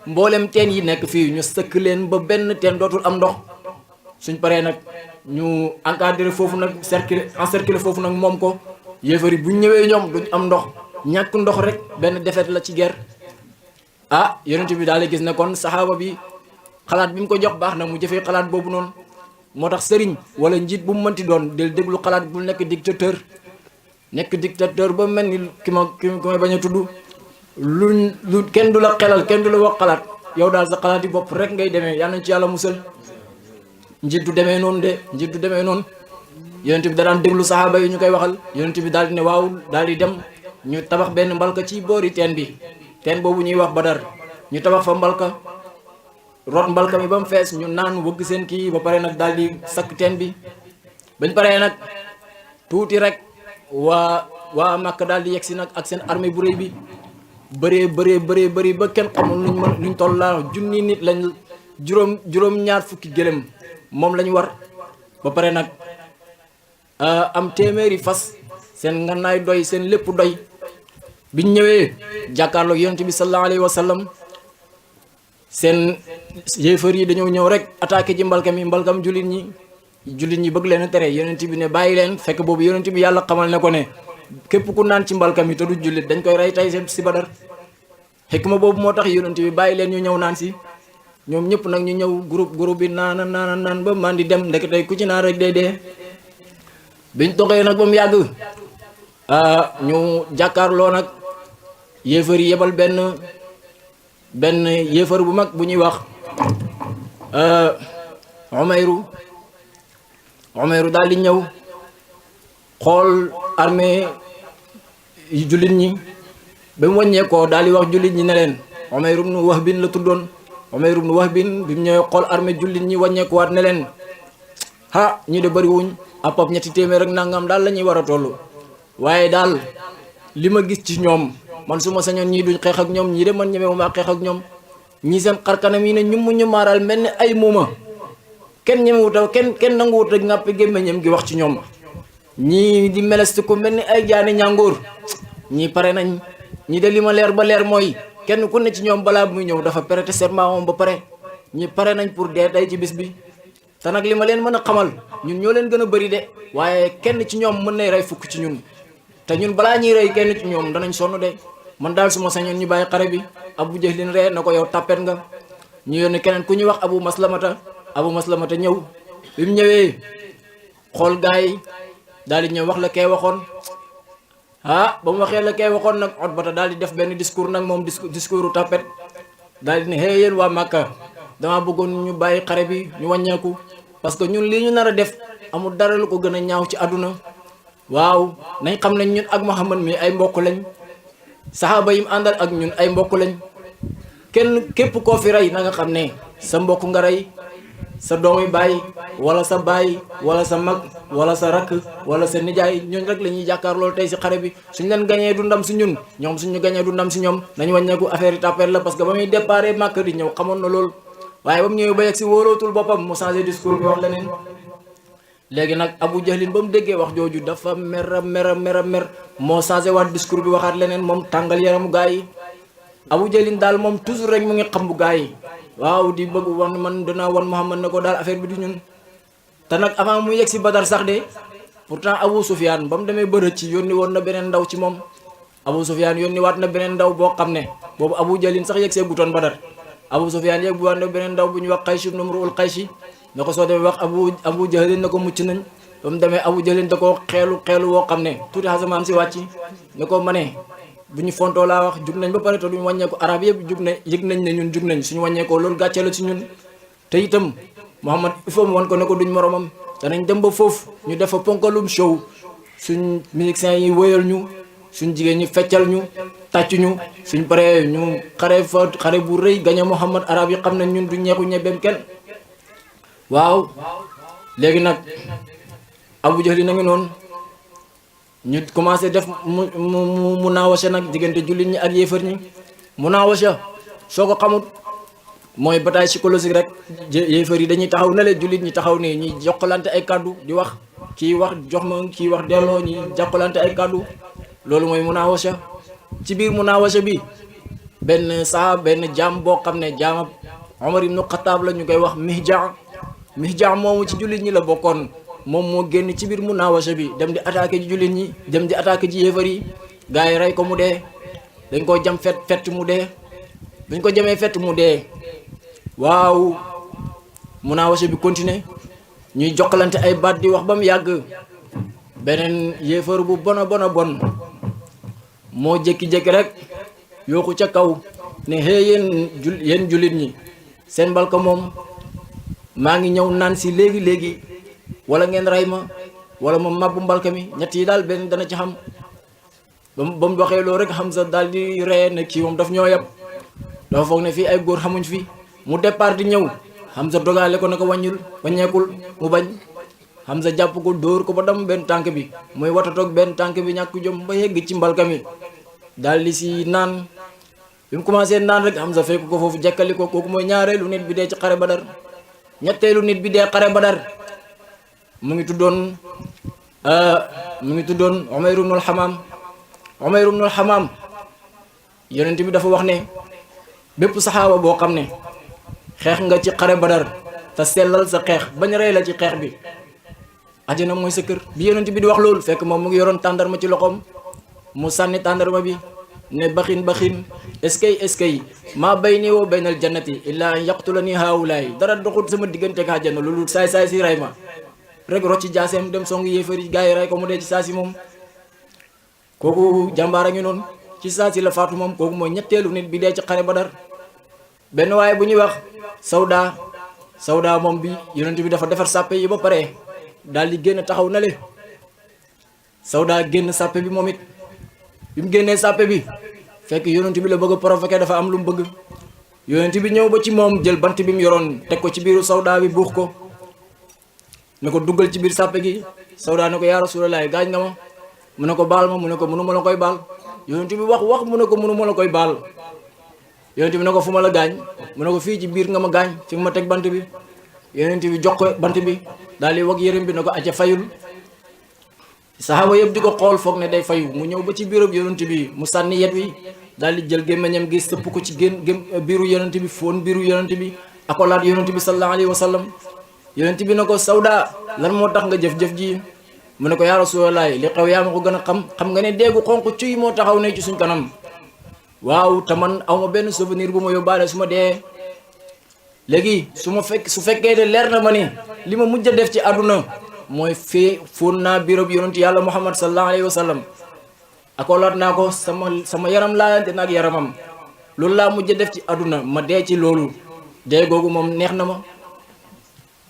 Speaker 8: mboolem teen yi nekk fii ñu sëkk leen ba benn teen dootul am ndox suñ paree nag ñu encadré foofu nag encercler foofu nag moom ko yéefar yi buñ ñëwee ñoom duñ am ndox ñàkk ndox rek benn défaite la ci guerre. ah yonent bi daal di gis ne kon saxaaba bi xalaat bi mu ko jox baax na mu jëfee xalaat boobu noonu moo tax sëriñ wala njiit bu mu mënti doon del déglu xalaat bu nekk dictateur ba mel ni ki may bañ a tudd lu kenn du la xelal kenn du la wax xalaat yow daal sa xalaat yi bopp rek ngay demee yal nañ ci yàlla musal njiit du demee noonu de njiit du demee noonu yonent bi da daan déglu saxaaba yi ñu koy waxal yonent bi daal di ne waaw daal di dem ñu tabax benn mbalka ci boori teen bi teen boobu ñuy wax Badar ñu tabax fa mbalka root mbalka mi ba mu fees ñu naan wëgg seen kii ba pare nag daal di sakk teen bi bañ paree nag tuuti rek waa Makka daal di yegsi nag ak seen armée bu rëy bi bëree ba kenn xamul luñ toll laa junni nit lañ juróom-ñaar fukki gëlëm moom lañ war ba pare nag am téeméeri fas seen nganaay doy seen lépp doy biñ ñëwee jàkkaarloog yonent bi sallallahu alayhi wa sallam seen yéefar yi dañoo ñëw rek attaqué ci mbalkam jullit ñi bëgg leen a tere yonent bi ne bàyyi leen fekk boobu yonent bi yàlla xamal ne ko ne képp ku naan ci mbalkam yi te du jullit dañ koy rey tey si Badar xikma boobu moo tax yonent bi bàyyi leen ñu ñëw naan si ñoom ñëpp nag ñu ñëw groupe bi naan ba man di dem ndek tey ku ci naan rek day dee biñ toxee nag ba mu yàgg ñu jàkkaarloo nag yéefar yi yebal benn yéefar bu mag bu ñuy wax Umayru daal di ñëw xool armée yi jullit ñi ba mu wàññeekoo daal di wax jullit ñi ne leen Umayru ibn Wahbin la tuddoon Umayru ibn Wahbin bi mu ñëwee xool armée jullit ñi wàññeekuwaat ne leen ñi de bëri wuñ ab 300 rek nangam daal la ñuy war a toll waaye daal li ma gis ci ñoom man su ma sañoon ñii duñ xeex ak ñoom ñii de man ñeme maa xeex ak ñoom ñii seen xarkanam yi ne ñu maaral mel ni ay muuma kenn ñemewut a kenn nanguwut rek ngàpp gémmiñam gi wax ci ñoom ñii di melesti ko mel ni ay jaani ñàngoor ñii pare nañ ñii de li ma leer ba leer mooy kenn ku ne ci ñoom balaa muy ñëw dafa prêter serment moom ba pare ñii pare nañ pour dee tey ci bis bi te nag li ma leen mën a xamal ñun ñoo leen gën a bëri de waaye kenn ci ñoom mën nay rey fukk ci ñun te ñun balaa ñuy rey kenn ci ñoom danañ sonn de man daal su ma sañoon ñu bàyyi xare bi Abu Jahlin ree na ko yow tàppet nga ñu yónni keneen ku ñuy wax Abu Maslamata ñëw bi mu ñëwee xool gaay yi daal di ñëw wax la kee waxoon ba mu waxee la kee waxoon nag Utbata daal di def benn discours nag moom discours tàppet daal di ne hey yéen waa Makka dama bëggoon ñu bàyyi xare bi ñu wàññeeku parce que ñun lii ñu nar a def amul dara lu ko gën a ñaaw ci àdduna waaw nañ xam ne ñun ak Muhammad mi ay mbokk lañ saxaaba yi mu àndal ak ñun ay mbokk lañ képp koo fi rey na nga xam ne sa mbokk nga rey sa doomi baay wala sa baay wala sa mag wala sa rakk wala sa nijaay ñooñ rek la ñuy jàkkaar loolu tey si xare bi suñ leen gañee du ndam si ñun ñoom suñu gañee du ndam si ñoom nañu wàññeeku affaire yi tàppet la parce que ba muy déparé Màkka di ñëw xamoon na loolu waaye ba mu ñëwee ba yegg si wóolootul boppam mu changé discours bi wax leneen léegi nag Abu Jahlin ba mu déggee wax jooju dafa mer moo changé waat discours bi waxaat leneen moom tàngal yaramu gaa yi Abu Jahlin daal moom toujours rek mu ngi xam bu gaa yi waaw di bëgg wan man danaa wan Muhammad ne ko daal affaire bi du ñun te nag avant mu yegg si Badar sax de pourtant Abu Sufyaan ba mu demee bërëb ci yónni woon na beneen ndaw ci moom Abu Sufyaan yónni waat na beneen ndaw boo xam ne boobu Abu Jahlin sax yegg see gutoon Badar Abu Sufyaan yegg waat na beneen ndaw bu ñu wax Qaysh ibn Imru'ul Qayshi ne ko soo demee wax Abu Jahlin ne ko mucc nañ ba mu demee Abu Jahlin da ko xeelu woo xam ne tuuti xasamaan si wàcc ne ko ma ne bu ñu fontoo laa wax jug nañ ba pare te duñu wàññeeku arab yëpp jug ne yëg nañ ne ñun jug nañ suñu wàññeekoo loolu gàcce la ci ñun te itam Muhammad il faut mu wan ko ne ko duñ moromam danañ dem ba foofu ñu def fa ponkalum show suñ musiciens yi wéyal ñu suñ jigéen ñi feccal ñu tàcc ñu suñ paree ñu xare bu rëy gañe Muhammad arab yi xam ne ñun du ñeexu ñebeem kenn waaw léegi nag Abu Jahl na ngi noonu ñu commencé def mu naawasa nag diggante jullit ñi ak yéefar ñi mu naawasa soo ko xamut mooy bataille psychologique rek yéefar yi dañuy taxaw na leen jullit ñi taxaw nii ñi jokkalante ay kàddu di wax kii wax jox ma kii wax delloo ñi jokkalante ay kàddu loolu mooy munaawasha ci biir munaawasha bi benn jaam boo xam ne jaamab Omar ibnu Xataab la ñu koy wax Mihja moomu ci jullit ñi la bokkoon moom moo génn ci biir munaawasha bi dem di attaqué ji jullit ñi dem di attaqué ji yéefar yi gars yi rey ko mu dee dañ koo jam fett mu dee dañ ko jamee fett mu dee waaw munaawasha bi continuer ñuy jokkalante ay baat di wax ba mu yàgg beneen yéefar bu bon moo jékki-jékki rek yooxu ca kaw ne xëy yéen jullit ñi seen mbalka moom maa ngi ñëw naan si léegi wala ngeen rey ma wala ma mabbu mbalka mi ñett yi daal benn dana ci xam ba mu waxee loolu rek Hamza daal di reye ne kii moom daf ñoo yab dafa foog ne fii ay góor xamuñ fi mu départ di ñëw Hamza dogaale ko ne ko wàññeekul mu bañ Hamza jàpp ko dóor ko ba dam benn tànk bi muy watatoog benn tànk bi ñàkk jom ba yegg ci mbalka mi daal di si naan bi mu commencé naan rek Hamza fekk ko foofu jekkali ko kooku mooy ñaareelu nit bi dee ci xare Badar ñetteelu nit bi dee xare Badar mu ngi tuddoon Umayr ibnul Hamaam yonent bi dafa wax ne bépp saxaaba boo xam ne xeex nga ci xare Badar te sellal sa xeex bañ rey la ci xeex bi àjjana mooy sa kër bi yonent bi di wax loolu fekk moom mu ngi yoroon tàndarma ci loxoom mu sànni tàndarma bi ne baxin eskay maa bayni wa baynal jannati illaa an yaqtulani haawulaay dara doxut sama diggante ak àjjana loolu saay si rey ma rek rocci jaaseem dem song yéefari gaa yi rey ko mu dee ci saa si moom kooku jàmbaar a ngi noonu ci saa si la faatu moom kooku mooy ñetteelu nit bi dee ci xare Badar benn waaye bu ñuy wax Sawda moom bi yonent bi dafa defar sàppe yi ba pare daal di génn taxaw na le Sawda génn sàppe bi moom it bi mu génnee sàppe bi fekk yonent bi la bëgg a provoquer dafa am lu mu bëgg yonent bi ñëw ba ci moom jël bant bi mu yoroon teg ko ci biiru Sawda bi buux ko ne ko duggal ci biir sàppe gi Sawda ne ko yaa Rasulallah gaañ nga ma mu ne ko baal ma mu ne ko mënu ma la koy baal yonent bi wax mu ne ko mënu ma la koy baal yonent bi ne ko fu ma la gaañ mu ne ko fii ci biir nga ma gaañ fi ma teg bant bi yonent bi jox ko bant bi daal di wag yërëm bi ne ko acca fayul saxaaba yëpp di ko xool foog ne day fayu mu ñëw ba ci biiru yonent bi mu sànni yet wi daal di jël gémmiñam gi sëpp ko ci biiru yonent bi foon biiru yonent bi akolaat yonent bi sallallahu alayhi wa sallam yonent bi ne ko Sawda lan moo tax nga jëf-jëf ji mu ne ko yaa Rasulallah li xew yaa ma ko gën a xam nga ne déegu xonq cuy moo taxaw ne ci suñ kanam waaw te man aw ma benn souvenir bu ma yóbbaale su ma dee léegi su fekkee de leer na ma ni li ma mujj a def ci àdduna mooy fóon naa biirob yonent yàlla Muhammad sallallahu alayhi wa sallam akolaat naa ko sama yaram laayante naag yaramam loolu laa mujj a def ci àdduna ma dee ci loolu dee googu moom neex na ma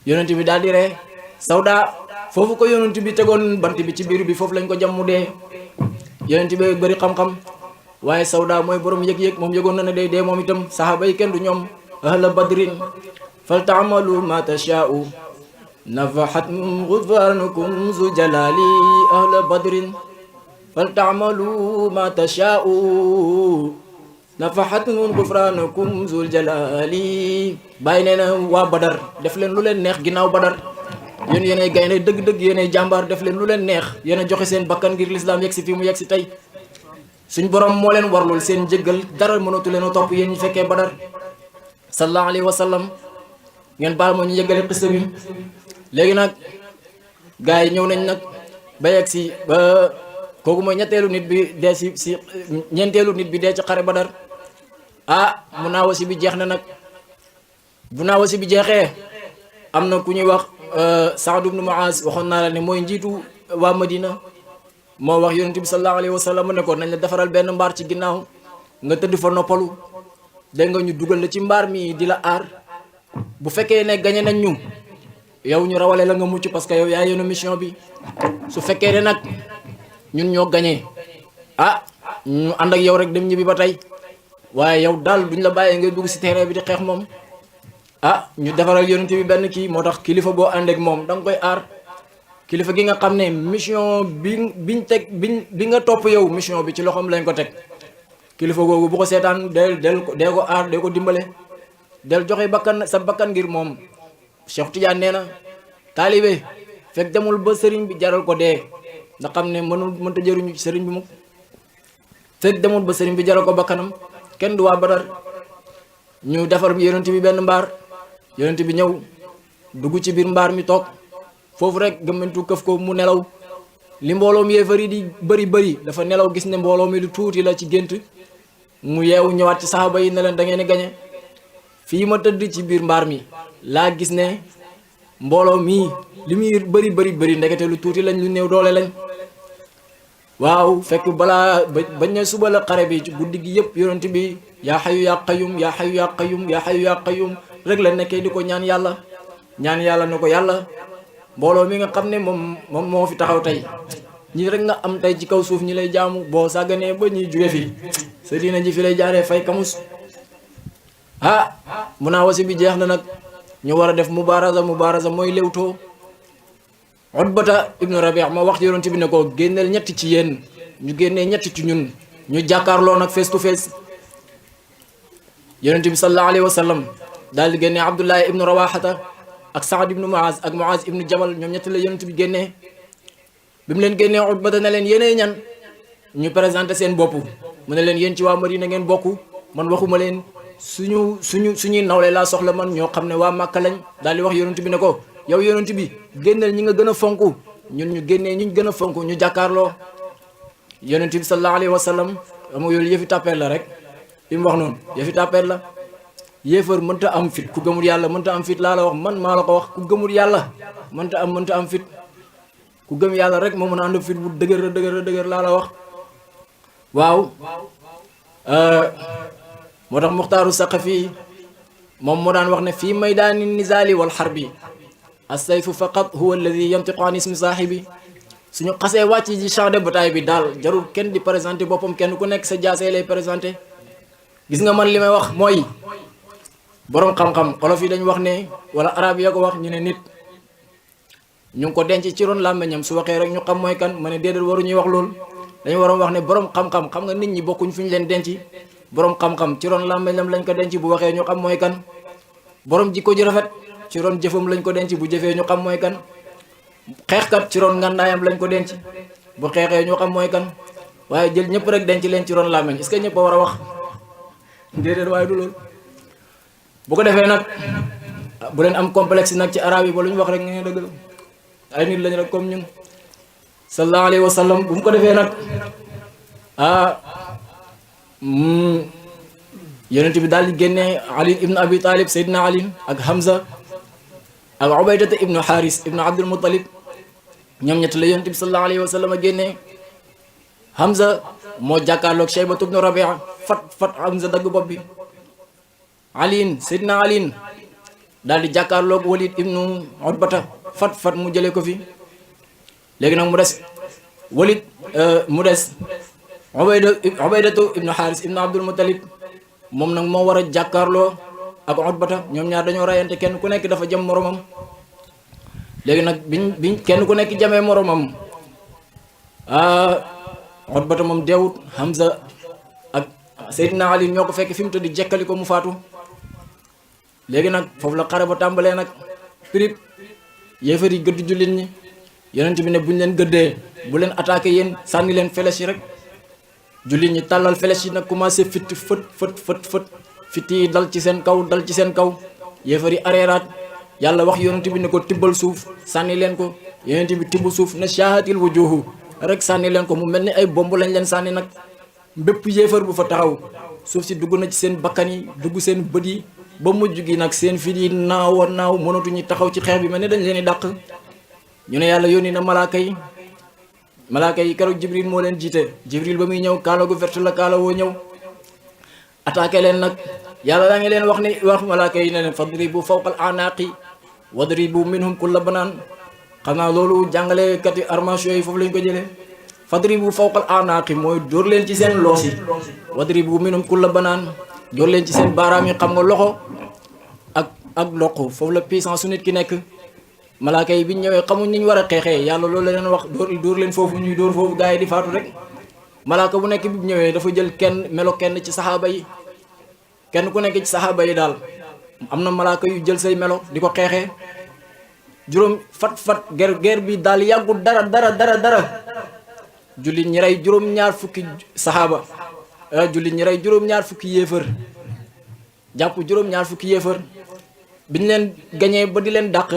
Speaker 8: yonent bi daal di ree Sawda foofu ko yonent bi tegoon bant bi ci biir bi foofu lañ ko jam mu dee yonent bi bëri xam-xam waaye Sawda mooy borom yëg-yëg moom yëgoon na ne day dee moom itam saxaaba yi kenn du ñoom ahla badrin fal taamalu ma tashaa'u nafahat ghufranukum zu jalali ahla badrin fal taamalu ma tashaa'u nafahat ghufranukum zul jalali bàyyi nee na waa Badar def leen lu leen neex ginnaaw Badar yéen yéenay gaynde dëgg-dëgg yéenay jàmbaar def leen lu leen neex yéen a joxe seen bakkan ngir lislaam yegg si fii mu yegg si tey suñ borom moo leen warlul seen njëggal dara mënatu leen a topp yéen ñu fekkee Badar sallallahu alayhi wa sallam ngeen baal moo ñu yëggale xista bi léegi nag gars yi ñëw nañ nag ba yegg si ba kooku mooy ñetteelu nit bi dee si ñeenteelu nit bi dee ci xare Badar munaawasi bi jeex na nag bu naawasi bi jeexee am na ku ñuy wax Saad ibn Muaz waxoon naa la ne mooy njiitu waa Madina moo wax yonent bi sallallahu alayhi wa sallam ne ko nañ la defaral benn mbaar ci ginnaaw nga tëdd fa noppalu dégg nga ñu dugal la ci mbaar mi di la aar bu fekkee ne gañe nañ ñu yow ñu rawale la nga mucc parce que yow yaa yenu mission bi su fekkee ne nag ñun ñoo gañee ñu ànd ak yow rek dem ñibbi ba tey waaye yow daal duñ la bàyyee ngay dugg si terrain bi di xeex moom ñu defaral yonent bi benn kii moo tax kilifa boo ànd ak moom da nga koy aar kilifa gi nga xam ne mission bi nga topp yow mission bi ci loxoom lañ ko teg kilifa googu bu ko seetaan dee ko aar dee ko dimbale del joxe bakkan sa bakkan ngir moom. Cheikh Tidiane nee na taalibe fekk demul ba sëriñ bi jaral ko dee ndax xam ne mënta jëriñu ci sëriñ bi mukk. fekk demul ba sëriñ bi jaral ko bakkanam kenn du waa Badar. ñu defar yonent bi benn mbaar yonent bi ñëw dugg ci biir mbaar mi toog foofu rek gëmmantu këf ko mu nelaw. li mbooloo mi yéefar yi di bëri dafa nelaw gis ne mbooloo mi lu tuuti la ci gént mu yeewu ñëwaat ci saxaaba yi ne leen da ngeen di gañe fii ma tëdd ci biir mbaar mi laa gis ne mbooloo mii li muy bëri ndekete lu tuuti lañ lu néew doole lañ. waaw fekk balaa bañ ne suba la xare bi ci guddi gi yëpp yonent bi yaa xayu yaa qayyum yaa xayu yaa qayyum yaa xayu yaa qayyum rek la nekkee di ko ñaan yàlla ne ko yàlla mbooloo mi nga xam ne moom moo fi taxaw tey ñi rek nga am tey ci kaw suuf ñi lay jaamu boo sàgganee ba ñuy jóge fi sa diina ji fi lay jaaree fay kamus. munaawasi bi jeex na nag ñu war a def mubaaraza mooy léwtoo. Utbata ibnu Rabi' ma wax yonent bi ne ko génneel ñett ci yéen ñu génnee ñett ci ñun ñu jàkkaarloo nag face to face. yonent bi sallallahu alayhi wa sallam daal di génnee Abdullahi ibnu Rawaxata ak Saad ibnu Muaz ak Muaz ibnu Jabal ñoom ñett la yonent bi génnee. bi mu leen génnee Utbata ne leen yéenee ñan ñu présenté seen bopp mu ne leen yéen ci waa Madina ngeen bokk man waxuma leen suñuy nawle laa soxla man ñoo xam ne waa Màkka lañ. daal di wax yonent bi ne ko yow yonent bi génneel ñi nga gën a fonk ñun ñu génnee ñi gën a fonk ñu jàkkaarloo. yonent bi sallallahu alayhi wa sallam ama yoolu yëfi tàppeet la rek li mu wax noonu yëfi tàppeet la. yéefar mënta am fit ku gëmul yàlla mënta am fit laa la wax man maa la ko wax ku gëmul yàlla mënta am fit ku gëm yàlla rek moo mën a ànd fit bu dëgër laa la wax. waaw moo tax Muxtaaru Saqafi moom moo daan wax ne fii maydaani nizaali wal xarbi as-sayfu faqat huwa alladi yantiqu an ismi saahibi. suñu xasee wàcc ci champ de bataille bi daal jarul kenn di présenté boppam kenn ku nekk sa jaasee lay présenté. gis nga man li may wax mooy boroom xam-xam olof yi dañu wax ne wala arab ya ko wax ñu ne nit ñu ngi ko denc ci ron làmmeñam su waxee rek ñu xam mooy kan ma ne déedéet waruñuy wax loolu. dañu war a wax ne boroom xam-xam xam nga nit ñi bokkuñ fi ñu leen denc boroom xam-xam ci ron làmmeñam lañ ko denc bu waxee ñu xam mooy kan. boroom jikko ji rafet ci ron jëfam lañ ko denc bu jëfee ñu xam mooy kan. xeexkat ci ron ngàndaayam lañ ko denc bu xeexee ñu xam mooy kan. waaye jël ñëpp rek denc leen ci ron làmmeñ est-ce que ñëpp a war a wax déedéet waaye du loolu. bu ko defee nag bu leen am complexe nag ci arab yi ba lu ñu wax rek nga ne dëgg la ay nit lañ rek comme ñun sallallahu alayhi wa sallam. bu mu ko defee nag yonent bi daal di génnee Ali ibnu Abi Talib Seydina Ali ak Hamza ak Ubaydata ibnu Haris ibnu Abdul Muttalib ñoom ñett la yonent bi sallallahu alayhi wa sallam génnee. Hamza moo jàkkaarloog Shaybatu ibnu Rabia fat Hamza dagg bopp bi. Seydina Ali daal di jàkkaarloog Walid ibnu Utbata fat mu jëlee ko fi. léegi nag mu des Walid mu des Ubaydatu ibnu Haris ibnu Abdul Muttalib moom nag moo war a jàkkaarloo ak Utbata ñoom ñaar dañoo rayante kenn ku nekk dafa jëm moromam. léegi nag biñ kenn ku nekk jamee moromam Utbata moom deewut. Hamza ak Seydina Ali ñoo ko fekk fi mu tëdd jekkali ko mu faatu. léegi nag foofu la xare ba tàmbalee nag pirip yéefar yi gëdd jullit ñi yonent bi ne buñ leen gëddee bu leen attaqué yéen sànni leen flèche yi rek. jullit ñi tàllal flèche yi nag commencé fët fitt yi dal ci seen kaw yéefar yi areeraat yàlla wax yonent bi ne ko tibbal suuf sànni leen ko yonent bi tibb suuf ne shaahatil wujuhu rek sànni leen ko mu mel ni ay bomb lañ leen sànni nag. bépp yéefar bu fa taxaw suuf si dugg na ci seen bakkan yi dugg seen bët yi ba mujj gi nag seen fit yi naaw mënatuñu taxaw ci xeex bi mel ni dañ leen di dàq. ñu ne yàlla yónni na malaaka yi keroog Jibril moo leen jiite. Jibril ba muy ñëw kaala gu vert la kaala woo ñëw attaqué leen nag yàlla daa ngi leen wax malaaka yi ne leen fadribu fawqal anaaqi wadribu minhum kulla banaan. xam naa loolu jàngalekat yi armation yi foofu lañ ko jëlee. fadribu fawqal anaaqi mooy dóor leen ci seen loos yi wadribu minhum kulla banaan dóor leen ci seen baaraam yi xam nga loxo ak loxo foofu la puissance su nit ki nekk. malaaka yi bi ñu ñëwee xamuñ ni ñu war a xeexee yàlla loolu la leen wax dóor leen foofu ñuy dóor foofu gars yi di faatu rek. malaaka bu nekk bi ñëwee dafa jël kenn melo kenn ci saxaaba yi kenn ku nekk ci saxaaba yi daal am na malaaka yu jël say melo di ko xeexee juróom fat guerre bi daal yàggul dara jullit ñi rey juróom-ñaar fukki saxaaba jullit ñi rey juróom-ñaar fukki yéefar jàpp juróom-ñaar fukki yéefar biñ leen gañee ba di leen dàq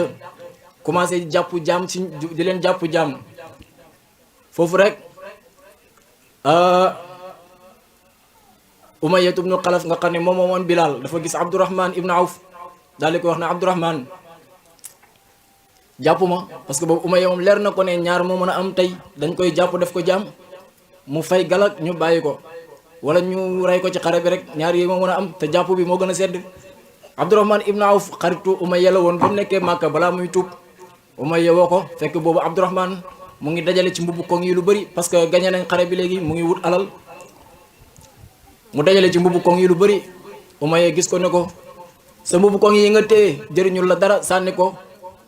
Speaker 8: commencé jàpp jaam ci di leen jàpp jaam foofu rek Umayya ibnu Xalaf nga xam ne moom moomoon Bilal dafa gis Abdurahman ibnu Awf daal di ko wax ne Abdurahman jàpp ma parce que boobu Umayya moom leer na ko ne ñaar moo mën a am tey dañ koy jàpp def ko jaam mu fay galak ñu bàyyi ko wala ñu rey ko ci xare bi rek ñaar yi moo mën a am te jàpp bi moo gën a sedd Abdurahman ibnu Awf xaritu Umayya la woon ba mu nekkee Màkka balaa muy tuub Umayya woo ko fekk boobu Abdurahman mu ngi dajale ci mbubu koŋ yi lu bëri parce que gañe nañ xare bi léegi mu ngi wut alal mu dajale ci mbubu koŋ yi lu bëri Umayya gis ko ne ko sa mbubu koŋ yi nga téye jëriñul la dara sànni ko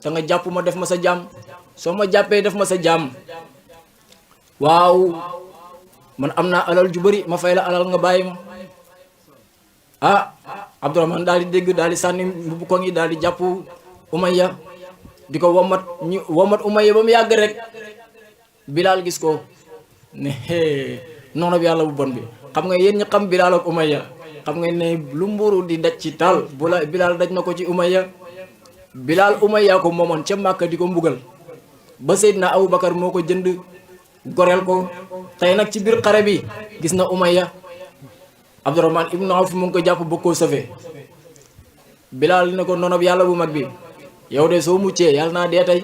Speaker 8: te nga jàpp ma def ma sa jaam soo ma jàppee def ma sa jaam waaw man am naa alal ju bëri ma fay la alal nga bàyyi ma ah Abdurahman daal di dégg daal di sànni mbubu koŋ yi daal di jàpp Umayya di ko womat Umayya ba mu yàgg rek Bilal gis ko ne noonu bi yàlla bu bon bi xam nga yéen ñi xam Bilal ak Umayya xam nga ne lu mburu di daj ci taal bu la Bilal daj na ko ci Umayya Bilal Umayya ko moomoon ca Màkka di ko mbugal ba Seydina Abubakar moo ko jënd goreel ko tey nag ci biir xare bi gis na Umayya Abdurahman ibnu Awf mu ngi ko jàpp bëgg koo sauvé Bilal ne ko noonu bi yàlla bu mag bi yow de soo muccee yàlla naa dee tey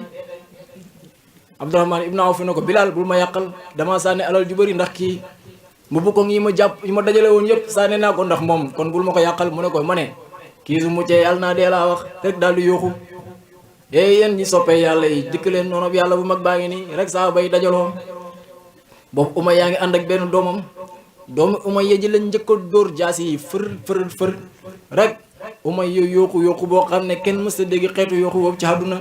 Speaker 8: Abdurahman ibnu Awf ne ko Bilal bul ma yàqal dama sànni alal ju bëri ndax kii mu bu ko yi ma jàpp yi ma dajale woon yëpp sànni naa ko ndax moom kon bul ma ko yàqal mu ne ko ma ne kii su muccee yàlla naa dee laa wax rek daal di yooxu yéen ñi soppee yàlla yi dikk leen noonu bi yàlla bu mag baa ngi nii rek saa bay dajaloo boobu Umayya yaa ngi ànd ak benn doomam doomu Umayya ji lañ njëkk a dóor jaasi yi fër rek Umayya yooxu boo xam ne kenn mës a dégg xeetu yooxu boobu ci àdduna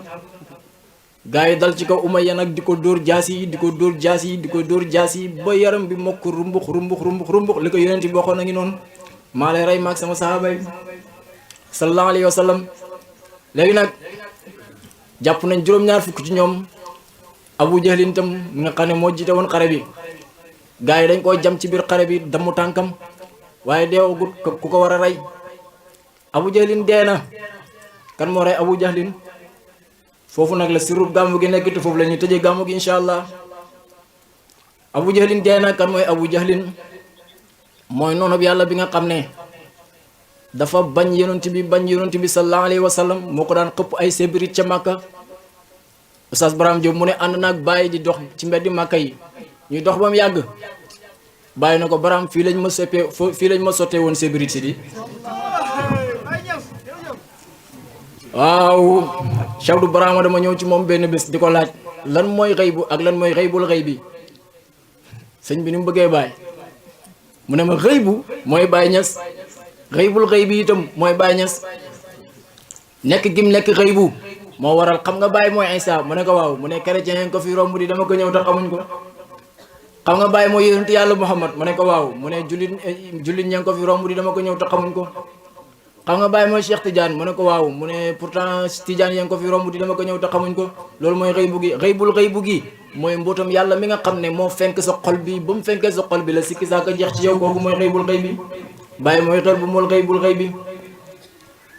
Speaker 8: gaa yi dal ci kaw Umayya nag di ko dóor jaasi yi di ko dóor jaasi yi ba yaram bi mokk rumbux li ko yonent bi waxoon a ngi noonu maa lay rey maag sama sahaaba yi sallallahu alayhi wa sallam léegi nag jàpp nañ juróom-ñaar fukk ci ñoom Abu Jahlin tam mi nga xam ne moo jiite woon xare bi gaa yi dañ koo jam ci biir xare bi damu tànkam waaye deewagut ku ko war a rey Abu Jahlin dee na kan moo rey Abu Jahlin foofu nag la sirub gàmmu gi nekk te foofu la ñuy tëjee gàmmu gi incha allah Abu Jahlin dee na kan mooy Abu Jahlin mooy noonu bi yàlla bi nga xam ne dafa bañ yonent bi sallallahu alayhi wa sallam moo ko daan xëpp ay sébirit ca Màkka Oustaz Braham Diop mu ne ànd naag bàyyi di dox ci mbeddi Màkka yi ñuy dox ba mu yàgg bàyyi na ko Braham fii lañ ma sottee woon sébirit si di waaw Cheikh Brahama dama ñëw ci moom benn bés di ko laaj lan mooy xëybu ak lan mooy xëybul xëy bi sëñ bi ni mu bëggee bàyyi mu ne ma xëybu mooy Baay Ñas xëybul xëy bi itam mooy Baay Ñas nekk gim nekk xëybu moo waral xam nga Baay mooy Isa mu ne ko waaw mu ne chrétien ko fi romb di dama ko ñëw te xamuñ ko xam nga Baay mooy yonent yàlla Muhammad mu ne ko waaw mu ne jullit ñeen ko fi romb di dama ko ñëw te xamuñ ko xam nga Baay mooy Cheikh Tidiane mu ne ko waaw mu ne pourtant Tidiane yeen ko fi romb di dama ko ñëw te xamuñ ko loolu mooy xëybu gi xëybul gi mooy mbootam yàlla mi nga xam ne moo fenk sa xol bi ba mu fenkee sa xol bi la sikki saaka jeex ci yow kooku mooy xëybul xëy bi Baay mooy xel bu mul xëybul xëy bi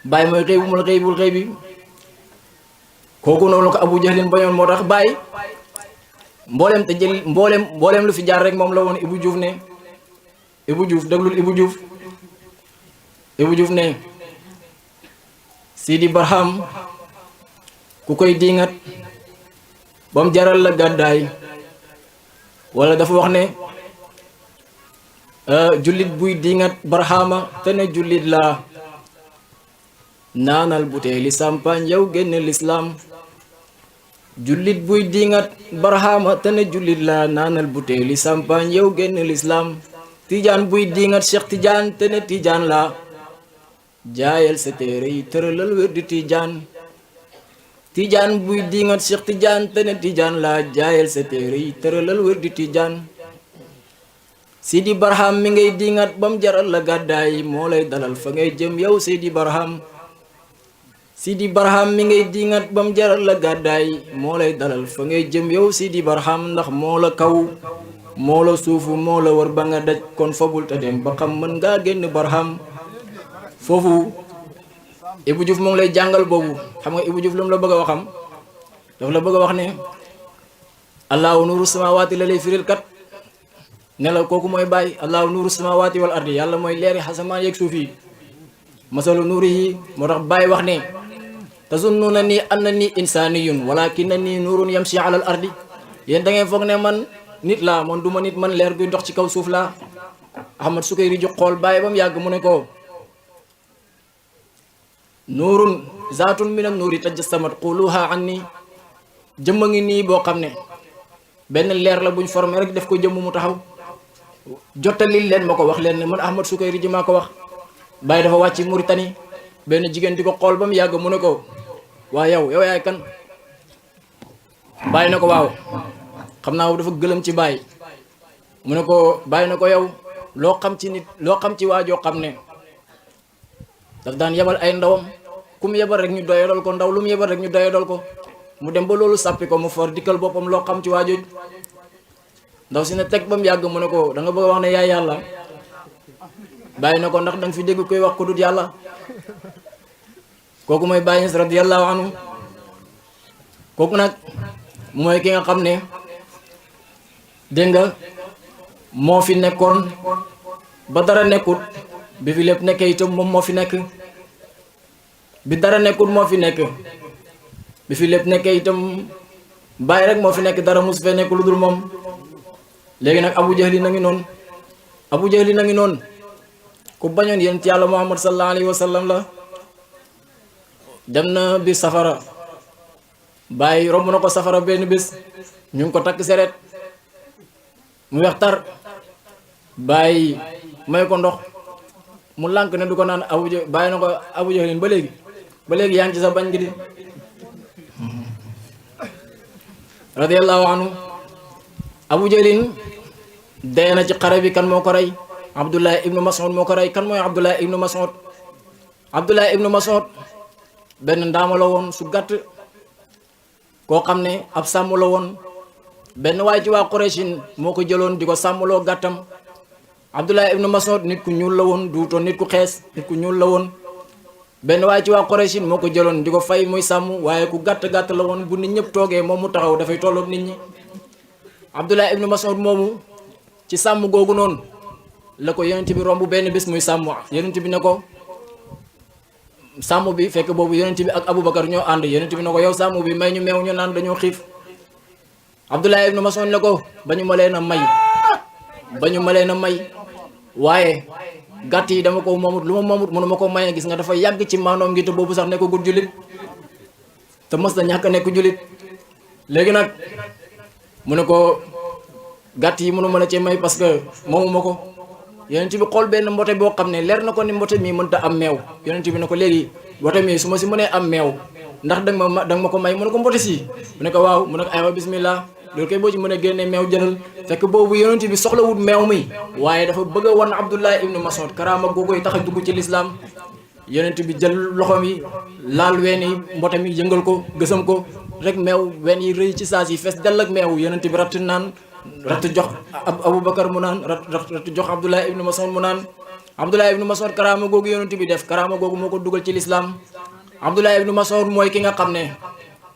Speaker 8: Baay mooy xëy bu mul xëybul xëy bi kooku noonu ko Abu Jahlin bañoon moo tax Baay mboolem te jël mboolem lu fi jaar rek moom la woon Ibou Diouf ne Ibou Diouf déglul Ibou Diouf ne Sidi Barham ku koy diingat ba mu jaral la gàddaay wala dafa wax ne jullit buy diingat Barhama te ne jullit laa naanal buteeli sampaañ yow génn lislaam jullit buy diingat Barhama te ne jullit laa naanal buteeli sampaañ yow génn lislaam Tijaan buy diingat Cheikh Tidiane te ne Tijaan laa jaayal sa téere yi tëralal wér di Tijaan buy diingat Cheikh Tidiane te ne Tijaan laa jaayal sa téere yi tëralal wér di Tijaan Sidi Barham mi ngay diingat bam jaral la gàddaay moo lay dalal fa ngay jëm yow Sidi Barham Sidi Barham mi ngay dingat bam jaral la gàddaay moo lay dalal fa ngay jëm yow Sidi Barham ndax moo la kaw moo la suufu moo la war ba nga daj kon fabul te dem ba xam mën ngaa génn Barham foofu Ibou Diouf moo ngi lay jàngal boobu xam nga Ibou Diouf lu mu la bëgg a waxam daf la bëgg a wax ne allahu nuuru samawaati la lay firil kat ne la kooku mooy bàyyi allahu nuuru samawaati wal ardi yàlla mooy leeri xasamaan yeeg suuf yi masalu nuuri yi moo tax bàyyi wax ne tazunnuuna nii anna nii insaaniyun walakinna nii nuurun yamshi ala al ardi yéen da ngeen foog ne man nit laa man du ma nit man leer guy ndox ci kaw suuf laa Ahmad Sukayri ju xool bàyyi ba mu yàgg mu ne ko nuurun zaatun min an nuuri tajassamat quluha anni jëmm a ngi nii boo xam ne benn leer la buñ formé rek def ko jëmm mu taxaw jottali leen ma ko wax leen ne man Ahmad Sukayri ji maa ko wax bàyyi dafa wàcc Mauritanie benn jigéen di ko xool ba mu yàgg mu ne ko waa yow yaay kan bàyyi na ko waaw xam naa dafa gëlëm ci bàyyi mu ne ko bàyyi na ko yow loo xam ci nit loo xam ci waajoo xam ne daf daan yebal ay ndawam ku mu yebal rek ñu doyadal ko ndaw lu mu yebal rek ñu doyadal ko mu dem ba loolu sàppi ko mu for dikkal boppam loo xam ci waajoo ndaw si ne teg ba mu yàgg mu ne ko da nga bëgg a wax ne yaay yàlla bàyyi na ko ndax danga fi dégg koy wax ko dut yàlla kooku mooy Baay Ñas radiyallahu anhu kooku nag mooy ki nga xam ne dégg nga moo fi nekkoon ba dara nekkut bi fi lépp nekkee itam moom moo fi nekk bi dara nekkut moo fi nekk bi fi lépp nekkee itam bàyyi rek moo fi nekk dara mus fee nekk lu dul moom léegi nag Abu Jahli na ngi noonu Abu Jahli na ngi noonu ku bañoon yonent yàlla Muhammad sallallahu alayhi wa sallam la dem na biir safara bàyyi romb na ko safara benn bés ñu ngi ko takk seret mu weex tar bàyyi may ko ndox mu lànk ne du ko naan bàyyi na ko Abu Jahlin ba léegi yaa ngi ci sa bañ gi di radiyallahu anhu Abu Jahlin dee na ci xare bi kan moo ko rey Abdullah ibnu Mas'ud moo ko rey kan mooy Abdullah ibnu Mas'ud Abdullah ibnu Mas'ud benn ndaama la woon su gàtt koo xam ne ab sàmm la woon benn waaye ci waa Qurayshin moo ko jëloon di ko sàmmloo gàttam Abdullah ibnu Mas'ud nit ku ñuul la woon duutoon nit ku xees nit ku ñuul la woon benn waaye ci waa Qurayshin moo ko jëloon di ko fay muy sàmm waaye ku gàtt la woon bu nit ñëpp toogee moom mu taxaw dafay tolloog nit ñi Abdullah ibnu Mas'ud moomu ci sàmm googu noonu la ko yonent bi romb benn bés muy sàmm yonent bi ne ko sàmm bi fekk boobu yonent bi ak Aboubacar ñoo ànd yonent bi ne ko yow sàmm bi may ñu meew ñu naan dañoo xiif Abdullah ibnu Mas'ud ne ko ba ñu ma leen a may waaye gàtt yi dama ko moomut lu ma moomut mënu ma ko maye gis nga dafa yàgg ci maanoom ngi te boobu sax nekk ko gudd jullit te mës na ñàkk nekk jullit léegi nag mu ne ko gàtt yi mënu ma la cee may parce que moomu ma ko yonent bi xool benn mbote boo xam ne leer na ko ni mbote mii mënta am meew yonent bi ne ko léegi mbote mii su ma si mënee am meew ndax danga ma ko may mu ne ko mbote si mu ne ko waaw mu ne ko aywa bismillah loolu kay boo ci mën a génnee meew jëlal fekk boobu yonent bi soxlawut meew mi waaye dafa bëgg a wan Abdullah ibnu Mas'ud karaama googu tax a dugg ci lislaam yonent bi jël loxoom yi laal ween yi mbote mi yëngal ko gësam ko rek meew ween yi rëy ci saas yi fees dell ak meew yonent bi ratt naan ratt jox Aboubacar mu naan ratt jox Abdullah ibnu Mas'ud mu naan Abdullah ibnu Mas'ud karaama googu yonent bi def karaama googu moo ko dugal ci lislaam Abdullah ibnu Mas'ud mooy ki nga xam ne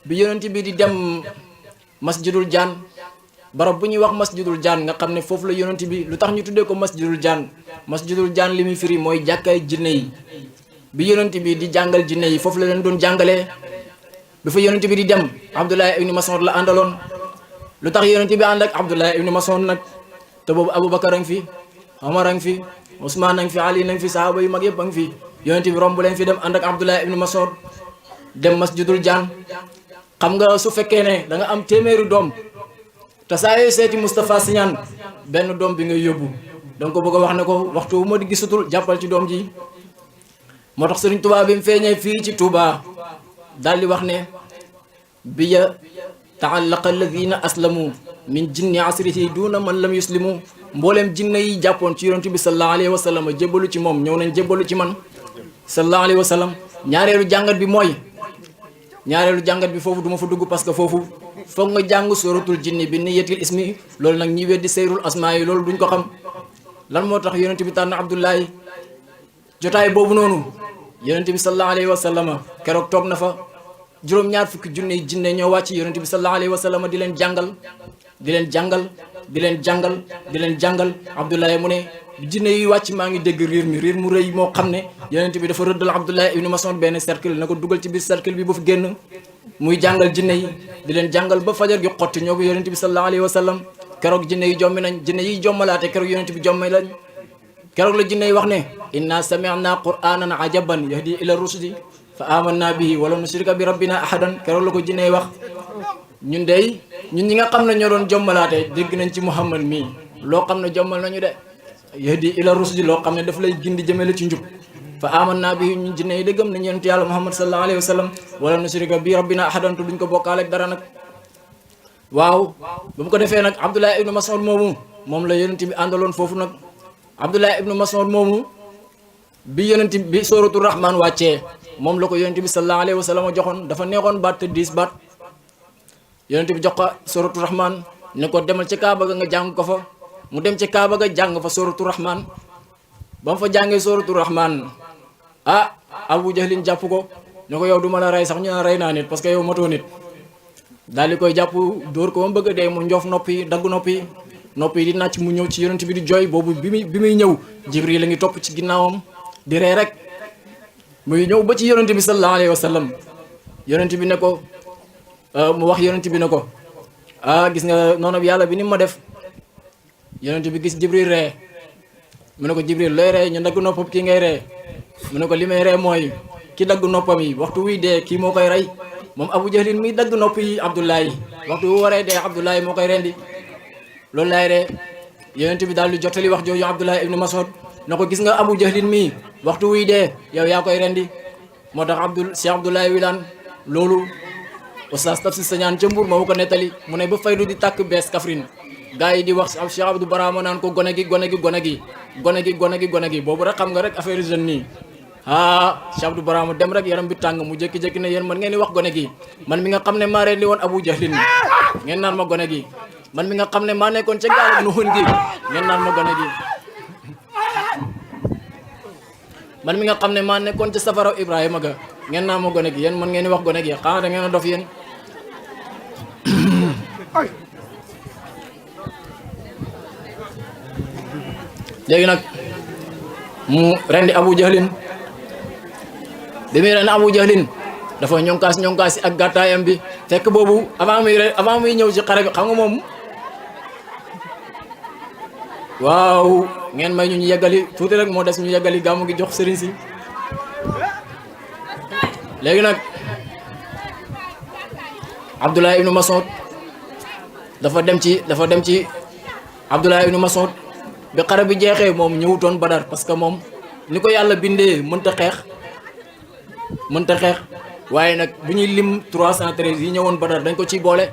Speaker 8: bi yonent bi di dem masjidul jaan barab bu ñuy wax masjidul jaan nga xam ne foofu la yonent bi lu tax ñu tuddee ko masjidul jaan li muy firi mooy jàkkaay jinne yi bi yonent bi di jàngal jinne yi foofu la leen doon jàngalee bi fa yonent bi di dem Abdullah ibnu Mas'ud la àndaloon lu tax yonent bi ànd ak Abdullah ibnu Mas'ud nag te boobu Aboubacar a ngi fi Omar a ngi fi Ousmane a ngi fi Ali a ngi fi sahaaba yu mag yëpp a ngi fi yonent bi romb leen fi dem ànd ak Abdullah ibnu Mas'ud dem masjidul jaan xam nga su fekkee ne da nga am téeméeri doom te saa yooyu seeti Moustapha Siñaan benn doom bi ngay yóbbu danga ko bëgg a wax ne ko waxtu wu ma di gisatul jàppal ci doom ji moo tax Sëriñ Tuubaa bi mu feeñee fii ci Touba daal di wax ne biya taallaqa alladina aslamu min jinni asrihi duna man lam yuslimu mbooleem jinne yi jàppoon ci yonent bi sallallahu alayhi wa sallam jébbalu ci moom ñëw nañ jébbalu ci man sallallahu alayhi wa sallam ñaareelu jàngat bi mooy ñaareelu jàngat bi foofu du ma fa dugg parce que foofu foog nga jàng suratul jinni bi niyatil ismi loolu nag ñi weddi seyrul asmaa yi loolu duñ ko xam lan moo tax yonent bi tànn Abdullahi jotaay boobu noonu yonent bi sallallahu alayhi wa sallam keroog toog na fa juróom-ñaar fukki junne jinne ñoo wàcc yonent bi sallallahu alayhi wa sallam di leen jàngal di leen jàngal di leen jàngal di leen jàngal Abdullahi mu ne jinne yi wàcc maa ngi dégg riir mu rëy moo xam ne yonent bi dafa rëddal Abdullahi ibnu Mas'ud benn cercle na ko dugal ci biir cercle bi bu fi génn muy jàngal jinne yi di leen jàngal ba fajar gi xotti ñoo ko yonent bi sallallahu alayhi wa sallam keroog jinne yi jommi nañ jinne yi jommalaate keroog yonent bi jommi lañ keroog la jinne yi wax ne inna sami'na qur'anan ajaban yahdi ila rusdi fa amanna bihi wala nushrika bi rabbina ahadan keroog la ko jinne yi wax ñun ñi nga xam ne ñoo doon jommalaate dégg nañ ci Muhammad mii loo xam ne jommal nañu de yahdi ila rusdi loo xam ne daf lay gindi jëmale ci njub fa amanna bihi ñun jinne yi dëggam nañ yonent yàlla Muhammad sallallahu alayhi wa sallam wala nushrika bi rabbina ahadan duñ ko bokkaale ak dara nag waaw ba mu ko defee nag Abdullah ibnu Mas'ud moomu moom la yonent bi àndaloon foofu nag Abdullah ibnu Mas'ud moomu bi yonent bi suratul rahman wàccee moom la ko yonent bi sallallahu alayhi wa sallam joxoon dafa neexoon baat te 10 baat yonent bi jox ko suratul rahman ne ko demal ci Kaaba ga nga jàng ko fa mu dem ci Kaaba ga jàng fa suratul rahman ba mu fa jàngee suratul rahman ah Abu Jahlin jàpp ko ne ko yow du ma la rey sax ñu naan rey naa nit parce que yow matoo nit daal di koy jàpp dóor ko ba mu bëgg a dee mu njoof noppi dagg noppi di nàcc mu ñëw ci yonent bi di jooy boobu bi muy ñëw Jibril la ngi topp ci ginnaawam di ree rek muy ñëw ba ci yonent bi sallallahu alayhi wa sallam yonent bi ne ko mu wax yonent bi ne ko gis nga noonu yàlla bi ni ma def yonent bi gis Jibril ree mu ne ko Jibril looy ree ñu dagg noppam kii ngay ree mu ne ko li may ree mooy ki dagg noppam yi waxtu wuy dee kii moo koy rey moom Abu Jahlin muy dagg nopp yi Abdullahi waxtu wu waree dee Abdullahi moo koy rendi loolu laay ree yonent bi daal di jottali wax jooju Abdullahi ibnu Mas'ud na ko gis nga Abu Jahlin mii waxtu wuy dee yow yaa koy rendi moo tax Cheikh Abdoulaye Wilane loolu Oustaz Tafsir Sagnane ca Mbour moo ko nettali mu ne ba faydu di tàkk bees Kaffrine gars yi di wax Cheikh Abdou Barama naan ko gone gi boobu rek xam nga rek affaire jeune nii Cheikh Abdou Barama dem rek yaram bi tàng mu jékki-jékki ne yéen man ngeen di wax gone gi man mi nga xam ne maa rendi woon Abu Jahlin ngeen naan ma gone gi man mi nga xam ne maa nekkoon ca gaal Nuhun gi ngeen naan ma gone gi man mi nga xam ne maa nekkoon ca safara Ibrahima ga ngeen naan ma gone gi yéen man ngeen di wax gone gi xanaa da ngeen a dof yéen léegi nag mu rendi Abu Jahlin bi muy rendi Abu Jahlin dafa ñonkaas ak gàttaayam bi fekk boobu avant muy ñëw ci xare bi xam nga moom waaw ngeen may ñu yeggali tuuti rek moo des ñu yeggali gàmmu gi jox sëriñ si léegi nag Abdullah ibnu Mas'ud dafa dem ci Abdullah ibnu Mas'ud bi xare bi jeexee moom ñëwutoon Badar parce que moom ni ko yàlla bindee mënta xeex waaye nag bu ñuy lim 313 yi ñëwoon Badar dañ ko ciy boole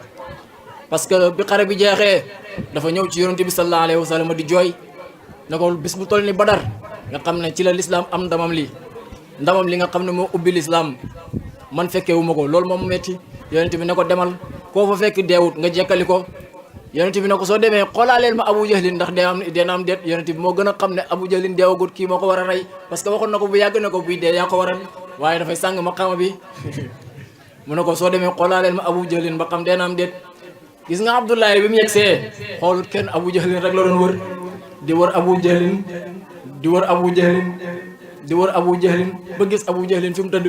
Speaker 8: parce que bi xare bi jeexee dafa ñëw ci yonent bi sallallahu alayhi wa sallam di jooy na ko bis bu toll ni Badar nga xam ne ci la lislaam am ndamam li nga xam ne moo ubbi lislaam man fekkewu ma ko loolu moom metti yonent bi ne ko demal koo fa fekk deewut nga jekkali ko yonent bi ne ko soo demee xoolaaleel ma Abu Jahlin ndax dee am déet yonent bi moo gën a xam ne Abu Jahlin deewagut kii moo ko war a rey parce que waxoon na ko bu yàgg ne ko buy dee yaa ko waral waaye dafay sàng ma xama bi mu ne ko soo demee xoolaaleel ma Abu Jahlin ba xam dee am déet gis nga Abdullahi bi mu yegsee xoolut kenn Abu Jahlin rek la doon wër di wër Abu Jahlin di wër Abu Jahlin ba gis Abu Jahlin fi mu tëdd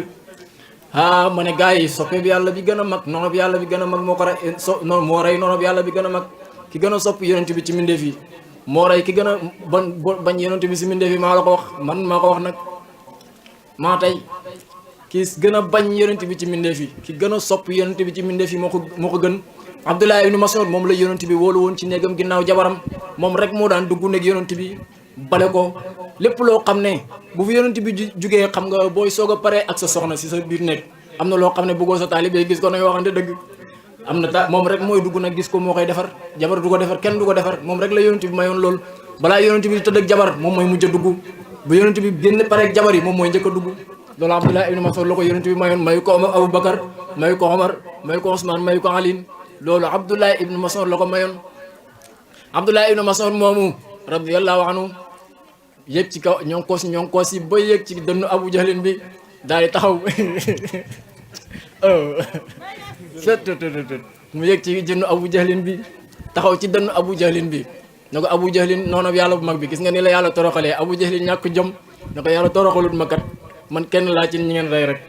Speaker 8: ma ne gars yi soppe bi yàlla bi gën a mag noonu bi yàlla bi gën a mag moo ko rey moo rey noonu bi yàlla bi gën a mag ki gën a sopp yonent bi ci mbindeef yi moo rey ki gën a bañ yonent bi ci mbindeef yi maa la ko wax man maa ko wax nag maa tey ki gën a bañ yonent bi ci mbindeef yi ki gën a sopp yonent bi ci mbindeef yi moo ko gën Abdullah ibnu Mas'ud moom la yonent bi wóolu woon ci néegam ginnaaw jabaram moom rek moo daan dugg néeg yonent bi bale ko lépp loo xam ne bu fi yonent bi jugee xam nga booy soog a pare ak sa soxna si sa biir néeg am na loo xam ne bëggoo sa taalibe gis ko nañ waxante dëgg am na moom rek mooy dugg nag gis ko moo koy defar jabar du ko defar kenn du ko defar moom rek la yonent bi mayoon loolu balaa yonent bi tëdd ak jabar moom mooy mujj a dugg bu yonent bi génn pare ak jabar yi moom mooy njëkk a dugg loolu Abdullah ibnu Mas'ud la ko yonent bi mayoon mayu ko Abu Bakar may ko Omar may ko Ousmane may ko Ali loolu Abdullah ibn Mas'ud la ko mayoon Abdullah ibn Mas'ud moomu radiyallahu anhu yéeg ci kaw ñoo ngi ko si ba yéeg ci dënnu Abu Jahlin bi daal di taxaw mu yéeg ci dënnu Abu Jahlin bi taxaw ci dënnu Abu Jahlin bi ne ko Abu Jahlin noonu yàlla bu mag bi gis nga ni la yàlla toroxalee Abu Jahlin ñàkk jom ne ko yàlla toroxalut ma kat man kenn laa ci ñi ngeen rey rek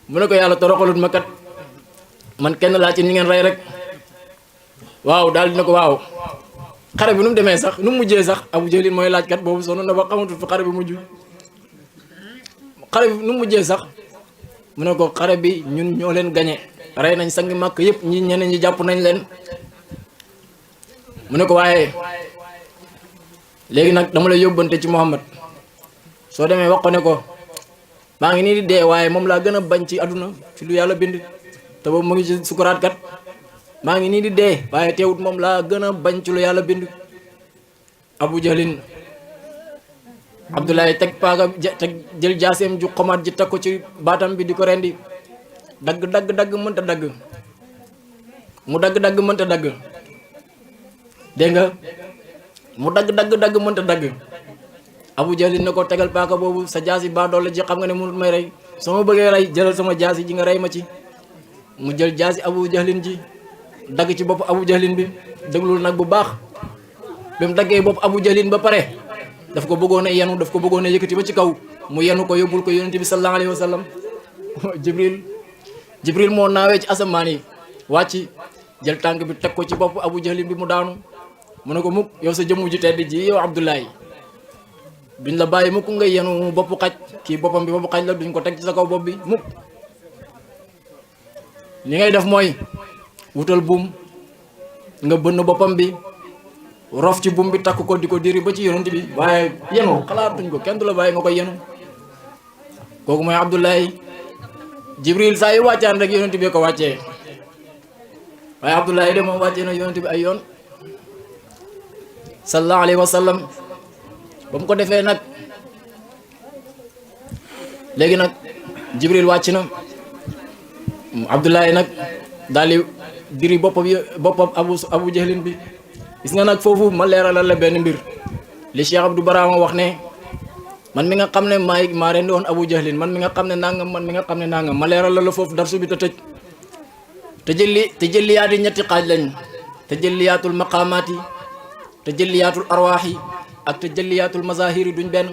Speaker 8: mu ne ko yàlla toroxalut ma kat man kenn laa ci ñi ngeen rey rek waaw daal dina ko waaw xare bi nu mu demee sax nu mu mujjee sax Abu Jahlin mooy laaj kat boobu sonn na ba xamatul fu xare bi mujj xare bi nu mu mujjee sax mu ne ko xare bi ñun ñoo leen gañe rey nañ sangi màkk yëpp ñi ñeneen ñi jàpp nañ leen mu ne ko waaye léegi nag dama lay yóbbante ci Muhammad soo demee wax ko ne ko maa ngi nii di dee waaye moom laa gën a bañ ci àdduna ci lu yàlla bind te boobu mu ngi ci sukuraat kat maa ngi nii di dee waaye teewut moom laa gën a bañ ci lu yàlla bind Abu Jahlin Abdoulaye teg paaga teg jël jaaseem ju xomaat ji teg ko ci baatam bi di ko rendi dagg mënta dagg mu dagg mënta dagg dégg nga mu dagg mënta dagg Abu Jahlin ne ko tegal paaka boobu sa jaasi baa doole ji xam nga ne mënut may rey soo ma bëggee rey jëlal sama jaasi ji nga rey ma ci mu jël jaasi Abu Jahlin ji dagg ci bopp Abu Jahlin bi déglul nag bu baax bi mu daggee bopp Abu Jahlin ba pare daf ko bëggoon a yenu daf ko bëggoon a yëkkati ba ci kaw mu yenu ko yóbbul ko yonent bi sallallahu alayhi wa sallam Jibril moo naawee ci asamaan yi wàcc jël tànk bi teg ko ci bopp Abu Jahlin bi mu daanu mu ne ko mukk yow sa jëmmu ji tedd ji yow Abdoulaye duñ la bàyyi mukk nga yenu boppu xaj kii boppam bi boppu xaj la duñ ko teg ci sa kaw bopp bi mukk li ngay def mooy wutal buum nga bënn boppam bi rof ci buum bi takk ko di ko diri ba ci yonent bi waaye yenu xalaatuñ ko kenn du la bàyyi nga koy yenu kooku mooy Abdoulaye Jibril saa yu wàccaan rek yonent bi ko wàccee waaye Abdoulaye de moom wàccee na yonent bi ay yoon sallallahu alayhi wa sallam ba mu ko defee nag léegi nag Jibril wàcc na Abdoulaye nag daal di diri boppam Abu Jahlin bi gis nga nag foofu ma leeralal la benn mbir li Cheikh Abdou Barama wax ne man mi nga xam ne maa rendi woon Abu Jahlin man mi nga xam ne nangam man mi nga xam ne nangam ma leeralal la foofu darsu bi te tëj te jëlliyaati ñetti xaaj lañ te jëlliyaatul maqaamaati te jëlliyaatul arwaax yi ak te jëlliyaatul mazahiri duñ benn